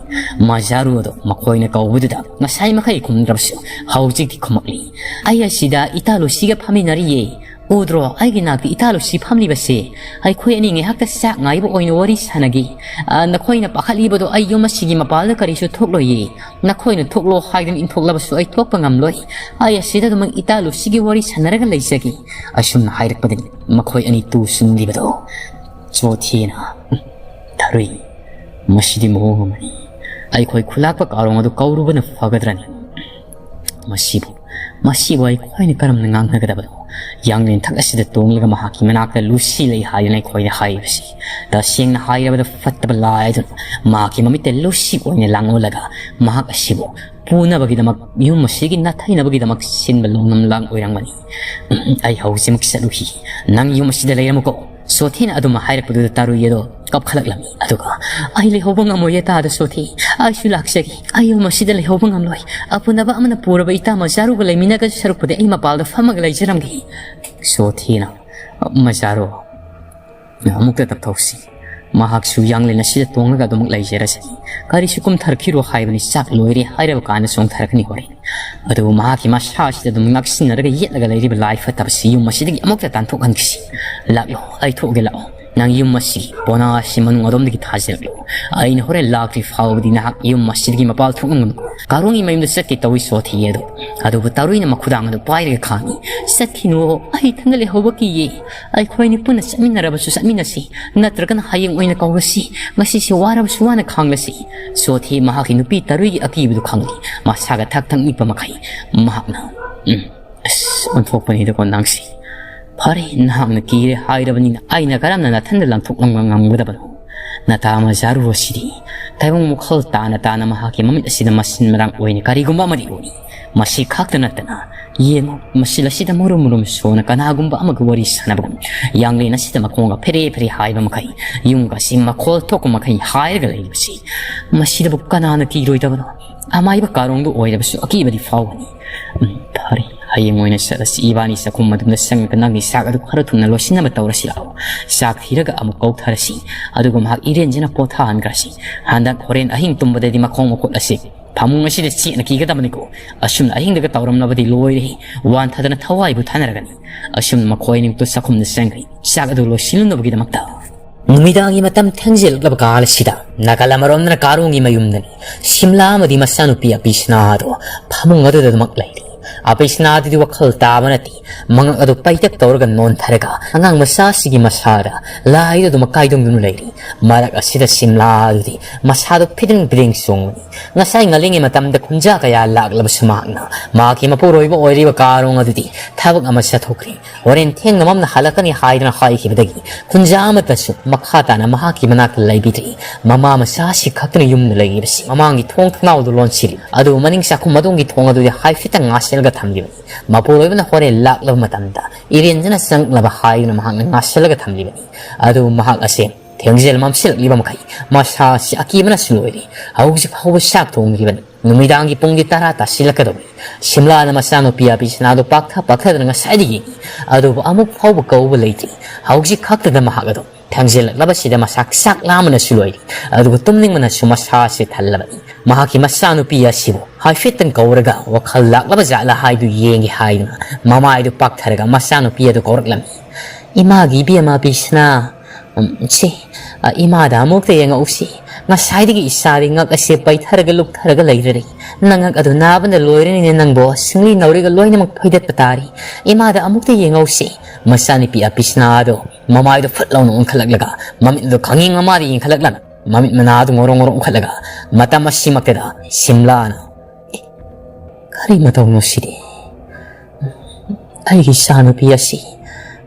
ꯃꯖꯥꯔꯨ ꯑꯗꯣ ꯃꯈꯣꯏꯅ ꯀꯧꯕꯗꯨꯗ ꯉꯁꯥꯏ ꯃꯈꯩ ꯈꯨꯝꯗ꯭ꯔꯕꯁꯨ ꯍꯧꯖꯤꯛꯇꯤ ꯈꯨꯝꯃꯛꯂꯤ꯫ "ꯑꯩ ꯑꯁꯤꯗ ꯏꯇꯥ ꯂꯨꯁꯤꯒ ꯐꯝꯃꯤꯟꯅꯔꯤꯌꯦ꯫ "ꯎꯗ꯭ꯔꯣ, ꯑꯩꯒꯤ ꯅꯥꯛꯇ ꯏꯇꯥ ꯂꯨꯁꯤ ꯐꯝꯂꯤꯕꯁꯦ? ꯑꯩꯈꯣꯏ ꯑꯅꯤ ꯉꯥꯏꯍꯥꯛꯇ ꯆꯥꯛ ꯉꯥꯏꯕ ꯑꯣꯏꯅ ꯋꯥꯔꯤ ꯁꯥꯟꯅꯒꯦ꯫ ꯑ, ꯅꯈꯣꯏꯅ ꯄꯥꯈꯠꯂꯤꯕꯗꯣ ꯑꯩ ꯌꯨꯝ ꯑꯁꯤꯒꯤ ꯃꯄꯥꯜꯗ ꯀꯔꯤꯁꯨ ꯊꯣꯛꯂꯣꯏꯌꯦ꯫ ꯅꯈꯣꯏꯅ ꯊꯣꯛꯂꯣ ꯍꯥꯏꯗꯨꯅ ꯏꯟꯊꯣꯛꯂꯕꯁꯨ ꯑꯩ ꯊꯣꯛꯄ ꯉꯝꯂꯣꯏ꯫ ꯑꯩ ꯑꯁꯤꯗ ꯑꯗꯨꯃꯛ ꯏꯇꯥ ꯂꯨꯁꯤꯒꯤ ꯋꯥꯔꯤ ꯁꯥꯟꯅꯔꯒ ꯂꯩꯖꯒꯦ"꯫ ꯑꯁꯨꯝꯅ ꯍꯥꯏꯔꯛꯄꯗꯒꯤ ꯃꯈꯣꯏ ꯑꯅꯤ ꯇꯨ ꯁꯨꯡꯂꯤꯕꯗꯣ ꯆꯣꯊꯤꯅ, "ꯊꯔꯨꯏ, ꯃꯁꯤꯗꯤ ꯃꯑꯣꯡ ꯑꯃꯅꯤ꯫ ꯑꯩꯈꯣꯏ ꯈꯨꯂꯥꯛꯄ ꯀꯥꯔꯣꯡ ꯑꯗꯨ ꯀꯧꯔꯨꯕꯅ ꯐꯒꯗ꯭ꯔꯅꯤ꯫ ꯃꯁꯤꯕꯨ, ꯃꯁꯤꯕꯨ ꯑꯩꯈꯣꯏꯅ ꯀꯔꯝꯅ ꯉꯥꯡꯅꯒꯗꯕꯅꯣ?" ꯌꯥꯡꯂꯦꯟꯊꯛ ꯑꯁꯤꯗ ꯇꯣꯡꯂꯒ ꯃꯍꯥꯛꯀꯤ ꯃꯅꯥꯛꯇ ꯂꯨꯁꯤ ꯂꯩ ꯍꯥꯏꯗꯨꯅ ꯑꯩꯈꯣꯏꯅ ꯍꯥꯏꯔꯤꯕꯁꯤ, ꯇꯁꯦꯡꯅ ꯍꯥꯏꯔꯕꯗ ꯐꯠꯇꯕ ꯂꯥꯏ ꯑꯗꯨꯅ ꯃꯍꯥꯛꯀꯤ ꯃꯃꯤꯠꯇ ꯂꯨꯁꯤ ꯑꯣꯏꯅ ꯂꯥꯡꯑꯣꯜꯂꯒ ꯃꯍꯥꯛ ꯑꯁꯤꯕꯨ ꯄꯨꯅꯕꯒꯤꯗꯃꯛ, ꯌꯨꯝ ꯑꯁꯤꯒꯤ ꯅꯥꯊꯩꯅꯕꯒꯤꯗꯃꯛ ꯁꯤꯟꯕ ꯂꯣꯡꯂꯝ ꯂꯥꯡ ꯑꯣꯏꯔꯝꯒꯅꯤ꯫ "ꯑꯩ ꯍꯧꯖꯤꯛꯃꯛ ꯆꯠꯂꯨꯈꯤ꯫ ꯅꯪ ꯌꯨꯝ ꯑꯁꯤꯗ ꯂꯩꯔꯝꯃꯨꯀꯣ"꯫ ꯁꯣꯊꯤꯅ ꯑꯗꯨꯝ ꯍꯥꯏꯔꯛꯄꯗꯨꯗ ꯇꯥꯔꯨꯏ ꯑꯗꯣ ꯀꯞꯈꯠꯂꯛꯂꯝꯃꯤ꯫ ꯑꯗꯨꯒ, "ꯑꯩ ꯂꯩꯍꯧꯕ ꯉꯝꯃꯣꯏꯌꯦ ꯇꯥꯗ ꯁꯣꯊꯤ꯫ ꯑꯩꯁꯨ ꯂꯥꯛꯆꯒꯦ꯫ ꯑꯩ ꯌꯨꯝ ꯑꯁꯤꯗ ꯂꯩꯍꯧꯕ ꯉꯝꯂꯣꯏ꯫ ꯑꯄꯨꯟꯅꯕ ꯑꯃꯅ ꯄꯨꯔꯕ ꯏꯇꯥ ꯃꯖꯥꯔꯨꯒ ꯂꯩꯃꯤꯟꯅꯒꯗꯧ ꯁꯔꯨꯛꯄꯨꯗꯤ ꯑꯩ ꯃꯄꯥꯜꯗ ꯐꯝꯃꯒ ꯂꯩꯖꯔꯝꯒꯦ"꯫ ꯁꯣꯊꯤꯅ, "ꯃꯖꯥꯔꯨ, ꯑꯃꯨꯛꯇ ꯇꯞꯊꯧꯁꯤ꯫ ꯃꯍꯥꯛꯁꯨ ꯌꯥꯡꯂꯦꯟ ꯑꯁꯤꯗ ꯇꯣꯡꯂꯒ ꯑꯗꯨꯃꯛ ꯂꯩꯖꯔꯁꯅꯤ꯫ ꯀꯔꯤꯁꯨ ꯀꯨꯝꯊꯔꯛꯈꯤꯔꯣ ꯍꯥꯏꯕꯅꯤ, ꯆꯥꯛ ꯂꯣꯏꯔꯦ" ꯍꯥꯏꯔꯕ ꯀꯥꯟꯗ ꯆꯣꯡꯊꯔꯛꯀꯅꯤ ꯍꯣꯔꯦꯟ꯫ ꯑꯗꯨꯕꯨ ꯃꯍꯥꯛꯀꯤ ꯃꯁꯥ ꯑꯁꯤꯗ ꯑꯗꯨꯝ ꯉꯛꯁꯤꯟꯅꯔꯒ ꯌꯦꯠꯂꯒ ꯂꯩꯔꯤꯕ ꯂꯥꯏ ꯐꯠꯇꯕꯁꯤ ꯌꯨꯝ ꯑꯁꯤꯗꯒꯤ ꯑꯃꯨꯛꯇ ꯇꯥꯟꯊꯣꯛꯍꯟꯈꯤꯁꯤ꯫ "ꯂꯥꯛꯂꯣ, ꯑꯩ ꯊꯣꯛꯑꯒꯦ, ꯂꯥꯛꯑꯣ꯫ ꯅꯪ ꯌꯨꯝ ꯑꯁꯤꯒꯤ ꯄꯣꯅꯥ ꯑꯁꯤ ꯃꯅꯨꯡ ꯑꯗꯣꯝꯗꯒꯤ ꯊꯥꯖꯤꯜꯂꯛꯂꯣ꯫ ꯑꯩꯅ ꯍꯣꯔꯦꯟ ꯂꯥꯛꯇ꯭ꯔꯤ ꯐꯥꯎꯕꯗꯤ ꯅꯍꯥꯛ ꯌꯨꯝ ꯑꯁꯤꯗꯒꯤ ꯃꯄꯥꯜ ꯊꯣꯛꯉꯝꯒꯅꯨꯀꯣ"꯫ ꯀꯥꯔꯣꯡꯒꯤ ꯃꯌꯨꯝꯗ ꯆꯠꯀꯦ ꯇꯧꯏ ꯁꯣꯊꯤ ꯑꯗꯣ꯫ ꯑꯗꯨꯕꯨ ꯇꯥꯔꯨꯏꯅ ꯃꯈꯨꯗꯥꯡ ꯑꯗꯨ ꯄꯥꯏꯔꯒ ꯈꯥꯡꯉꯤ꯫ "ꯆꯠꯈꯤꯅꯨ, ꯑꯩ ꯏꯊꯟꯗ ꯂꯩꯍꯧꯕ ꯀꯤꯌꯦ꯫ ꯑꯩꯈꯣꯏꯅꯤ ꯄꯨꯟꯅ ꯆꯠꯃꯤꯟꯅꯔꯕꯁꯨ ꯆꯠꯃꯤꯟꯅꯁꯤ, ꯅꯠꯇ꯭ꯔꯒꯅ ꯍꯌꯦꯡ ꯑꯣꯏꯅ ꯀꯧꯔꯁꯤ꯫ ꯉꯁꯤꯁꯦ ꯋꯥꯔꯕꯁꯨ ꯋꯥꯅ ꯈꯥꯡꯂꯁꯤ"꯫ ꯁꯣꯊꯤ ꯃꯍꯥꯛꯀꯤ ꯅꯨꯄꯤ ꯇꯥꯔꯨꯏꯒꯤ ꯑꯀꯤꯕꯗꯨ ꯈꯪꯂꯤ꯫ ꯃꯁꯥꯒ ꯊꯛ ꯊꯛ ꯅꯤꯛꯄ ꯃꯈꯩ ꯃꯍꯥꯛꯅ, "ꯎꯝ, ꯑꯁ, ꯑꯣꯟꯊꯣꯛꯄꯅꯤꯗꯀꯣ ꯅꯪꯁꯤ꯫ ꯐꯔꯦ, ꯅꯍꯥꯛꯅ ꯀꯤꯔꯦ ꯍꯥꯏꯔꯕꯅꯤꯅ ꯑꯩꯅ ꯀꯔꯝꯅ ꯅꯊꯟꯗ ꯂꯪꯊꯣꯛꯂꯝꯕ ꯉꯝꯒꯗꯕꯅꯣ? ꯅꯇꯥ ꯃꯖꯥꯔꯨ ꯑꯁꯤꯗꯤ ꯇꯥꯏꯕꯪ ꯋꯥꯈꯜ ꯇꯥꯅ ꯇꯥꯅ ꯃꯍꯥꯛꯀꯤ ꯃꯃꯤꯠ ꯑꯁꯤꯗ ꯃꯁꯤꯟ ꯃꯔꯥꯡ ꯑꯣꯏꯅ ꯀꯔꯤꯒꯨꯝꯕ ꯑꯃꯗꯤ ꯎꯔꯤ꯫ ꯃꯁꯤ ꯈꯛꯇ ꯅꯠꯇꯅ, ꯌꯦꯡꯉꯨ, ꯃꯁꯤꯜ ꯑꯁꯤꯗ ꯃꯨꯔꯨꯝ ꯃꯨꯔꯨꯝ ꯁꯣꯟꯅ ꯀꯅꯥꯒꯨꯝꯕ ꯑꯃꯒ ꯋꯥꯔꯤ ꯁꯥꯟꯅꯕꯒꯨꯝ, ꯌꯥꯡꯂꯦꯟ ꯑꯁꯤꯗ ꯃꯈꯣꯡꯒ ꯐꯦꯔꯦ ꯐꯦꯔꯦ ꯍꯥꯏꯕ ꯃꯈꯩ, ꯌꯨꯝꯒ ꯑꯁꯤ ꯃꯈꯣꯜ ꯊꯣꯛꯄ ꯃꯈꯩ ꯍꯥꯏꯔꯒ ꯂꯩꯔꯤꯕꯁꯤ, ꯃꯁꯤꯗꯕꯨ ꯀꯅꯥꯅ ꯀꯤꯔꯣꯏꯗꯕꯅꯣ? ꯑꯃꯥꯏꯕ ꯀꯥꯔꯣꯡꯗꯨ ꯑꯣꯏꯔꯕꯁꯨ ꯑꯀꯤꯕꯗꯤ ꯐꯥꯎꯒꯅꯤ꯫ ꯎꯝ, ꯐꯔꯦ, ꯍꯌꯦꯡ ꯑꯣꯏꯅ ꯆꯠꯂꯁꯤ꯫ ꯏꯕꯥꯅꯤ ꯆꯥꯛꯈꯨꯝ ꯑꯗꯨꯝꯗ ꯆꯪꯉꯒ ꯅꯪꯒꯤ ꯆꯥꯛ ꯑꯗꯨ ꯈꯔ ꯊꯨꯅ ꯂꯣꯏꯁꯤꯟꯅꯕ ꯇꯧꯔꯁꯤ ꯂꯥꯛꯑꯣ꯫ ꯆꯥꯛ ꯊꯤꯔꯒ ꯑꯃꯨꯛ ꯀꯧꯊꯔꯁꯤ꯫ ꯑꯗꯨꯒ ꯃꯍꯥꯛ ꯏꯔꯦꯟꯖꯅ ꯄꯣꯊꯥꯍꯟꯈ꯭ꯔꯁꯤ꯫ ꯍꯟꯗꯛ ꯍꯣꯔꯦꯟ ꯑꯍꯤꯡ ꯇꯨꯝꯕꯗꯗꯤ ꯃꯈꯣꯡ ꯃꯈꯨꯠ ꯑꯁꯤ ꯐꯃꯨꯡ ꯑꯁꯤꯗ ꯆꯦꯠꯅ ꯀꯤꯒꯗꯕꯅꯤꯀꯣ꯫ ꯑꯁꯨꯝꯅ ꯑꯍꯤꯡꯗꯒ ꯇꯧꯔꯝꯂꯕꯗꯤ ꯂꯣꯏꯔꯦ꯫ ꯋꯥꯟꯊꯗꯅ ꯊꯋꯥꯏꯕꯨ ꯊꯥꯅꯔꯒꯅꯤ꯫ ꯑꯁꯨꯝꯅ ꯃꯈꯣꯏ ꯑꯅꯤꯃꯛꯇꯣ ꯆꯥꯛꯈꯨꯝꯗ ꯆꯪꯈ꯭ꯔꯦ꯫ ꯆꯥꯛ ꯑꯗꯨ ꯂꯣꯏꯁꯤꯜꯂꯨꯅꯕꯒꯤꯗꯃꯛꯇ꯫ ꯅꯨꯃꯤꯗꯥꯡꯒꯤ ꯃꯇꯝ ꯊꯦꯡꯖꯤꯜꯂꯛꯂꯕ ꯀꯥꯜ ꯑꯁꯤꯗ ꯅꯥꯀꯜ ꯑꯃꯔꯣꯝꯗꯅ ꯀꯥꯔꯣꯡꯒꯤ ꯃꯌꯨꯝꯗꯅꯤ꯫ ꯁꯤꯝꯂꯥ ꯑꯃꯗꯤ ꯃꯆꯥꯅꯨꯄꯤ ꯑꯄꯤꯁꯅꯥ ꯑꯗꯣ ꯐꯃꯨꯡ ꯑꯗꯨꯗ ꯑꯗꯨꯃꯛ ꯂꯩꯔꯤ꯫ ꯑꯄꯤꯁꯅꯥꯗꯨꯗꯤ ꯋꯥꯈꯜ ꯇꯥꯕ ꯅꯠꯇꯦ꯫ ꯃꯉꯛ ꯑꯗꯨ ꯄꯩꯇꯛ ꯇꯧꯔꯒ ꯅꯣꯟꯊꯔꯒ ꯑꯉꯥꯡ ꯃꯆꯥꯁꯤꯒꯤ ꯃꯁꯥꯗ ꯂꯥꯏꯗꯨ ꯑꯗꯨꯃꯛ ꯀꯥꯏꯗꯣꯡꯗꯨꯅ ꯂꯩꯔꯤ꯫ ꯃꯔꯛ ꯑꯁꯤꯗ ꯁꯤꯝꯂꯥ ꯑꯗꯨꯗꯤ ꯃꯁꯥꯗꯨ ꯐꯤꯗꯤꯡ ꯐꯤꯗꯤꯡ ꯆꯣꯡꯕꯅꯤ꯫ ꯉꯁꯥꯏ ꯉꯜꯂꯤꯉꯩ ꯃꯇꯝꯗ ꯈꯨꯟꯖꯥ ꯀꯌꯥ ꯂꯥꯛꯂꯕꯁꯨ ꯃꯍꯥꯛꯅ ꯃꯍꯥꯛꯀꯤ ꯃꯄꯨꯔꯣꯏꯕ ꯑꯣꯏꯔꯤꯕ ꯀꯥꯔꯣꯡ ꯑꯗꯨꯗꯤ ꯊꯕꯛ ꯑꯃ ꯆꯠꯊꯣꯛꯈ꯭ꯔꯦ꯫ ꯍꯣꯔꯦꯟ ꯊꯦꯡꯅ ꯃꯝꯅ ꯍꯜꯂꯛꯀꯅꯤ ꯍꯥꯏꯗꯨꯅ ꯍꯥꯏꯈꯤꯕꯗꯒꯤ ꯈꯨꯟꯖꯥ ꯑꯃꯠꯇꯁꯨ ꯃꯈꯥ ꯇꯥꯅ ꯃꯍꯥꯛꯀꯤ ꯃꯅꯥꯛꯇ ꯂꯩꯕꯤꯗ꯭ꯔꯤ꯫ ꯃꯃꯥ ꯃꯆꯥ ꯑꯁꯤ ꯈꯛꯇꯅ ꯌꯨꯝꯗ ꯂꯩꯔꯤꯕꯁꯤ꯫ ꯃꯃꯥꯡꯒꯤ ꯊꯣꯡ ꯊꯣꯡꯅꯥꯎꯗꯨ ꯂꯣꯟꯁꯤꯜꯂꯤ, ꯑꯗꯨꯕꯨ ꯃꯅꯤꯡ ꯆꯥꯛꯈꯨꯝ ꯑꯗꯣꯝꯒꯤ ꯊꯣꯡ ꯑꯗꯨꯗꯤ ꯍꯥꯏꯐꯦꯠꯇꯪ ꯉꯥꯁꯦꯜꯂꯒ ꯊꯝꯂꯤꯕꯅꯤ꯫ ꯃꯄꯨꯔꯣꯏꯕꯅ ꯍꯣꯔꯦꯟ ꯂꯥꯛꯂꯕ ꯃꯇꯝꯗ ꯏꯔꯦꯟꯖꯅ ꯆꯪꯂꯛꯅꯕ ꯍꯥꯏꯗꯨꯅ ꯃꯍꯥꯛꯅ ꯉꯥꯁꯦꯜꯂꯒ ꯊꯝꯂꯤꯕꯅꯤ꯫ ꯑꯗꯨꯕꯨ ꯃꯍꯥꯛ ꯑꯁꯦ ꯊꯦꯡꯖꯤꯜ ꯃꯝꯁꯤꯜꯂꯛꯂꯤꯕ ꯃꯈꯩ ꯃꯁꯥ ꯑꯁꯤ ꯑꯀꯤꯕꯅꯁꯨ ꯂꯣꯏꯔꯦ꯫ ꯍꯧꯖꯤꯛ ꯐꯥꯎꯕ ꯆꯥꯛ ꯊꯣꯡꯗ꯭ꯔꯤꯕꯅꯤ꯫ ꯅꯨꯃꯤꯗꯥꯡꯒꯤ ꯄꯨꯡꯗꯤ ꯇꯔꯥ ꯇꯥꯁꯤꯜꯂꯛꯀꯗꯧꯔꯤ꯫ ꯁꯤꯝꯂꯥꯅ ꯃꯆꯥꯅꯨꯄꯤ ꯑꯄꯤꯁꯅꯥꯗꯨ ꯄꯥꯛꯊ ꯄꯥꯛꯊꯗꯅ ꯉꯁꯥꯏꯗꯒꯤ ꯌꯦꯡꯉꯤ, ꯑꯗꯨꯕꯨ ꯑꯃꯨꯛ ꯐꯥꯎꯕ ꯀꯧꯕ ꯂꯩꯇ꯭ꯔꯤ꯫ ꯍꯧꯖꯤꯛ ꯈꯛꯇꯗ ꯃꯍꯥꯛ ꯑꯗꯨ ꯊꯦꯡꯖꯤꯜꯂꯛꯂꯕꯁꯤꯗ ꯃꯁꯥ ꯆꯥꯛ ꯂꯥꯝꯕꯅꯁꯨ ꯂꯣꯏꯔꯤ, ꯑꯗꯨꯒ ꯇꯨꯝꯅꯤꯡꯕꯅꯁꯨ ꯃꯁꯥ ꯑꯁꯤ ꯊꯜꯂꯕꯅꯤ꯫ ꯃꯍꯥꯛꯀꯤ ꯃꯆꯥꯅꯨꯄꯤ ꯑꯁꯤꯕꯨ ꯍꯥꯏꯐꯦꯠꯇꯪ ꯀꯧꯔꯒ ꯋꯥꯈꯜ ꯂꯥꯛꯂꯕ ꯖꯥꯠꯂ ꯍꯥꯏꯗꯨ ꯌꯦꯡꯒꯦ ꯍꯥꯏꯗꯨꯅ ꯃꯃꯥꯏꯗꯨ ꯄꯥꯛꯊꯔꯒ ꯃꯆꯥꯅꯨꯄꯤ ꯑꯗꯨ ꯀꯧꯔꯛꯂꯝꯃꯤ꯫ "ꯏꯃꯥꯒꯤ ꯏꯕꯦꯝꯃ ꯄꯤꯁꯅꯥ, ꯎꯝ, ꯁꯤ, ꯑ, ꯏꯃꯥꯗ ꯑꯃꯨꯛꯇ ꯌꯦꯡꯉꯛꯎꯁꯤ꯫ ꯉꯁꯥꯏꯗꯒꯤ ꯏꯆꯥꯗꯤ ꯉꯛ ꯑꯁꯦ ꯄꯩꯊꯔꯒ ꯂꯨꯞꯊꯔꯒ ꯂꯩꯔꯔꯦ꯫ ꯅꯉꯛ ꯑꯗꯨ ꯅꯥꯕꯅ ꯂꯣꯏꯔꯅꯤꯅꯦ ꯅꯪꯕꯣ꯫ ꯁꯤꯡꯂꯤ ꯅꯥꯎꯔꯤꯒ ꯂꯣꯏꯅꯃꯛ ꯐꯣꯏꯗꯠꯄ ꯇꯥꯔꯤ꯫ ꯏꯃꯥꯗ ꯑꯃꯨꯛꯇ ꯌꯦꯡꯉꯧꯁꯤ꯫" ꯃꯆꯥꯅꯨꯄꯤ ꯑꯄꯤꯁꯅꯥ ꯑꯗꯣ ꯃꯃꯥꯏꯗꯣ ꯐꯨꯠ ꯂꯥꯎꯅ ꯑꯣꯟꯈꯠꯂꯛꯂꯒ ꯃꯃꯤꯠꯗꯣ ꯈꯪꯌꯦꯡ ꯃꯃꯥꯗ ꯌꯦꯡꯈꯠꯂꯛꯂꯒ ꯃꯃꯤꯠ ꯃꯅꯥꯗꯣ ꯉꯧꯔꯣꯡ ꯉꯧꯔꯣꯡ ꯑꯣꯟꯈꯠꯂꯒ ꯃꯇꯝ ꯑꯁꯤꯃꯛꯇꯗ ꯁꯤꯝꯂꯥꯅ, "ꯑꯦ, ꯀꯔꯤ ꯃꯇꯧꯅꯣ ꯁꯤꯗꯤ? ꯑꯩꯒꯤ ꯏꯆꯥꯅꯨꯄꯤ ꯑꯁꯤ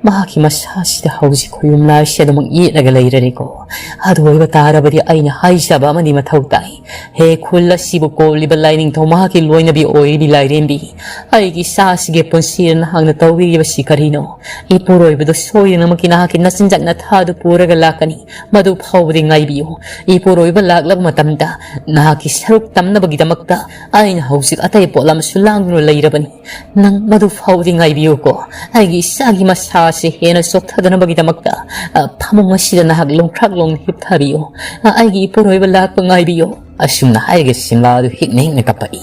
ꯃꯍꯥꯛꯀꯤ ꯃꯁꯥꯁꯤꯗ ꯍꯧꯖꯤꯛ ꯈꯣꯌꯨꯝ ꯂꯥꯏꯁꯤ ꯑꯗꯨꯃꯛ ꯌꯦꯠꯂꯒ ꯂꯩꯔꯔꯦꯀꯣ꯫ ꯑꯗꯨ ꯑꯣꯏꯕ ꯇꯥꯔꯕꯗꯤ ꯑꯩꯅ ꯍꯥꯏꯖꯕ ꯑꯃꯗꯤ ꯃꯊꯧ ꯇꯥꯏ꯫ ꯍꯦ ꯈꯨꯜ ꯑꯁꯤꯕꯨ ꯀꯣꯜꯂꯤꯕ ꯂꯥꯏꯅꯤꯡꯊꯧ ꯃꯍꯥꯛꯀꯤ ꯂꯣꯏꯅꯕꯤ ꯑꯣꯏꯔꯤꯕꯤ ꯂꯥꯏꯔꯦꯝꯕꯤ, ꯑꯩꯒꯤ ꯏꯆꯥꯁꯤꯒꯤ ꯄꯨꯟꯁꯤꯗ ꯅꯍꯥꯛꯅ ꯇꯧꯕꯤꯔꯤꯕꯁꯤ ꯀꯔꯤꯅꯣ? ꯏꯄꯨꯔꯣꯏꯕꯗꯨ ꯁꯣꯏꯗꯅꯃꯛꯀꯤ ꯅꯍꯥꯛꯀꯤ ꯅꯆꯤꯟꯖꯥꯛ ꯅꯊꯥꯗꯨ ꯄꯨꯔꯒ ꯂꯥꯛꯀꯅꯤ꯫ ꯃꯗꯨ ꯐꯥꯎꯕꯗꯤ ꯉꯥꯏꯕꯤꯌꯨ꯫ ꯏꯄꯨꯔꯣꯏꯕ ꯂꯥꯛꯂꯕ ꯃꯇꯝꯗ ꯅꯍꯥꯛꯀꯤ ꯁꯔꯨꯛ ꯇꯝꯅꯕꯒꯤꯗꯃꯛꯇ ꯑꯩꯅ ꯍꯧꯖꯤꯛ ꯑꯇꯩ ꯄꯣꯠ ꯑꯃꯁꯨ ꯂꯥꯡꯗꯨꯅ ꯂꯩꯔꯕꯅꯤ꯫ ꯅꯪ ꯃꯗꯨ ꯐꯥꯎꯕꯗꯤ ꯉꯥꯏꯕꯤꯌꯨꯀꯣ꯫ ꯑꯩꯒꯤ ꯏꯆꯥꯒꯤ ꯃꯁꯥ ꯑꯁꯤ ꯍꯦꯟꯅ ꯆꯣꯛꯊꯗꯅꯕꯒꯤꯗꯃꯛꯇ, ꯑ, ꯐꯃꯨꯡ ꯑꯁꯤꯗ ꯅꯍꯥꯛ ꯂꯣꯡꯈ꯭ꯔꯥꯛ ꯂꯣꯡꯅ ꯍꯤꯞꯊꯕꯤꯌꯨ꯫ ꯑ, ꯑꯩꯒꯤ ꯏꯄꯨꯔꯣꯏꯕ ꯂꯥꯛꯄ ꯉꯥꯏꯕꯤꯌꯨ꯫ ꯑꯁꯨꯝꯅ ꯍꯥꯏꯔꯒ ꯁꯤꯝꯂꯥ ꯑꯗꯨ ꯍꯤꯛꯅ ꯍꯤꯛꯅ ꯀꯞꯄꯛꯏ꯫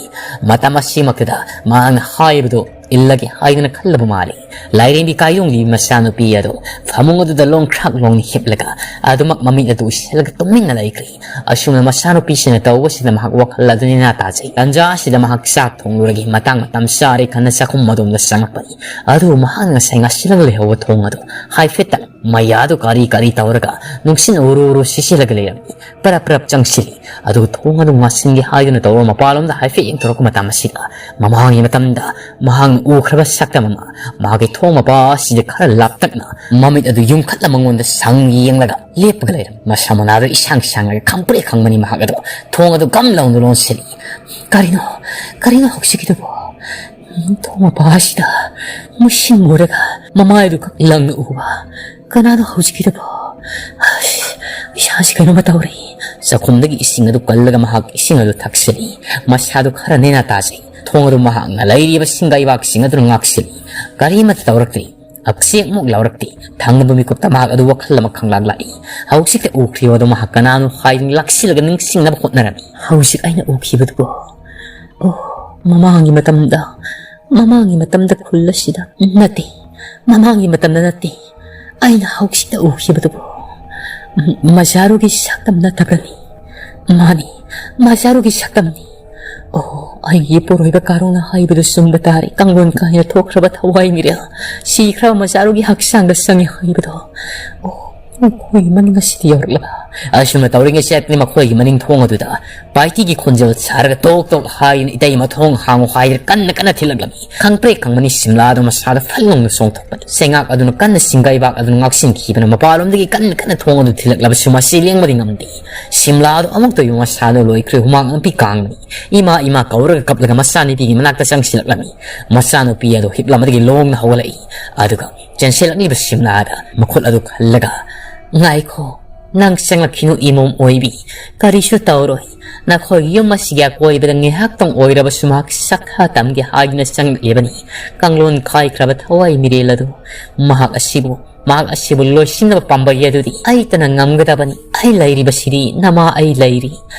ꯃꯇꯝ ꯑꯁꯤꯃꯛꯇꯗ ꯃꯍꯥꯛꯅ ꯍꯥꯏꯕꯗꯨ ꯏꯜꯂꯒꯦ ꯍꯥꯏꯗꯨꯅ ꯈꯜꯂꯕ ꯃꯥꯜꯂꯤ꯫ ꯂꯥꯏꯔꯦꯝꯕꯤ ꯀꯥꯏꯗꯣꯡꯂꯤꯕꯤ ꯃꯆꯥꯅꯨꯄꯤ ꯑꯗꯨ ꯐꯃꯨꯡ ꯑꯗꯨꯗ ꯂꯣꯡꯈ꯭ꯔꯥꯛ ꯂꯣꯡꯅ ꯍꯤꯞꯂꯒ ꯑꯗꯨꯃꯛ ꯃꯃꯤꯠ ꯑꯗꯨ ꯎꯏꯁꯤꯜꯂꯒ ꯇꯨꯃꯤꯟꯅ ꯂꯩꯈ꯭ꯔꯦ꯫ ꯑꯁꯨꯝꯅ ꯃꯆꯥꯅꯨꯄꯤꯁꯤꯅ ꯇꯧꯕꯁꯤꯗ ꯃꯍꯥꯛ ꯋꯥꯈꯜ ꯑꯗꯨ ꯅꯦꯅꯥ ꯇꯥꯖꯩ꯫ ꯇꯟꯖꯥ ꯑꯁꯤꯗ ꯃꯍꯥꯛ ꯆꯥꯛ ꯊꯣꯡꯂꯨꯔꯒꯦ ꯃꯇꯥꯡ ꯃꯇꯝ ꯆꯥꯔꯦ ꯈꯟꯅ ꯆꯥꯛꯈꯨꯝ ꯑꯗꯣꯝꯗ ꯆꯪꯂꯛꯄꯅꯤ꯫ ꯑꯗꯨꯕꯨ ꯃꯍꯥꯛꯅ ꯉꯁꯥꯏ ꯉꯥꯁꯤꯜꯂꯒ ꯂꯩꯍꯧꯕ ꯊꯣꯡ ꯑꯗꯨ ꯍꯥꯏꯐꯦꯠꯇꯪ ꯃꯌꯥꯗꯨ ꯀꯥꯔꯤ ꯀꯥꯔꯤ ꯇꯧꯔꯒ ꯅꯨꯡꯁꯤꯠꯅ ꯎꯔꯨ ꯎꯔꯨ ꯁꯤꯠꯆꯤꯜꯂꯒ ꯂꯩꯔꯝꯃꯤ꯫ ꯄꯔꯞ ꯄꯔꯞ ꯆꯪꯁꯤꯜꯂꯤ꯫ ꯑꯗꯨꯒ ꯊꯣꯡ ꯑꯗꯨ ꯉꯥꯁꯤꯟꯒꯦ ꯍꯥꯏꯗꯨꯅ ꯇꯧꯔ ꯃꯄꯥꯟꯂꯣꯝꯗ ꯍꯥꯏꯐꯦꯠ ꯌꯦꯡꯊꯣꯔꯛꯄ ꯃꯇꯝ ꯑꯁꯤꯗ ꯃꯃꯥꯡꯒꯤ ꯃꯇꯝꯗ ꯃꯍꯥꯛꯅ ꯎꯈ꯭ꯔꯕ ꯁꯛꯇꯝ ꯑꯃ ꯃꯍꯥꯛꯀꯤ ꯊꯣꯡ ꯃꯄꯥ ꯑꯁꯤꯗ ꯈꯔ ꯂꯥꯞꯇꯛꯅ ꯃꯃꯤꯠ ꯑꯗꯨ ꯌꯨꯝꯈꯠꯂ ꯃꯉꯣꯟꯗ ꯁꯪ ꯌꯦꯡꯂꯒ ꯂꯦꯞꯄꯒ ꯂꯩꯔꯝꯃꯤ꯫ ꯃꯁꯝ ꯃꯅꯥꯗꯨ ꯏꯁꯥꯡ ꯁꯥꯡꯂꯒ ꯈꯪꯄ꯭ꯔꯦꯛ ꯈꯪꯕꯅꯤ ꯃꯍꯥꯛ ꯑꯗꯣ꯫ ꯊꯣꯡ ꯑꯗꯨ ꯒꯝ ꯂꯥꯎꯅ ꯂꯣꯟꯁꯤꯜꯂꯤ꯫ "ꯀꯔꯤꯅꯣ? ꯀꯔꯤꯅꯣ ꯍꯧꯖꯤꯛꯀꯤꯗꯨꯕꯣ?" ꯎꯝ, ꯊꯣꯡ ꯃꯄꯥ ꯑꯁꯤꯗ ꯃꯨꯁꯤꯟ ꯃꯨꯔꯒ ꯃꯃꯥꯏꯗꯨ ꯈꯛ ꯂꯪꯅ ꯎꯕ ꯀꯅꯥꯅꯣ ꯍꯧꯖꯤꯛꯀꯤꯗꯨꯕꯣ? ꯑꯁ, ꯏꯁꯥꯁꯤ ꯀꯩꯅꯣꯝꯃ ꯇꯧꯔꯦ꯫ ꯆꯥꯛꯈꯨꯝꯗꯒꯤ ꯏꯁꯤꯡ ꯑꯗꯨ ꯀꯜꯂꯒ ꯃꯍꯥꯛ ꯏꯁꯤꯡ ꯑꯗꯨ ꯊꯛꯆꯜꯂꯤ꯫ ꯃꯁꯥꯗꯨ ꯈꯔ ꯅꯦꯅꯥ ꯇꯥꯖꯩ꯫ ꯊꯣꯡ ꯑꯗꯨ ꯃꯍꯥꯛꯅ ꯂꯩꯔꯤꯕ ꯁꯤꯡꯒꯩꯕꯥꯛꯁꯤꯡ ꯑꯗꯨꯅ ꯉꯥꯛꯁꯤꯜꯂꯤ꯫ ꯀꯔꯤꯃꯠꯇ ꯇꯧꯔꯛꯇ꯭ꯔꯤ꯫ ꯑꯆꯦꯛꯃꯨꯛ ꯂꯥꯎꯔꯛꯇꯦ꯫ ꯊꯪꯅꯕ ꯃꯤꯀꯨꯞꯇ ꯃꯍꯥꯛ ꯑꯗꯨ ꯋꯥꯈꯜ ꯑꯃ ꯈꯪꯂꯥꯛ ꯂꯥꯛꯏ꯫ ꯍꯧꯖꯤꯛꯇ ꯎꯈ꯭ꯔꯤꯕ ꯑꯗꯨ ꯃꯍꯥꯛ ꯀꯅꯥꯅꯣ ꯍꯥꯏꯗꯨꯅ ꯂꯥꯛꯁꯤꯜꯂꯒ ꯅꯤꯡꯁꯤꯡꯅꯕ ꯍꯣꯠꯅꯔꯝꯃꯤ꯫ ꯍꯧꯖꯤꯛ ꯑꯩꯅ ꯎꯈꯤꯕꯗꯨꯕꯨ, ꯑꯣ, ꯃꯃꯥꯡꯒꯤ ꯃꯇꯝꯗ, ꯃꯃꯥꯡꯒꯤ ꯃꯇꯝꯗ ꯈꯨꯜ ꯑꯁꯤꯗ ꯅꯠꯇꯦ, ꯃꯃꯥꯡꯒꯤ ꯃꯇꯝꯗ ꯅꯠꯇꯦ, ꯑꯩꯅ ꯍꯧꯖꯤꯛꯇ ꯎꯈꯤꯕꯗꯨꯕꯨ ꯃꯖꯥꯔꯨꯒꯤ ꯁꯛꯇꯝ ꯅꯠꯇꯕ꯭ꯔꯅꯤ? ꯃꯥꯅꯤ, ꯃꯖꯥꯔꯨꯒꯤ ꯁꯛꯇꯝꯅꯤ꯫ ꯑꯣ, ꯑꯩꯒꯤ ꯏꯄꯨꯔꯣꯏꯕ ꯀꯥꯔꯣꯡꯅ ꯍꯥꯏꯕꯗꯨ ꯆꯨꯝꯕ ꯇꯥꯔꯦ꯫ ꯀꯥꯡꯂꯣꯟ ꯀꯥꯏꯅ ꯊꯣꯛꯈ꯭ꯔꯕ ꯊꯋꯥꯏ ꯃꯤꯔꯦꯜ, ꯁꯤꯈ꯭ꯔꯕ ꯃꯖꯥꯔꯨꯒꯤ ꯍꯛꯆꯥꯡꯗ ꯆꯪꯉꯤ ꯍꯥꯏꯕꯗꯣ꯫ ꯑꯣ, ꯃꯈꯣꯏꯒꯤ ꯃꯅꯤꯡ ꯑꯁꯤꯗ ꯌꯧꯔꯛꯂꯕ? ꯑꯁꯨꯝꯅ ꯇꯧꯔꯤꯉꯩ ꯆꯠꯄꯅꯤ ꯃꯈꯣꯏꯒꯤ ꯃꯅꯤꯡ ꯊꯣꯡ ꯑꯗꯨꯗ ꯄꯥꯏꯇꯤꯒꯤ ꯈꯣꯟꯖꯦꯜ ꯁꯥꯔꯒ ꯇꯣꯛ ꯇꯣꯛ ꯍꯥꯏꯗꯨꯅ ꯏꯇꯩꯃ ꯊꯣꯡ ꯍꯥꯡꯉꯨ ꯍꯥꯏꯗꯨꯅ ꯀꯟꯅ ꯀꯟꯅ ꯊꯤꯜꯂꯛꯂꯝꯃꯤ꯫ ꯈꯪꯄ꯭ꯔꯦꯛ ꯈꯪꯕꯅꯤ ꯁꯤꯝꯂꯥꯗꯣ ꯃꯁꯥꯗ ꯐꯜ ꯂꯥꯎꯅ ꯆꯣꯡꯊꯣꯛꯄꯅꯤ꯫ ꯆꯩꯉꯥꯛ ꯑꯗꯨꯅ ꯀꯟꯅ ꯁꯤꯡꯒꯩꯕꯥꯛ ꯑꯗꯨꯅ ꯉꯥꯛꯁꯤꯟꯈꯤꯕꯅ ꯃꯄꯥꯟꯂꯣꯝꯗꯒꯤ ꯀꯟꯅ ꯀꯟꯅ ꯊꯣꯡ ꯑꯗꯨ ꯊꯤꯜꯂꯛꯂꯕꯁꯨ ꯃꯁꯤ ꯂꯦꯡꯕꯗꯤ ꯉꯝꯗꯦ꯫ ꯁꯤꯝꯂꯥꯗꯣ ꯑꯃꯨꯛꯇ ꯑꯣꯏꯕ ꯃꯁꯥꯗꯣ ꯂꯣꯏꯈ꯭ꯔꯦ, ꯍꯨꯃꯥꯡ ꯑꯝꯄꯤ ꯀꯥꯡꯕꯅꯤ꯫ "ꯏꯃꯥ, ꯏꯃꯥ" ꯀꯧꯔꯒ ꯀꯞꯂꯒ ꯃꯆꯥꯅꯨꯄꯤꯒꯤ ꯃꯅꯥꯛꯇ ꯆꯪꯁꯤꯜꯂꯛꯂꯝꯃꯤ꯫ ꯃꯆꯥꯅꯨꯄꯤ ꯑꯗꯨ ꯍꯤꯞꯂꯝꯕꯗꯒꯤ ꯂꯣꯡꯅ ꯍꯧꯒꯠꯂꯛꯏ꯫ ꯑꯗꯨꯒ ꯆꯦꯟꯁꯤꯜꯂꯛꯂꯤꯕ ꯁꯤꯝꯂꯥꯗ ꯃꯈꯨꯠ ꯑꯗꯨ ꯈꯜꯂꯒ, "ꯉꯥꯏꯈꯣ, ꯅꯪ ꯆꯪꯂꯛꯈꯤꯅꯨ ꯏꯃꯣꯝ ꯑꯣꯏꯕꯤ, ꯀꯔꯤꯁꯨ ꯇꯧꯔꯣꯏ꯫ ꯅꯈꯣꯏꯒꯤ ꯌꯨꯝ ꯑꯁꯤꯒꯤ ꯑꯀꯣꯏꯕꯗ ꯉꯥꯏꯍꯥꯛꯇꯪ ꯑꯣꯏꯔꯕꯁꯨ ꯃꯍꯥꯛ ꯁꯛꯈꯥ ꯇꯝꯒꯦ ꯍꯥꯏꯗꯨꯅ ꯆꯪꯂꯛꯂꯤꯕꯅꯤ꯫ ꯀꯥꯡꯂꯣꯟ ꯀꯥꯏꯈ꯭ꯔꯕ ꯊꯋꯥꯏ ꯃꯤꯔꯦꯜ ꯑꯗꯨ ꯃꯍꯥꯛ ꯑꯁꯤꯕꯨ ꯃꯍꯥꯛ ꯑꯁꯤꯕꯨ ꯂꯣꯏꯁꯤꯟꯅꯕ ꯄꯥꯝꯕꯩ ꯑꯗꯨꯗꯤ ꯑꯩꯇꯅ ꯉꯝꯒꯗꯕꯅꯤ꯫ ꯑꯩ ꯂꯩꯔꯤꯕꯁꯤꯗꯤ ꯅꯃꯥ ꯑꯩ ꯂꯩꯔꯤ꯫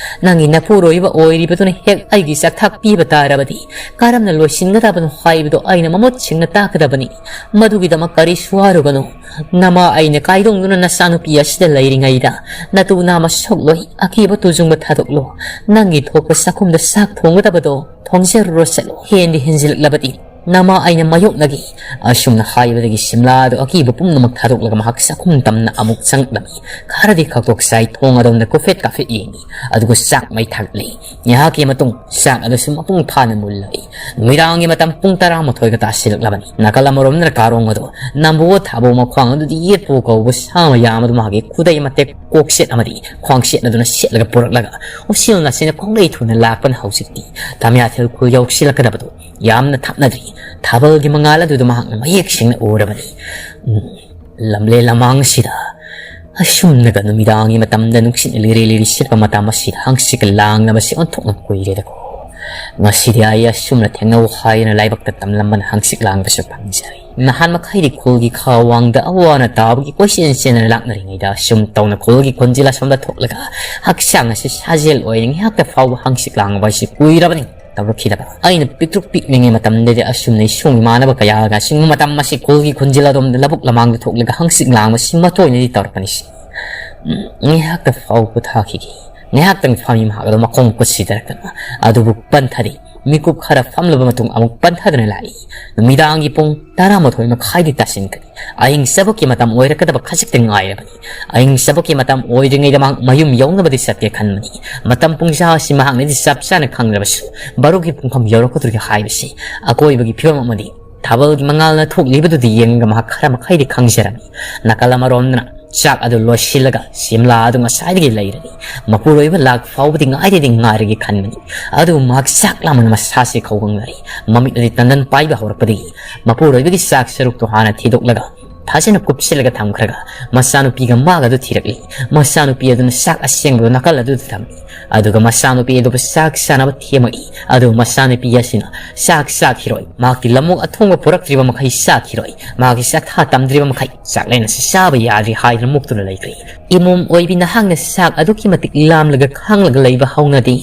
ꯅꯪꯒꯤ ꯅꯄꯨꯔꯣꯏꯕ ꯑꯣꯏꯔꯤꯕꯗꯨꯅ ꯍꯦꯛ ꯑꯩꯒꯤ ꯆꯥꯛꯊꯥꯛ ꯄꯤꯕ ꯇꯥꯔꯕꯗꯤ ꯀꯔꯝꯅ ꯂꯣꯏꯁꯤꯟꯒꯗꯕꯅꯣ ꯍꯥꯏꯕꯗꯨ ꯑꯩꯅ ꯃꯃꯨꯠ ꯁꯦꯡꯅ ꯇꯥꯛꯀꯗꯕꯅꯤ꯫ ꯃꯗꯨꯒꯤꯗꯃꯛ ꯀꯔꯤꯁꯨ ꯋꯥꯔꯨꯒꯅꯨ꯫ ꯅꯃꯥ ꯑꯩꯅ ꯀꯥꯏꯗꯣꯡꯗꯨꯅ ꯅꯆꯥꯅꯨꯄꯤ ꯑꯁꯤꯗ ꯂꯩꯔꯤꯉꯩꯗ ꯅꯇꯨ ꯅꯥꯃ ꯁꯣꯛꯂꯣꯏ꯫ ꯑꯀꯤꯕ ꯇꯨꯖꯨꯡꯕ ꯊꯥꯗꯣꯛꯂꯣ꯫ ꯅꯪꯒꯤ ꯊꯣꯛꯄ ꯆꯥꯛꯈꯨꯝꯗ ꯆꯥꯛ ꯊꯣꯡꯒꯗꯕꯗꯣ ꯊꯣꯡꯖꯔꯨꯔꯣ ꯆꯠꯂꯣ꯫ ꯍꯦꯟꯗꯤ ꯍꯦꯟꯖꯤꯜꯂꯛꯂꯕꯗꯤ ꯅꯃꯥ ꯑꯩꯅ ꯃꯥꯌꯣꯛꯅꯒꯦ꯫ ꯑꯁꯨꯝꯅ ꯍꯥꯏꯕꯗꯒꯤ ꯁꯤꯝꯂꯥ ꯑꯗꯨ ꯑꯀꯤꯕ ꯄꯨꯝꯅꯃꯛ ꯊꯥꯗꯣꯛꯂꯒ ꯃꯍꯥꯛ ꯆꯥꯛꯈꯨꯝ ꯇꯝꯅ ꯑꯃꯨꯛ ꯆꯪꯂꯝꯃꯤ꯫ ꯈꯔꯗꯤ ꯈꯛꯇꯣꯛ ꯆꯥꯏ, ꯊꯣꯡ ꯑꯗꯣꯝꯗ ꯀꯨꯐꯦꯠ ꯀꯥꯐꯦꯠ ꯌꯦꯡꯉꯤ꯫ ꯑꯗꯨꯒ ꯆꯥꯛ ꯃꯩ ꯊꯥꯒꯠꯂꯤ꯫ ꯉꯥꯏꯍꯥꯛꯀꯤ ꯃꯇꯨꯡ ꯆꯥꯛ ꯑꯗꯨꯁꯨ ꯃꯄꯨꯡ ꯐꯥꯅ ꯃꯨꯜꯂꯛꯏ꯫ ꯅꯨꯃꯤꯗꯥꯡꯒꯤ ꯃꯇꯝ ꯄꯨꯡ ꯇꯔꯥꯃꯥꯊꯣꯏꯒ ꯇꯥꯁꯤꯜꯂꯛꯂꯕꯅꯤ꯫ ꯅꯥꯀꯜ ꯑꯃꯔꯣꯝꯗꯅ ꯀꯥꯔꯣꯡ ꯑꯗꯨ ꯅꯝꯕꯨ ꯊꯥꯕꯧ ꯃꯈ꯭ꯋꯥꯡ ꯑꯗꯨꯗꯤ ꯌꯦꯠꯄꯨ ꯀꯧꯕ ꯁꯥ ꯃꯌꯥꯝ ꯑꯗꯨ ꯃꯍꯥꯛꯀꯤ ꯈꯨꯗꯩ ꯃꯇꯦꯛ ꯀꯣꯛꯁꯦꯠ ꯑꯃꯗꯤ ꯈ꯭ꯋꯥꯡꯁꯦꯠ ꯑꯗꯨꯅ ꯁꯦꯠꯂꯒ ꯄꯨꯔꯛꯂꯒ ꯎꯁꯤꯜ ꯅꯥꯁꯤꯟꯅ ꯈꯣꯡꯂꯩ ꯊꯨꯅ ꯂꯥꯛꯄꯅ ꯍꯧꯖꯤꯛꯇꯤ ꯇꯥꯃꯤꯌꯥꯊꯦꯜ ꯈꯨꯜ ꯌꯧꯁꯤꯜꯂꯛꯀꯗꯕꯗꯨ ꯌꯥꯝꯅ ꯊꯥꯞꯅꯗ꯭ꯔꯤ꯫ ꯊꯥꯕꯜꯒꯤ ꯃꯉꯥꯜ ꯑꯗꯨꯗ ꯃꯍꯥꯛꯅ ꯃꯌꯦꯛ ꯁꯦꯡꯅ ꯎꯔꯕꯅꯤ꯫ ꯎꯝ, ꯂꯝꯂꯦꯟ ꯂꯃꯥꯡꯁꯤꯗ ꯑꯁꯨꯝꯅꯒ ꯅꯨꯃꯤꯗꯥꯡꯒꯤ ꯃꯇꯝꯗ ꯅꯨꯡꯁꯤꯠꯅ ꯂꯤꯔꯤ ꯂꯤꯔꯤ ꯁꯤꯠꯄ ꯃꯇꯝ ꯑꯁꯤꯗ ꯍꯪꯆꯤꯠꯀ ꯂꯥꯡꯅꯕꯁꯤ ꯑꯣꯟꯊꯣꯛꯅ ꯀꯨꯏꯔꯦꯗꯀꯣ꯫ ꯉꯁꯤꯗꯤ ꯑꯩ ꯑꯁꯨꯝꯅ ꯊꯦꯡꯅꯧ ꯍꯥꯏꯗꯅ ꯂꯥꯏꯕꯛꯇ ꯇꯝꯂꯝꯕꯅ ꯍꯪꯆꯤꯠ ꯂꯥꯡꯕꯁꯨ ꯐꯪꯖꯔꯦ꯫ ꯅꯍꯥꯟ ꯃꯈꯩꯗꯤ ꯈꯨꯜꯒꯤ ꯈꯥ ꯋꯥꯡꯗ ꯑꯋꯥ ꯑꯅꯥ ꯇꯥꯕꯒꯤ ꯀꯣꯏꯆꯦꯟ ꯆꯦꯟꯗꯅ ꯂꯥꯛꯅꯔꯤꯉꯩꯗ ꯑꯁꯨꯝ ꯇꯧꯅ ꯈꯨꯜꯒꯤ ꯈꯣꯟꯖꯦꯜ ꯑꯁꯣꯝꯗ ꯊꯣꯛꯂꯒ ꯍꯛꯆꯥꯡ ꯑꯁꯤ ꯁꯥꯖꯦꯜ ꯑꯣꯏꯅ ꯉꯥꯏꯍꯥꯛꯇ ꯐꯥꯎꯕ ꯍꯪꯆꯤꯠ ꯂꯥꯡꯕ ꯍꯥꯏꯁꯤ ꯀꯨꯏꯔꯕꯅꯤ ꯇꯧꯔꯛꯈꯤꯗꯕ꯫ ꯑꯩꯅ ꯄꯤꯛꯇ꯭ꯔꯨ ꯄꯤꯛꯂꯤꯉꯩ ꯃꯇꯝꯗꯗꯤ ꯑꯁꯨꯝꯅ ꯏꯁꯨꯡ ꯏꯃꯥꯟꯅꯕ ꯀꯌꯥꯒ ꯑꯁꯤꯒꯨꯝꯕ ꯃꯇꯝ ꯑꯁꯤ ꯈꯨꯜꯒꯤ ꯈꯣꯟꯖꯦꯜ ꯑꯗꯣꯝꯗ ꯂꯧꯕꯨꯛ ꯂꯃꯥꯡꯗ ꯊꯣꯛꯂꯒ ꯍꯪꯆꯤꯠ ꯂꯥꯡꯕꯁꯤ ꯃꯇꯣꯏꯅꯗꯤ ꯇꯧꯔꯛꯄꯅꯤ ꯁꯤ꯫ ꯎꯝ, ꯉꯥꯏꯍꯥꯛꯇ ꯐꯥꯎ ꯄꯣꯊꯥꯈꯤꯒꯦ꯫ ꯉꯥꯏꯍꯥꯛꯇꯪ ꯐꯝꯃꯤ ꯃꯍꯥꯛ ꯑꯗꯨ ꯃꯈꯣꯡ ꯃꯈꯨꯠ ꯁꯤꯊꯔꯛꯇꯅ꯫ ꯑꯗꯨꯕꯨ ꯄꯟꯊꯔꯤ꯫ ꯃꯤꯀꯨꯞ ꯈꯔ ꯐꯝꯂꯕ ꯃꯇꯨꯡ ꯑꯃꯨꯛ ꯄꯟꯊꯗꯨꯅ ꯂꯥꯛꯏ꯫ ꯅꯨꯃꯤꯗꯥꯡꯒꯤ ꯄꯨꯡ ꯇꯔꯥꯃꯥꯊꯣꯏ ꯃꯈꯥꯏꯗꯤ ꯇꯥꯁꯤꯟꯈ꯭ꯔꯦ꯫ ꯑꯍꯤꯡ ꯆꯕꯛꯀꯤ ꯃꯇꯝ ꯑꯣꯏꯔꯛꯀꯗꯕ ꯈꯖꯤꯛꯇ ꯉꯥꯏꯔꯕꯅꯤ꯫ ꯑꯍꯤꯡ ꯆꯕꯛꯀꯤ ꯃꯇꯝ ꯑꯣꯏꯗ꯭ꯔꯤꯉꯩꯗ ꯃꯍꯥꯛ ꯃꯌꯨꯝ ꯌꯧꯅꯕꯗꯤ ꯆꯠꯀꯦ ꯈꯟꯕꯅꯤ꯫ ꯃꯇꯝ ꯄꯨꯡꯖꯥ ꯑꯁꯤ ꯃꯍꯥꯛꯅꯗꯤ ꯆꯞ ꯆꯥꯅ ꯈꯪꯂꯕꯁꯨ, ꯕꯥꯔꯣꯒꯤ ꯄꯨꯡꯐꯝ ꯌꯧꯔꯛꯀꯗꯧꯔꯤꯒꯦ ꯍꯥꯏꯕꯁꯤ ꯑꯀꯣꯏꯕꯒꯤ ꯐꯤꯕꯝ ꯑꯃꯗꯤ ꯊꯥꯕꯜꯒꯤ ꯃꯉꯥꯜꯅ ꯊꯣꯛꯂꯤꯕꯗꯨꯗꯤ ꯌꯦꯡꯂꯒ ꯃꯍꯥꯛ ꯈꯔ ꯃꯈꯩꯗꯤ ꯈꯪꯖꯔꯝꯃꯤ꯫ ꯅꯥꯀꯜ ꯑꯃꯔꯣꯝꯗꯅ ꯆꯥꯛ ꯑꯗꯨ ꯂꯣꯏꯁꯤꯜꯂꯒ ꯁꯤꯝꯂꯥ ꯑꯗꯨ ꯉꯁꯥꯏꯗꯒꯤ ꯂꯩꯔꯅꯤ꯫ ꯃꯄꯨꯔꯣꯏꯕ ꯂꯥꯛ ꯐꯥꯎꯕꯗꯤ ꯉꯥꯏꯔꯗꯤ ꯉꯥꯏꯔꯒꯦ ꯈꯟꯕꯅꯤ꯫ ꯑꯗꯨꯕꯨ ꯃꯍꯥꯛ ꯆꯥꯛ ꯂꯥꯝꯕꯅ ꯃꯁꯥꯁꯤ ꯈꯧꯒꯪꯅꯔꯤ꯫ ꯃꯃꯤꯠ ꯑꯗꯨ ꯇꯟꯗꯟ ꯄꯥꯏꯕ ꯍꯧꯔꯛꯄꯗꯒꯤ ꯃꯄꯨꯔꯣꯏꯕꯒꯤ ꯆꯥꯛ ꯁꯔꯨꯛꯇꯨ ꯍꯥꯟꯅ ꯊꯤꯗꯣꯛꯂꯒ ꯐꯖꯅ ꯀꯨꯞꯁꯤꯜꯂꯒ ꯊꯝꯈ꯭ꯔꯒ ꯃꯆꯥꯅꯨꯄꯤꯒ ꯃꯥꯒ ꯑꯗꯨ ꯊꯤꯔꯛꯂꯤ꯫ ꯃꯆꯥꯅꯨꯄꯤ ꯑꯗꯨꯅ ꯆꯥꯛ ꯑꯁꯦꯡꯕꯗꯨ ꯅꯥꯀꯜ ꯑꯗꯨꯗ ꯊꯝꯃꯤ꯫ ꯑꯗꯨꯒ ꯃꯆꯥꯅꯨꯄꯤ ꯑꯗꯨꯕꯨ ꯆꯥꯛ ꯆꯥꯅꯕ ꯊꯦꯝꯃꯛꯏ꯫ ꯑꯗꯨ ꯃꯆꯥꯅꯨꯄꯤ ꯑꯁꯤꯅ ꯆꯥꯛ ꯆꯥꯈꯤꯔꯣꯏ, ꯃꯍꯥꯛꯀꯤ ꯂꯃꯣꯛ ꯑꯊꯣꯡꯕ ꯄꯨꯔꯛꯇ꯭ꯔꯤꯕ ꯃꯈꯩ ꯆꯥꯈꯤꯔꯣꯏ, ꯃꯍꯥꯛꯀꯤ ꯆꯥꯛꯊꯥ ꯇꯝꯗ꯭ꯔꯤꯕ ꯃꯈꯩ ꯆꯥꯛꯂꯦꯟ ꯑꯁꯤ ꯆꯥꯕ ꯌꯥꯗ꯭ꯔꯤ ꯍꯥꯏꯗꯨꯅ ꯃꯨꯛꯇꯨꯅ ꯂꯩꯈ꯭ꯔꯦ꯫ "ꯏꯃꯣꯝ ꯑꯣꯏꯕꯤ, ꯅꯍꯥꯛꯅ ꯆꯥꯛ ꯑꯗꯨꯛꯀꯤ ꯃꯇꯤꯛ ꯂꯥꯝꯂꯒ ꯈꯥꯡꯂꯒ ꯂꯩꯕ ꯍꯧꯅꯗꯦ꯫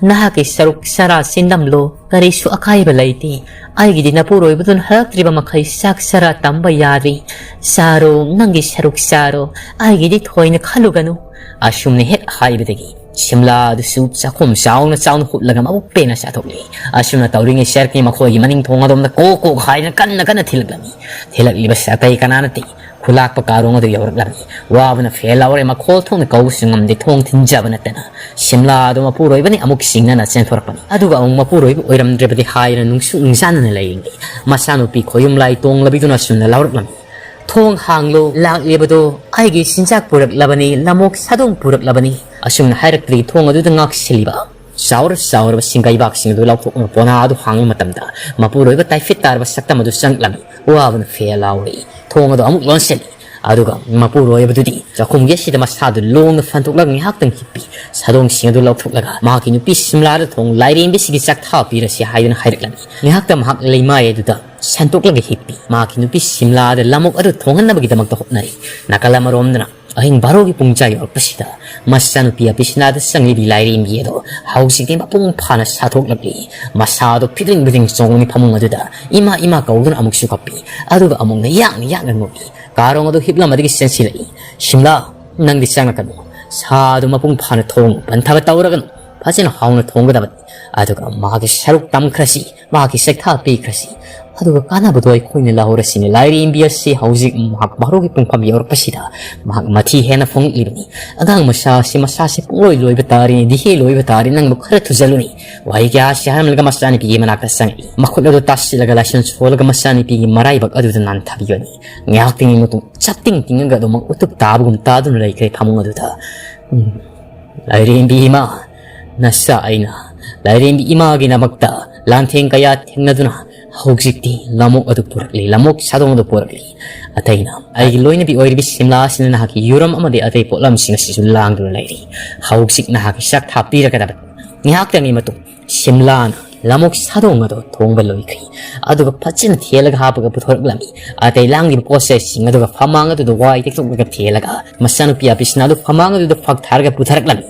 ꯅꯍꯥꯛꯀꯤ ꯁꯔꯨꯛ ꯆꯔꯥ ꯆꯤꯟꯗꯝꯂꯣ, ꯀꯔꯤꯁꯨ ꯑꯀꯥꯏꯕ ꯂꯩꯇꯦ꯫ ꯑꯩꯒꯤꯗꯤ ꯅꯄꯨꯔꯣꯏꯕꯗꯨꯅ ꯍꯜꯂꯛꯇ꯭ꯔꯤꯕ ꯃꯈꯩ ꯆꯥꯛ ꯆꯔꯥ ꯇꯝꯕ ꯌꯥꯗ꯭ꯔꯤ꯫ ꯆꯥꯔꯣ, ꯅꯪꯒꯤ ꯁꯔꯨꯛ ꯆꯥꯔꯣ, ꯑꯩꯒꯤꯗꯤ ꯊꯣꯏꯅ ꯈꯜꯂꯨꯒꯅꯨ"꯫ ꯑꯁꯨꯝꯅ ꯍꯦꯛ ꯍꯥꯏꯕꯗꯒꯤ ꯁꯤꯝꯂꯥ ꯑꯗꯨꯁꯨ ꯆꯥꯛꯈꯨꯝ ꯆꯥꯎꯅ ꯆꯥꯎꯅ ꯍꯨꯠꯂꯒ ꯃꯕꯨꯛ ꯄꯦꯟꯅ ꯆꯥꯊꯣꯛꯂꯦ꯫ ꯑꯁꯨꯝꯅ ꯇꯧꯔꯤꯉꯩ ꯁꯔꯛꯀꯤ ꯃꯈꯣꯏꯒꯤ ꯃꯅꯤꯡ ꯊꯣꯡ ꯑꯗꯣꯝꯗ ꯀꯣꯛ ꯀꯣꯛ ꯍꯥꯏꯗꯨꯅ ꯀꯟꯅ ꯀꯟꯅ ꯊꯤꯜꯂꯛꯂꯝꯃꯤ꯫ ꯊꯤꯜꯂꯛꯂꯤꯕꯁꯤ ꯑꯇꯩ ꯀꯅꯥ ꯅꯠꯇꯦ, ꯈꯨꯂꯥꯛꯄ ꯀꯥꯔꯣꯡ ꯑꯗꯨ ꯌꯧꯔꯛꯂꯝꯃꯤ꯫ ꯋꯥꯕꯅ ꯐꯦꯜ ꯂꯥꯎꯔꯦ, ꯃꯈꯣꯜ ꯊꯣꯛꯅ ꯀꯧꯕꯁꯨ ꯉꯝꯗꯦ, ꯊꯣꯡ ꯊꯤꯟꯖꯕ ꯅꯠꯇꯅ꯫ ꯁꯤꯝꯂꯥ ꯑꯗꯨ ꯃꯄꯨꯔꯣꯏꯕꯅꯤ ꯑꯃꯨꯛ ꯆꯤꯡꯅꯅ ꯆꯦꯟꯊꯣꯔꯛꯄꯅꯤ꯫ ꯑꯗꯨꯒ ꯑꯃꯨꯛ ꯃꯄꯨꯔꯣꯏꯕ ꯑꯣꯏꯔꯝꯗ꯭ꯔꯕꯗꯤ ꯍꯥꯏꯗꯨꯅ ꯅꯨꯡꯁꯨꯛ ꯅꯨꯡꯖꯥꯅꯅ ꯂꯩꯔꯤꯉꯩ ꯃꯆꯥꯅꯨꯄꯤ ꯈꯣꯌꯨꯝ ꯂꯥꯏ ꯇꯣꯡꯂꯕꯤꯗꯨꯅ ꯑꯁꯨꯝꯅ ꯂꯥꯎꯔꯛꯂꯝꯃꯤ꯫ "ꯊꯣꯡ ꯍꯥꯡꯂꯣ, ꯂꯥꯛꯂꯤꯕꯗꯣ ꯑꯩꯒꯤ ꯆꯤꯟꯖꯥꯛ ꯄꯨꯔꯛꯂꯕꯅꯤ, ꯂꯃꯣꯛ ꯁꯥꯗꯣꯡ ꯄꯨꯔꯛꯂꯕꯅꯤ"꯫ ꯑꯁꯨꯝꯅ ꯍꯥꯏꯔꯛꯄꯗꯒꯤ ꯊꯣꯡ ꯑꯗꯨꯗ ꯉꯥꯛꯁꯤꯜꯂꯤꯕ ꯆꯥꯎꯔ ꯆꯥꯎꯔꯕ ꯁꯤꯡꯒꯩꯕꯥꯛꯁꯤꯡ ꯑꯗꯨ ꯂꯧꯊꯣꯛꯂꯒ ꯄꯣꯅꯥ ꯑꯗꯨ ꯍꯥꯡꯕ ꯃꯇꯝꯗ ꯃꯄꯨꯔꯣꯏꯕ ꯇꯥꯏꯐꯤꯠ ꯇꯥꯔꯕ ꯁꯛꯇꯝ ꯑꯗꯨ ꯆꯪꯂꯝꯃꯤ꯫ ꯋꯥꯕꯅ ꯐꯦꯜ ꯂꯥꯎꯔꯛꯏ꯫ ꯊꯣꯡ ꯑꯗꯨ ꯑꯃꯨꯛ ꯂꯣꯟꯁꯤꯜꯂꯤ꯫ ꯑꯗꯨꯒ ꯃꯄꯨꯔꯣꯏꯕꯗꯨꯗꯤ ꯆꯥꯛꯈꯨꯝꯒꯤ ꯑꯁꯤꯗ ꯃꯁꯥꯗꯨ ꯂꯣꯡꯅ ꯐꯟꯗꯣꯛꯂꯒ ꯉꯥꯏꯍꯥꯛꯇꯪ ꯍꯤꯞꯄꯤ꯫ ꯁꯥꯗꯣꯡꯁꯤꯡ ꯑꯗꯨ ꯂꯧꯊꯣꯛꯂꯒ ꯃꯍꯥꯛꯀꯤ ꯅꯨꯄꯤ ꯁꯤꯝꯂꯥꯗ ꯊꯣꯡ ꯂꯥꯏꯔꯦꯝꯕꯤꯁꯤꯒꯤ ꯆꯥꯛꯊꯥ ꯄꯤꯔꯁꯤ ꯍꯥꯏꯗꯨꯅ ꯍꯥꯏꯔꯛꯂꯝꯃꯤ꯫ ꯉꯥꯏꯍꯥꯛꯇ ꯃꯍꯥꯛ ꯂꯩꯃꯥꯏ ꯑꯗꯨꯗ ꯁꯟꯇꯣꯛꯂꯒ ꯍꯤꯞꯄꯤ꯫ ꯃꯍꯥꯛꯀꯤ ꯅꯨꯄꯤ ꯁꯤꯝꯂꯥꯗ ꯂꯃꯣꯛ ꯑꯗꯨ ꯊꯣꯡꯍꯟꯅꯕꯒꯤꯗꯃꯛꯇ ꯍꯣꯠꯅꯔꯤ꯫ ꯅꯥꯀꯜ ꯑꯃꯔꯣꯝꯗꯅ ꯑꯍꯤꯡ ꯕꯥꯔꯣꯒꯤ ꯄꯨꯡ ꯆꯥ ꯌꯧꯔꯛꯄꯁꯤꯗ ꯃꯆꯥꯅꯨꯄꯤ ꯑꯄꯤꯁꯤꯅꯥꯗ ꯆꯪꯂꯤꯕꯤ ꯂꯥꯏꯔꯦꯝꯕꯤ ꯑꯗꯣ ꯍꯧꯖꯤꯛꯇꯤ ꯃꯄꯨꯡ ꯐꯥꯅ ꯁꯥꯊꯣꯛꯂꯛꯂꯤ꯫ ꯃꯁꯥꯗꯣ ꯐꯤꯗ꯭ꯔꯤꯡ ꯐꯤꯗ꯭ꯔꯤꯡ ꯆꯣꯡꯂꯤ ꯐꯃꯨꯡ ꯑꯗꯨꯗ ꯏꯃꯥ ꯏꯃꯥ ꯀꯧꯗꯨꯅ ꯑꯃꯨꯛꯁꯨ ꯀꯞꯄꯤ꯫ ꯑꯗꯨꯒ ꯑꯃꯨꯛꯅ ꯌꯥꯡꯅ ꯌꯥꯡꯅ ꯅꯣꯛꯏ꯫ ꯀꯥꯔꯣꯡ ꯑꯗꯨ ꯍꯤꯞꯂꯝꯕꯗꯒꯤ ꯆꯦꯟꯁꯤꯜꯂꯛꯏ꯫ "ꯁꯤꯝꯂꯥ, ꯅꯪꯗꯤ ꯆꯪꯂꯛꯀꯅꯨ꯫ ꯁꯥꯗꯨ ꯃꯄꯨꯡ ꯐꯥꯅ ꯊꯣꯡ ꯄꯟꯊꯕ ꯇꯧꯔꯒꯅꯨ꯫ ꯐꯖꯅ ꯍꯥꯎꯅ ꯊꯣꯡꯒꯗꯕꯅꯤ꯫ ꯑꯗꯨꯒ ꯃꯥꯒꯤ ꯁꯔꯨꯛ ꯇꯝꯈ꯭ꯔꯁꯤ, ꯃꯥꯒꯤ ꯆꯦꯛꯊꯥ ꯄꯤꯈ꯭ꯔꯁꯤ꯫ ꯑꯗꯨꯒ ꯀꯥꯟꯅꯕꯗꯣ ꯑꯩꯈꯣꯏꯅ ꯂꯧꯍꯧꯔꯁꯤꯅꯦ꯫ ꯂꯥꯏꯔꯦꯝꯕꯤ ꯑꯁꯤ ꯍꯧꯖꯤꯛ ꯃꯍꯥꯛ ꯕꯥꯔꯣꯒꯤ ꯄꯨꯡꯐꯝ ꯌꯧꯔꯛꯄꯁꯤꯗ ꯃꯍꯥꯛ ꯃꯊꯤ ꯍꯦꯟꯅ ꯐꯣꯡꯂꯛꯂꯤꯕꯅꯤ꯫ ꯑꯉꯥꯡ ꯃꯆꯥ ꯑꯁꯤ ꯃꯁꯥꯁꯦ ꯄꯨꯡꯂꯣꯏ ꯂꯣꯏꯕ ꯇꯥꯔꯦ, ꯗꯤꯍꯦ ꯂꯣꯏꯕ ꯇꯥꯔꯦ, ꯅꯪꯕꯨ ꯈꯔ ꯊꯨꯖꯜꯂꯨꯅꯦ"꯫ ꯋꯥꯍꯩ ꯀꯌꯥ ꯑꯁꯤ ꯍꯥꯏꯔꯝꯂꯒ ꯃꯆꯥꯅꯨꯄꯤꯒꯤ ꯃꯅꯥꯛꯇ ꯆꯪꯉꯛꯏ꯫ ꯃꯈꯨꯠ ꯑꯗꯨ ꯇꯥꯁꯤꯜꯂꯒ ꯂꯥꯏꯁꯣꯟ ꯁꯣꯜꯂꯒ ꯃꯆꯥꯅꯨꯄꯤꯒꯤ ꯃꯔꯥꯏꯕꯛ ꯑꯗꯨꯗ ꯅꯥꯟꯊꯕꯤꯕꯅꯤ꯫ ꯉꯥꯏꯍꯥꯛꯇꯪꯒꯤ ꯃꯇꯨꯡ ꯆꯞꯇꯤꯡ ꯇꯤꯡꯉꯒ ꯑꯗꯨꯃꯛ ꯎꯇꯨꯞ ꯇꯥꯕꯒꯨꯝ ꯇꯥꯗꯨꯅ ꯂꯩꯈ꯭ꯔꯦ ꯐꯃꯨꯡ ꯑꯗꯨꯗ꯫ "ꯎꯝ, ꯂꯥꯏꯔꯦꯝꯕꯤ ꯏꯃꯥ, ꯅꯆꯥ ꯑꯩꯅ ꯂꯥꯏꯔꯦꯝꯕꯤ ꯏꯃꯥꯒꯤꯗꯃꯛꯇ ꯂꯥꯟꯊꯦꯡ ꯀꯌꯥ ꯊꯦꯡꯅꯗꯨꯅ ꯍꯧꯖꯤꯛꯇꯤ ꯂꯝꯑꯣꯛ ꯑꯗꯨ ꯄꯨꯔꯛꯂꯤ, ꯂꯝꯑꯣꯛ ꯁꯥꯗꯣꯡ ꯑꯗꯨ ꯄꯨꯔꯛꯂꯤ꯫ ꯑꯇꯩꯅ ꯑꯩꯒꯤ ꯂꯣꯏꯅꯕꯤ ꯑꯣꯏꯔꯤꯕꯤ ꯁꯤꯝꯂꯥ ꯑꯁꯤꯅ ꯅꯍꯥꯛꯀꯤ ꯌꯨꯔꯝ ꯑꯃꯗꯤ ꯑꯇꯩ ꯄꯣꯠꯂꯝꯁꯤꯡ ꯑꯁꯤꯁꯨ ꯂꯥꯡꯗꯨꯅ ꯂꯩꯔꯤ꯫ ꯍꯧꯖꯤꯛ ꯅꯍꯥꯛꯀꯤ ꯆꯥꯛ ꯊꯥꯛꯄꯤꯔꯒꯗꯕꯅꯤ꯫ ꯉꯥꯏꯍꯥꯛꯇꯪꯒꯤ ꯃꯇꯨꯡ ꯁꯤꯝꯂꯥꯅ ꯂꯝꯑꯣꯛ ꯁꯥꯗꯣꯡ ꯑꯗꯨ ꯊꯣꯡꯕ ꯂꯣꯏꯈ꯭ꯔꯤ꯫ ꯑꯗꯨꯒ ꯐꯖꯅ ꯊꯦꯜꯂꯒ ꯍꯥꯞꯄꯒ ꯄꯨꯊꯣꯔꯛꯂꯝꯃꯤ꯫ ꯑꯇꯩ ꯂꯥꯡꯂꯤꯕ ꯄꯣꯠ ꯆꯩꯁꯤꯡ ꯑꯗꯨꯒ ꯐꯃꯥꯡ ꯑꯗꯨꯗ ꯋꯥꯏ ꯇꯩꯊꯣꯛꯂꯒ ꯊꯦꯜꯂꯒ ꯃꯆꯥꯅꯨꯄꯤ ꯑꯕꯤꯁꯅꯥꯗꯨ ꯐꯃꯥꯡ ꯑꯗꯨꯗ ꯐꯛ ꯊꯥꯔꯒ ꯄꯨꯊꯔꯛꯂꯝꯃꯤ꯫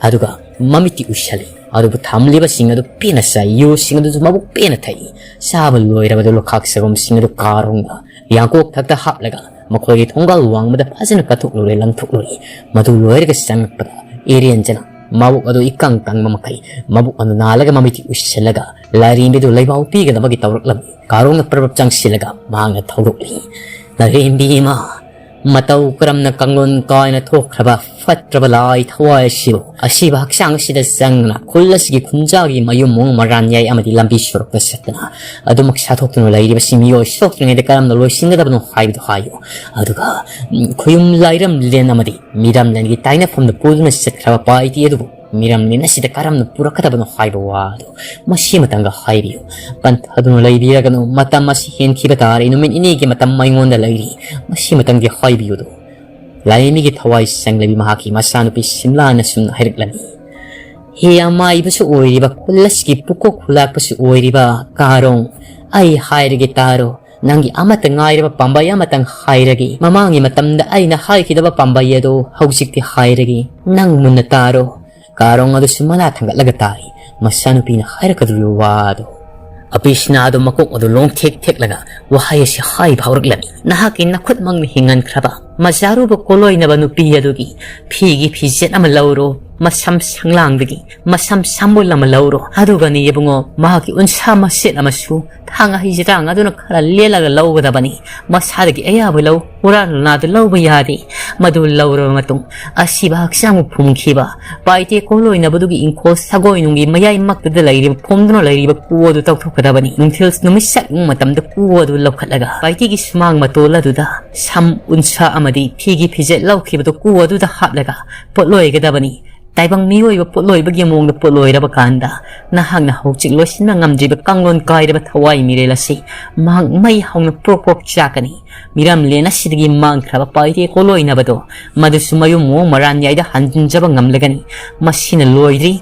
ꯑꯗꯨꯒ ꯃꯃꯤꯠꯇꯤ ꯎꯏꯁꯜꯂꯤ꯫ ꯑꯗꯨꯕꯨ ꯊꯝꯂꯤꯕꯁꯤꯡ ꯑꯗꯨ ꯄꯦꯟꯅ ꯆꯥꯏ, ꯌꯨꯁꯤꯡ ꯑꯗꯨꯁꯨ ꯃꯕꯨꯛ ꯄꯦꯟꯅ ꯊꯛꯏ꯫ ꯆꯥꯕ ꯂꯣꯏꯔꯕꯗꯨ ꯂꯨꯈꯥꯛ ꯆꯒꯨꯝꯁꯤꯡ ꯑꯗꯨ ꯀꯥꯔꯣꯡꯅ ꯌꯥꯡꯀꯣꯛ ꯊꯛꯇ ꯍꯥꯞꯂꯒ ꯃꯈꯣꯏꯒꯤ ꯊꯣꯡꯒꯥꯜ ꯋꯥꯡꯃꯗ ꯐꯖꯅ ꯀꯠꯊꯣꯛꯂꯨꯔꯦ, ꯂꯪꯊꯣꯛꯂꯨꯔꯦ꯫ ꯃꯗꯨ ꯂꯣꯏꯔꯒ ꯆꯪꯂꯛꯄꯗ ꯏꯔꯦꯟꯖꯅ ꯃꯕꯨꯛ ꯑꯗꯨ ꯏꯀꯪ ꯀꯪꯕ ꯃꯈꯩ ꯃꯕꯨꯛ ꯑꯗꯨ ꯅꯥꯜꯂꯒ ꯃꯃꯤꯠꯇꯤ ꯎꯏꯁꯤꯜꯂꯒ ꯂꯥꯏꯔꯦꯝꯕꯤꯗꯨ ꯂꯩꯕꯥꯎ ꯄꯤꯒꯗꯕꯒꯤ ꯇꯧꯔꯛꯂꯝꯃꯤ꯫ ꯀꯥꯔꯣꯡꯅ ꯄ꯭ꯔꯕꯞ ꯆꯪꯁꯤꯜꯂꯒ ꯃꯍꯥꯛꯅ ꯊꯧꯗꯣꯛꯂꯤ꯫ ꯂꯥꯏꯔꯦꯝꯕꯤ ꯏꯃꯥ, ꯃꯇꯧ ꯀꯔꯝꯅ ꯀꯥꯡꯂꯣꯟ ꯀꯥꯏꯅ ꯊꯣꯛꯈ꯭ꯔꯕ ꯐꯠꯇ꯭ꯔꯕ ꯂꯥꯏ ꯊꯋꯥꯏ ꯑꯁꯤꯕꯨ ꯑꯁꯤꯕ ꯍꯛꯆꯥꯡ ꯑꯁꯤꯗ ꯆꯪꯗꯨꯅ ꯈꯨꯜ ꯑꯁꯤꯒꯤ ꯈꯨꯟꯖꯥꯒꯤ ꯃꯌꯨꯝ ꯃꯑꯣꯡ ꯃꯔꯥꯟ ꯌꯥꯏ ꯑꯃꯗꯤ ꯂꯝꯕꯤ ꯁꯣꯔꯣꯛꯇ ꯆꯠꯇꯨꯅ ꯑꯗꯨꯃꯛ ꯁꯥꯊꯣꯛꯇꯨꯅ ꯂꯩꯔꯤꯕꯁꯤ ꯃꯤꯑꯣꯏ ꯁꯣꯛꯇ꯭ꯔꯤꯉꯩꯗ ꯀꯔꯝꯅ ꯂꯣꯏꯁꯤꯟꯒꯗꯕꯅꯣ ꯍꯥꯏꯕꯗꯨ ꯍꯥꯏꯌꯨ꯫ ꯑꯗꯨꯒ ꯎꯝ, ꯈꯨꯌꯨꯝ ꯂꯥꯏꯔꯝꯂꯦꯟ ꯑꯃꯗꯤ ꯃꯤꯔꯝꯂꯦꯟꯒꯤ ꯇꯥꯏꯅꯐꯝꯗ ꯄꯨꯗꯨꯅ ꯆꯠꯈ꯭ꯔꯕ ꯄꯥꯏꯇꯤ ꯑꯗꯨꯕꯨ ꯃꯤꯔꯝꯂꯦꯟ ꯑꯁꯤꯗ ꯀꯔꯝꯅ ꯄꯨꯔꯛꯀꯗꯕꯅꯣ ꯍꯥꯏꯕ ꯋꯥ ꯑꯗꯨ ꯃꯁꯤꯃꯇꯪꯒ ꯍꯥꯏꯕꯤꯌꯨ꯫ ꯄꯟꯊꯗꯨꯅ ꯂꯩꯕꯤꯔꯒꯅꯨ, ꯃꯇꯝ ꯑꯁꯤ ꯍꯦꯟꯈꯤꯕ ꯇꯥꯔꯦ, ꯅꯨꯃꯤꯠ ꯅꯤꯅꯤꯒꯤ ꯃꯇꯝ ꯑꯩꯉꯣꯟꯗ ꯂꯩꯔꯤ, ꯃꯁꯤꯃꯇꯪꯗꯤ ꯍꯥꯏꯕꯤꯌꯨꯗꯣ꯫ ꯂꯥꯏꯔꯦꯝꯕꯤꯒꯤ ꯊꯋꯥꯏ ꯆꯪꯂꯕꯤ ꯃꯍꯥꯛꯀꯤ ꯃꯆꯥꯅꯨꯄꯤ ꯁꯤꯝꯂꯥꯅ ꯁꯨꯝꯅ ꯍꯥꯏꯔꯛꯂꯝꯃꯤ꯫ ꯍꯦ ꯑꯃꯥꯏꯕꯁꯨ ꯑꯣꯏꯔꯤꯕ, ꯈꯨꯜ ꯑꯁꯤꯒꯤ ꯄꯨꯀꯣꯛ ꯈꯨꯂꯥꯛꯄꯁꯨ ꯑꯣꯏꯔꯤꯕ ꯀꯥꯔꯣꯡ, ꯑꯩ ꯍꯥꯏꯔꯒꯦ ꯇꯥꯔꯣ꯫ ꯅꯪꯒꯤ ꯑꯃꯠꯇ ꯉꯥꯏꯔꯕ ꯄꯥꯝꯕꯩ ꯑꯃꯇꯪ ꯍꯥꯏꯔꯒꯦ꯫ ꯃꯃꯥꯡꯒꯤ ꯃꯇꯝꯗ ꯑꯩꯅ ꯍꯥꯏꯈꯤꯗꯕ ꯄꯥꯝꯕꯩ ꯑꯗꯣ ꯍꯧꯖꯤꯛꯇꯤ ꯍꯥꯏꯔꯒꯦ꯫ ꯅꯪ ꯃꯨꯟꯅ ꯇꯥꯔꯣ꯫ ꯀꯥꯔꯣꯡ ꯑꯗꯨꯁꯨ ꯃꯅꯥ ꯊꯥꯡꯒꯠꯂꯒ ꯇꯥꯔꯤ ꯃꯆꯥꯅꯨꯄꯤꯅ ꯍꯥꯏꯔꯛꯀꯗꯧꯔꯤꯕ ꯋꯥ ꯑꯗꯨ꯫ ꯑꯕꯤꯁꯅꯥ ꯑꯗꯨ ꯃꯀꯣꯛ ꯑꯗꯨ ꯂꯣꯡꯊꯦꯛ ꯊꯦꯛꯂꯒ ꯋꯥꯍꯩ ꯑꯁꯤ ꯍꯥꯏꯕ ꯍꯧꯔꯛꯂꯝꯃꯤ꯫ ꯅꯍꯥꯛꯀꯤ ꯅꯈꯨꯠꯃꯛꯅ ꯍꯤꯡꯍꯟꯈ꯭ꯔꯕ ꯃꯖꯥꯔꯨꯕ ꯀꯣꯂꯣꯏꯅꯕ ꯅꯨꯄꯤ ꯑꯗꯨꯒꯤ ꯐꯤꯒꯤ ꯐꯤꯖꯦꯠ ꯑꯃ ꯂꯧꯔꯣ, ꯃꯁꯝ ꯁꯪꯂꯥꯡꯗꯒꯤ ꯃꯁꯝ ꯁꯝꯕꯨꯜ ꯑꯃ ꯂꯧꯔꯣ꯫ ꯑꯗꯨꯒꯅꯤ ꯏꯕꯨꯡꯉꯣ, ꯃꯍꯥꯛꯀꯤ ꯎꯟꯁꯥ ꯃꯆꯦꯠ ꯑꯃꯁꯨ ꯊꯥꯡ ꯍꯩꯖꯤꯔꯥꯡ ꯑꯗꯨꯅ ꯈꯔ ꯂꯦꯜꯂꯒ ꯂꯧꯒꯗꯕꯅꯤ꯫ ꯃꯁꯥꯗꯒꯤ ꯑꯌꯥꯕ ꯂꯧ, ꯍꯨꯔꯥꯟ ꯂꯥꯟꯗ ꯂꯧꯕ ꯌꯥꯗꯦ꯫ ꯃꯗꯨ ꯂꯧꯔꯕ ꯃꯇꯨꯡ, ꯑꯁꯤꯕ ꯍꯛꯆꯥꯡꯕꯨ ꯐꯨꯝꯈꯤꯕ ꯄꯥꯏꯇꯦ ꯀꯣꯂꯣꯏꯅꯕꯗꯨꯒꯤ ꯏꯪꯈꯣꯜ ꯁꯒꯣꯏꯅꯨꯡꯒꯤ ꯃꯌꯥꯏꯃꯛꯇꯨꯗ ꯂꯩꯔꯤꯕ, ꯐꯣꯝꯗꯨꯅ ꯂꯩꯔꯤꯕ ꯀꯨ ꯑꯗꯨ ꯇꯧꯊꯣꯛꯀꯗꯕꯅꯤ꯫ ꯅꯨꯡꯊꯤꯜ ꯅꯨꯃꯤꯠ ꯁꯛꯅꯨꯡ ꯃꯇꯝꯗ ꯀꯨ ꯑꯗꯨ ꯂꯧꯈꯠꯂꯒ ꯄꯥꯏꯇꯦꯒꯤ ꯁꯨꯃꯥꯡ ꯃꯇꯣꯜ ꯑꯗꯨꯗ ꯁꯝ, ꯎꯟꯁꯥ ꯑꯃꯗꯤ ꯐꯤꯒꯤ ꯐꯤꯖꯦꯠ ꯂꯧꯈꯤꯕꯗꯨ ꯀꯨ ꯑꯗꯨꯗ ꯍꯥꯞꯂꯒ ꯄꯣꯠꯂꯣꯏꯒꯗꯕꯅꯤ꯫ ꯇꯥꯏꯕꯪ ꯃꯤꯑꯣꯏꯕ ꯄꯣꯠꯂꯣꯏꯕꯒꯤ ꯃꯑꯣꯡꯗ ꯄꯣꯠꯂꯣꯏꯔꯕ ꯀꯥꯟꯗ, ꯅꯍꯥꯛꯅ ꯍꯧꯖꯤꯛ ꯂꯣꯏꯁꯤꯟꯕ ꯉꯝꯗ꯭ꯔꯤꯕ ꯀꯥꯡꯂꯣꯟ ꯀꯥꯏꯔꯕ ꯊꯋꯥꯏ ꯃꯤꯔꯦꯜ ꯑꯁꯤ ꯃꯍꯥꯛ ꯃꯩ ꯍꯧꯅ ꯄ꯭ꯔꯣꯛ ꯄ꯭ꯔꯣꯛ ꯆꯥꯛꯀꯅꯤ꯫ ꯃꯤꯔꯝꯂꯦꯟ ꯑꯁꯤꯗꯒꯤ ꯃꯥꯡꯈ꯭ꯔꯕ ꯄꯥꯏꯔꯦ ꯀꯣꯂꯣꯏꯅꯕꯗꯣ, ꯃꯗꯨꯁꯨ ꯃꯌꯨꯝ ꯃꯑꯣꯡ ꯃꯔꯥꯟꯌꯥꯏꯗ ꯍꯟꯖꯤꯟꯖꯕ ꯉꯝꯂꯒꯅꯤ꯫ ꯃꯁꯤꯅ ꯂꯣꯏꯗ꯭ꯔꯤ꯫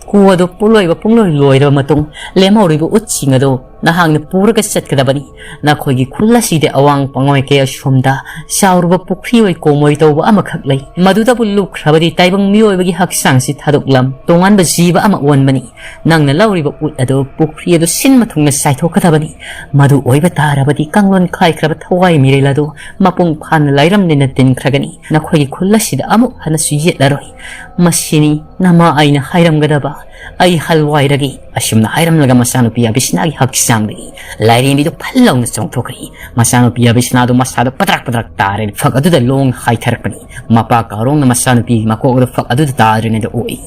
ꯀꯨ ꯑꯗꯨ ꯄꯣꯠꯂꯣꯏꯕ ꯄꯨꯡꯂꯣꯏ ꯂꯣꯏꯔꯕ ꯃꯇꯨꯡ, ꯂꯦꯝꯍꯧꯔꯤꯕ ꯎꯠꯁꯤꯡ ꯑꯗꯨ ꯅꯍꯥꯛꯅ ꯄꯨꯔꯒ ꯆꯠꯀꯗꯕꯅꯤ꯫ ꯅꯈꯣꯏꯒꯤ ꯈꯨꯜ ꯑꯁꯤꯗ ꯑꯋꯥꯡ ꯄꯥꯡꯂꯣꯏ ꯀꯌꯥ ꯁꯣꯝꯗ ꯆꯥꯎꯔꯕ ꯄꯨꯈ꯭ꯔꯤ ꯑꯣꯏ ꯀꯣꯝ ꯑꯣꯏ ꯇꯧꯕ ꯑꯃꯈꯛ ꯂꯩ꯫ ꯃꯗꯨꯗꯕꯨ ꯂꯨꯞꯈ꯭ꯔꯕꯗꯤ ꯇꯥꯏꯕꯪ ꯃꯤꯑꯣꯏꯕꯒꯤ ꯍꯛꯆꯥꯡꯁꯤ ꯊꯥꯗꯣꯛꯂꯝ ꯇꯣꯉꯥꯟꯕ ꯖꯤꯕ ꯑꯃ ꯑꯣꯟꯕꯅꯤ꯫ ꯅꯪꯅ ꯂꯧꯔꯤꯕ ꯎꯠ ꯑꯗꯨ ꯄꯨꯈ꯭ꯔꯤ ꯑꯗꯨ ꯁꯤꯟꯕ ꯊꯨꯡꯅ ꯆꯥꯏꯊꯣꯛꯀꯗꯕꯅꯤ꯫ ꯃꯗꯨ ꯑꯣꯏꯕ ꯇꯥꯔꯕꯗꯤ ꯀꯥꯡꯂꯣꯟ ꯀꯥꯏꯈ꯭ꯔꯕ ꯊꯋꯥꯏ ꯃꯤꯔꯦꯜ ꯑꯗꯨ ꯃꯄꯨꯡ ꯐꯥꯅ ꯂꯥꯏꯔꯝꯂꯦꯟꯅ ꯇꯤꯟꯈ꯭ꯔꯒꯅꯤ꯫ ꯅꯈꯣꯏꯒꯤ ꯈꯨꯜ ꯑꯁꯤꯗ ꯑꯃꯨꯛ ꯍꯟꯅꯁꯨ ꯌꯦꯠꯂꯔꯣꯏ꯫ ꯃꯁꯤꯅꯤ ꯅꯃꯥ ꯑꯩꯅ ꯍꯥꯏꯔꯝꯒꯗꯕ꯫ ꯑꯩ ꯍꯜꯋꯥꯏꯔꯒꯦ꯫ ꯑꯁꯨꯝꯅ ꯍꯥꯏꯔꯝꯂꯒ ꯃꯆꯥꯅꯨꯄꯤ ꯑꯕꯤꯁꯅꯥꯒꯤ ꯍꯛꯆꯥꯡꯗꯒꯤ ꯂꯥꯏꯔꯦꯝꯕꯤꯗꯨ ꯐꯜ ꯂꯥꯎꯅ ꯆꯣꯡꯊꯣꯛꯈ꯭ꯔꯦ꯫ ꯃꯆꯥꯅꯨꯄꯤ ꯑꯕꯤꯁꯅꯥꯗꯨ ꯃꯁꯥꯗ ꯄꯗ꯭ꯔꯛ ꯄꯗ꯭ꯔꯛ ꯇꯥꯔꯦ, ꯐꯛ ꯑꯗꯨꯗ ꯂꯣꯡ ꯍꯥꯏꯊꯔꯛꯄꯅꯤ꯫ ꯃꯄꯥ ꯀꯥꯔꯣꯡꯅ ꯃꯆꯥꯅꯨꯄꯤꯒꯤ ꯃꯀꯣꯛ ꯑꯗꯨ ꯐꯛ ꯑꯗꯨꯗ ꯇꯥꯗ꯭ꯔꯤꯉꯩꯗ ꯑꯣꯛꯏ꯫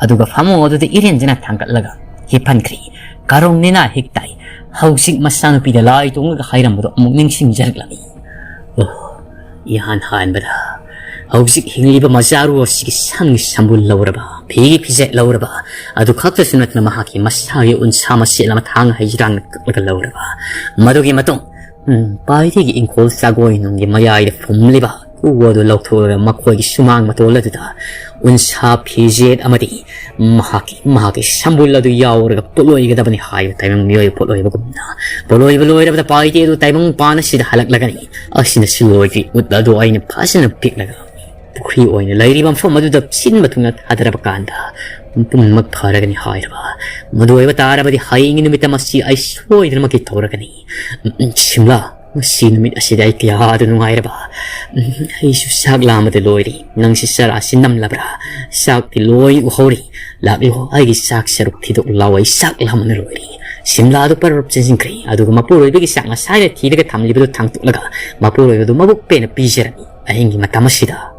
ꯑꯗꯨꯒ ꯐꯃꯨꯡ ꯑꯗꯨꯗ ꯏꯔꯦꯟꯖꯅ ꯊꯥꯡꯒꯠꯂꯒ ꯍꯤꯞꯍꯟꯈ꯭ꯔꯦ꯫ ꯀꯥꯔꯣꯡ ꯅꯦꯅꯥ ꯍꯤꯛ ꯇꯥꯏ꯫ ꯍꯧꯖꯤꯛ ꯃꯆꯥꯅꯨꯄꯤꯗ ꯂꯥꯏ ꯇꯣꯡꯂꯒ ꯍꯥꯏꯔꯝꯕꯗꯣ ꯑꯃꯨꯛ ꯅꯤꯡꯁꯤꯡꯖꯔꯛꯂꯝꯃꯤ꯫ ꯑꯣ, ꯏꯍꯥꯟ ꯍꯥꯟꯕꯗ ꯍꯧꯖꯤꯛ ꯍꯤꯡꯂꯤꯕ ꯃꯆꯥꯔꯨ ꯑꯁꯤꯒꯤ ꯁꯝꯒꯤ ꯁꯝꯕꯨꯜ ꯂꯧꯔꯕ, ꯐꯤꯒꯤ ꯐꯤꯖꯦꯠ ꯂꯧꯔꯕ, ꯑꯗꯨ ꯈꯛꯇꯁꯨ ꯅꯠꯇꯅ ꯃꯍꯥꯛꯀꯤ ꯃꯁꯥꯒꯤ ꯎꯟꯁꯥ ꯃꯆꯦꯠ ꯑꯃ ꯊꯥꯡ ꯍꯩꯖꯤꯔꯥꯡꯅ ꯀꯛꯂꯒ ꯂꯧꯔꯕ, ꯃꯗꯨꯒꯤ ꯃꯇꯨꯡ, ꯎꯝ, ꯄꯥꯏꯔꯤꯒꯤ ꯏꯪꯈꯣꯜ ꯆꯥꯒꯣꯏ ꯅꯨꯡꯒꯤ ꯃꯌꯥꯏꯗ ꯐꯨꯝꯂꯤꯕ ꯎ ꯑꯗꯨ ꯂꯧꯊꯣꯛꯂꯒ ꯃꯈꯣꯏꯒꯤ ꯁꯨꯃꯥꯡ ꯃꯇꯣꯜ ꯑꯗꯨꯗ ꯎꯟꯁꯥ ꯐꯤꯖꯦꯠ ꯑꯃꯗꯤ ꯃꯍꯥꯛꯀꯤ, ꯃꯍꯥꯛꯀꯤ ꯁꯝꯕꯨꯜ ꯑꯗꯨ ꯌꯥꯎꯔꯒ ꯄꯣꯠꯂꯣꯏꯒꯗꯕꯅꯤ ꯍꯥꯏꯕ ꯇꯥꯏꯕꯪ ꯃꯤꯑꯣꯏ ꯄꯣꯠꯂꯣꯏꯕꯒꯨꯝꯅ, ꯄꯣꯠꯂꯣꯏꯕ ꯂꯣꯏꯔꯕꯗ ꯄꯥꯏꯗꯦ ꯑꯗꯨ ꯇꯥꯏꯕꯪ ꯄꯥꯟ ꯑꯁꯤꯗ ꯍꯜꯂꯛꯂꯒꯅꯤ꯫ ꯑꯁꯤꯅꯁꯨ ꯂꯣꯏꯗ꯭ꯔꯤ꯫ ꯎꯠ ꯑꯗꯨ ꯑꯩꯅ ꯐꯖꯅ ꯄꯤꯛꯂꯒ ꯄꯨꯈ꯭ꯔꯤ ꯑꯣꯏꯅ ꯂꯩꯔꯤꯕ ꯃꯐꯝ ꯑꯗꯨꯗ ꯁꯤꯟꯕ ꯊꯨꯡꯅ ꯊꯥꯗꯔꯕ ꯀꯥꯟꯗ ꯄꯨꯝꯅꯃꯛ ꯐꯔꯒꯅꯤ ꯍꯥꯏꯔꯕ꯫ ꯃꯗꯨ ꯑꯣꯏꯕ ꯇꯥꯔꯕꯗꯤ ꯍꯌꯦꯡꯒꯤ ꯅꯨꯃꯤꯠ ꯑꯃꯁꯤ ꯑꯩ ꯁꯣꯏꯗꯅꯃꯛꯀꯤ ꯇꯧꯔꯒꯅꯤ꯫ ꯎꯝ, ꯁꯤꯝꯂꯥ, ꯉꯁꯤ ꯅꯨꯃꯤꯠ ꯑꯁꯤꯗ ꯑꯩ ꯀꯌꯥꯗ ꯅꯨꯡꯉꯥꯏꯔꯕ꯫ ꯎꯝ, ꯑꯩꯁꯨ ꯆꯥꯛ ꯂꯥꯝꯕꯗ ꯂꯣꯏꯔꯦ꯫ ꯅꯪꯁꯤ ꯆꯔꯥꯁꯤ ꯅꯝꯂꯕ꯭ꯔꯥ? ꯆꯥꯛꯇꯤ ꯂꯣꯏ ꯎꯍꯧꯔꯤ꯫ ꯂꯥꯛꯂꯣ, ꯑꯩꯒꯤ ꯆꯥꯛ ꯁꯔꯨꯛ ꯊꯤꯗꯣꯛꯂꯨ ꯂꯥꯎ, ꯑꯩ ꯆꯥꯛ ꯂꯥꯝꯕꯅ ꯂꯣꯏꯔꯦ꯫ ꯁꯤꯝꯂꯥꯗꯨ ꯄꯔꯞ ꯆꯦꯟꯁꯤꯟꯈ꯭ꯔꯦ꯫ ꯑꯗꯨꯒ ꯃꯄꯨꯔꯣꯏꯕꯒꯤ ꯆꯥꯛ ꯉꯁꯥꯏꯅ ꯊꯤꯔꯒ ꯊꯝꯂꯤꯕꯗꯨ ꯊꯥꯡꯇꯣꯛꯂꯒ ꯃꯄꯨꯔꯣꯏꯕꯗꯨ ꯃꯕꯨꯛ ꯄꯦꯟꯅ ꯄꯤꯖꯔꯝꯃꯤ꯫ ꯑꯍꯤꯡꯒꯤ ꯃꯇꯝ ꯑꯁꯤꯗ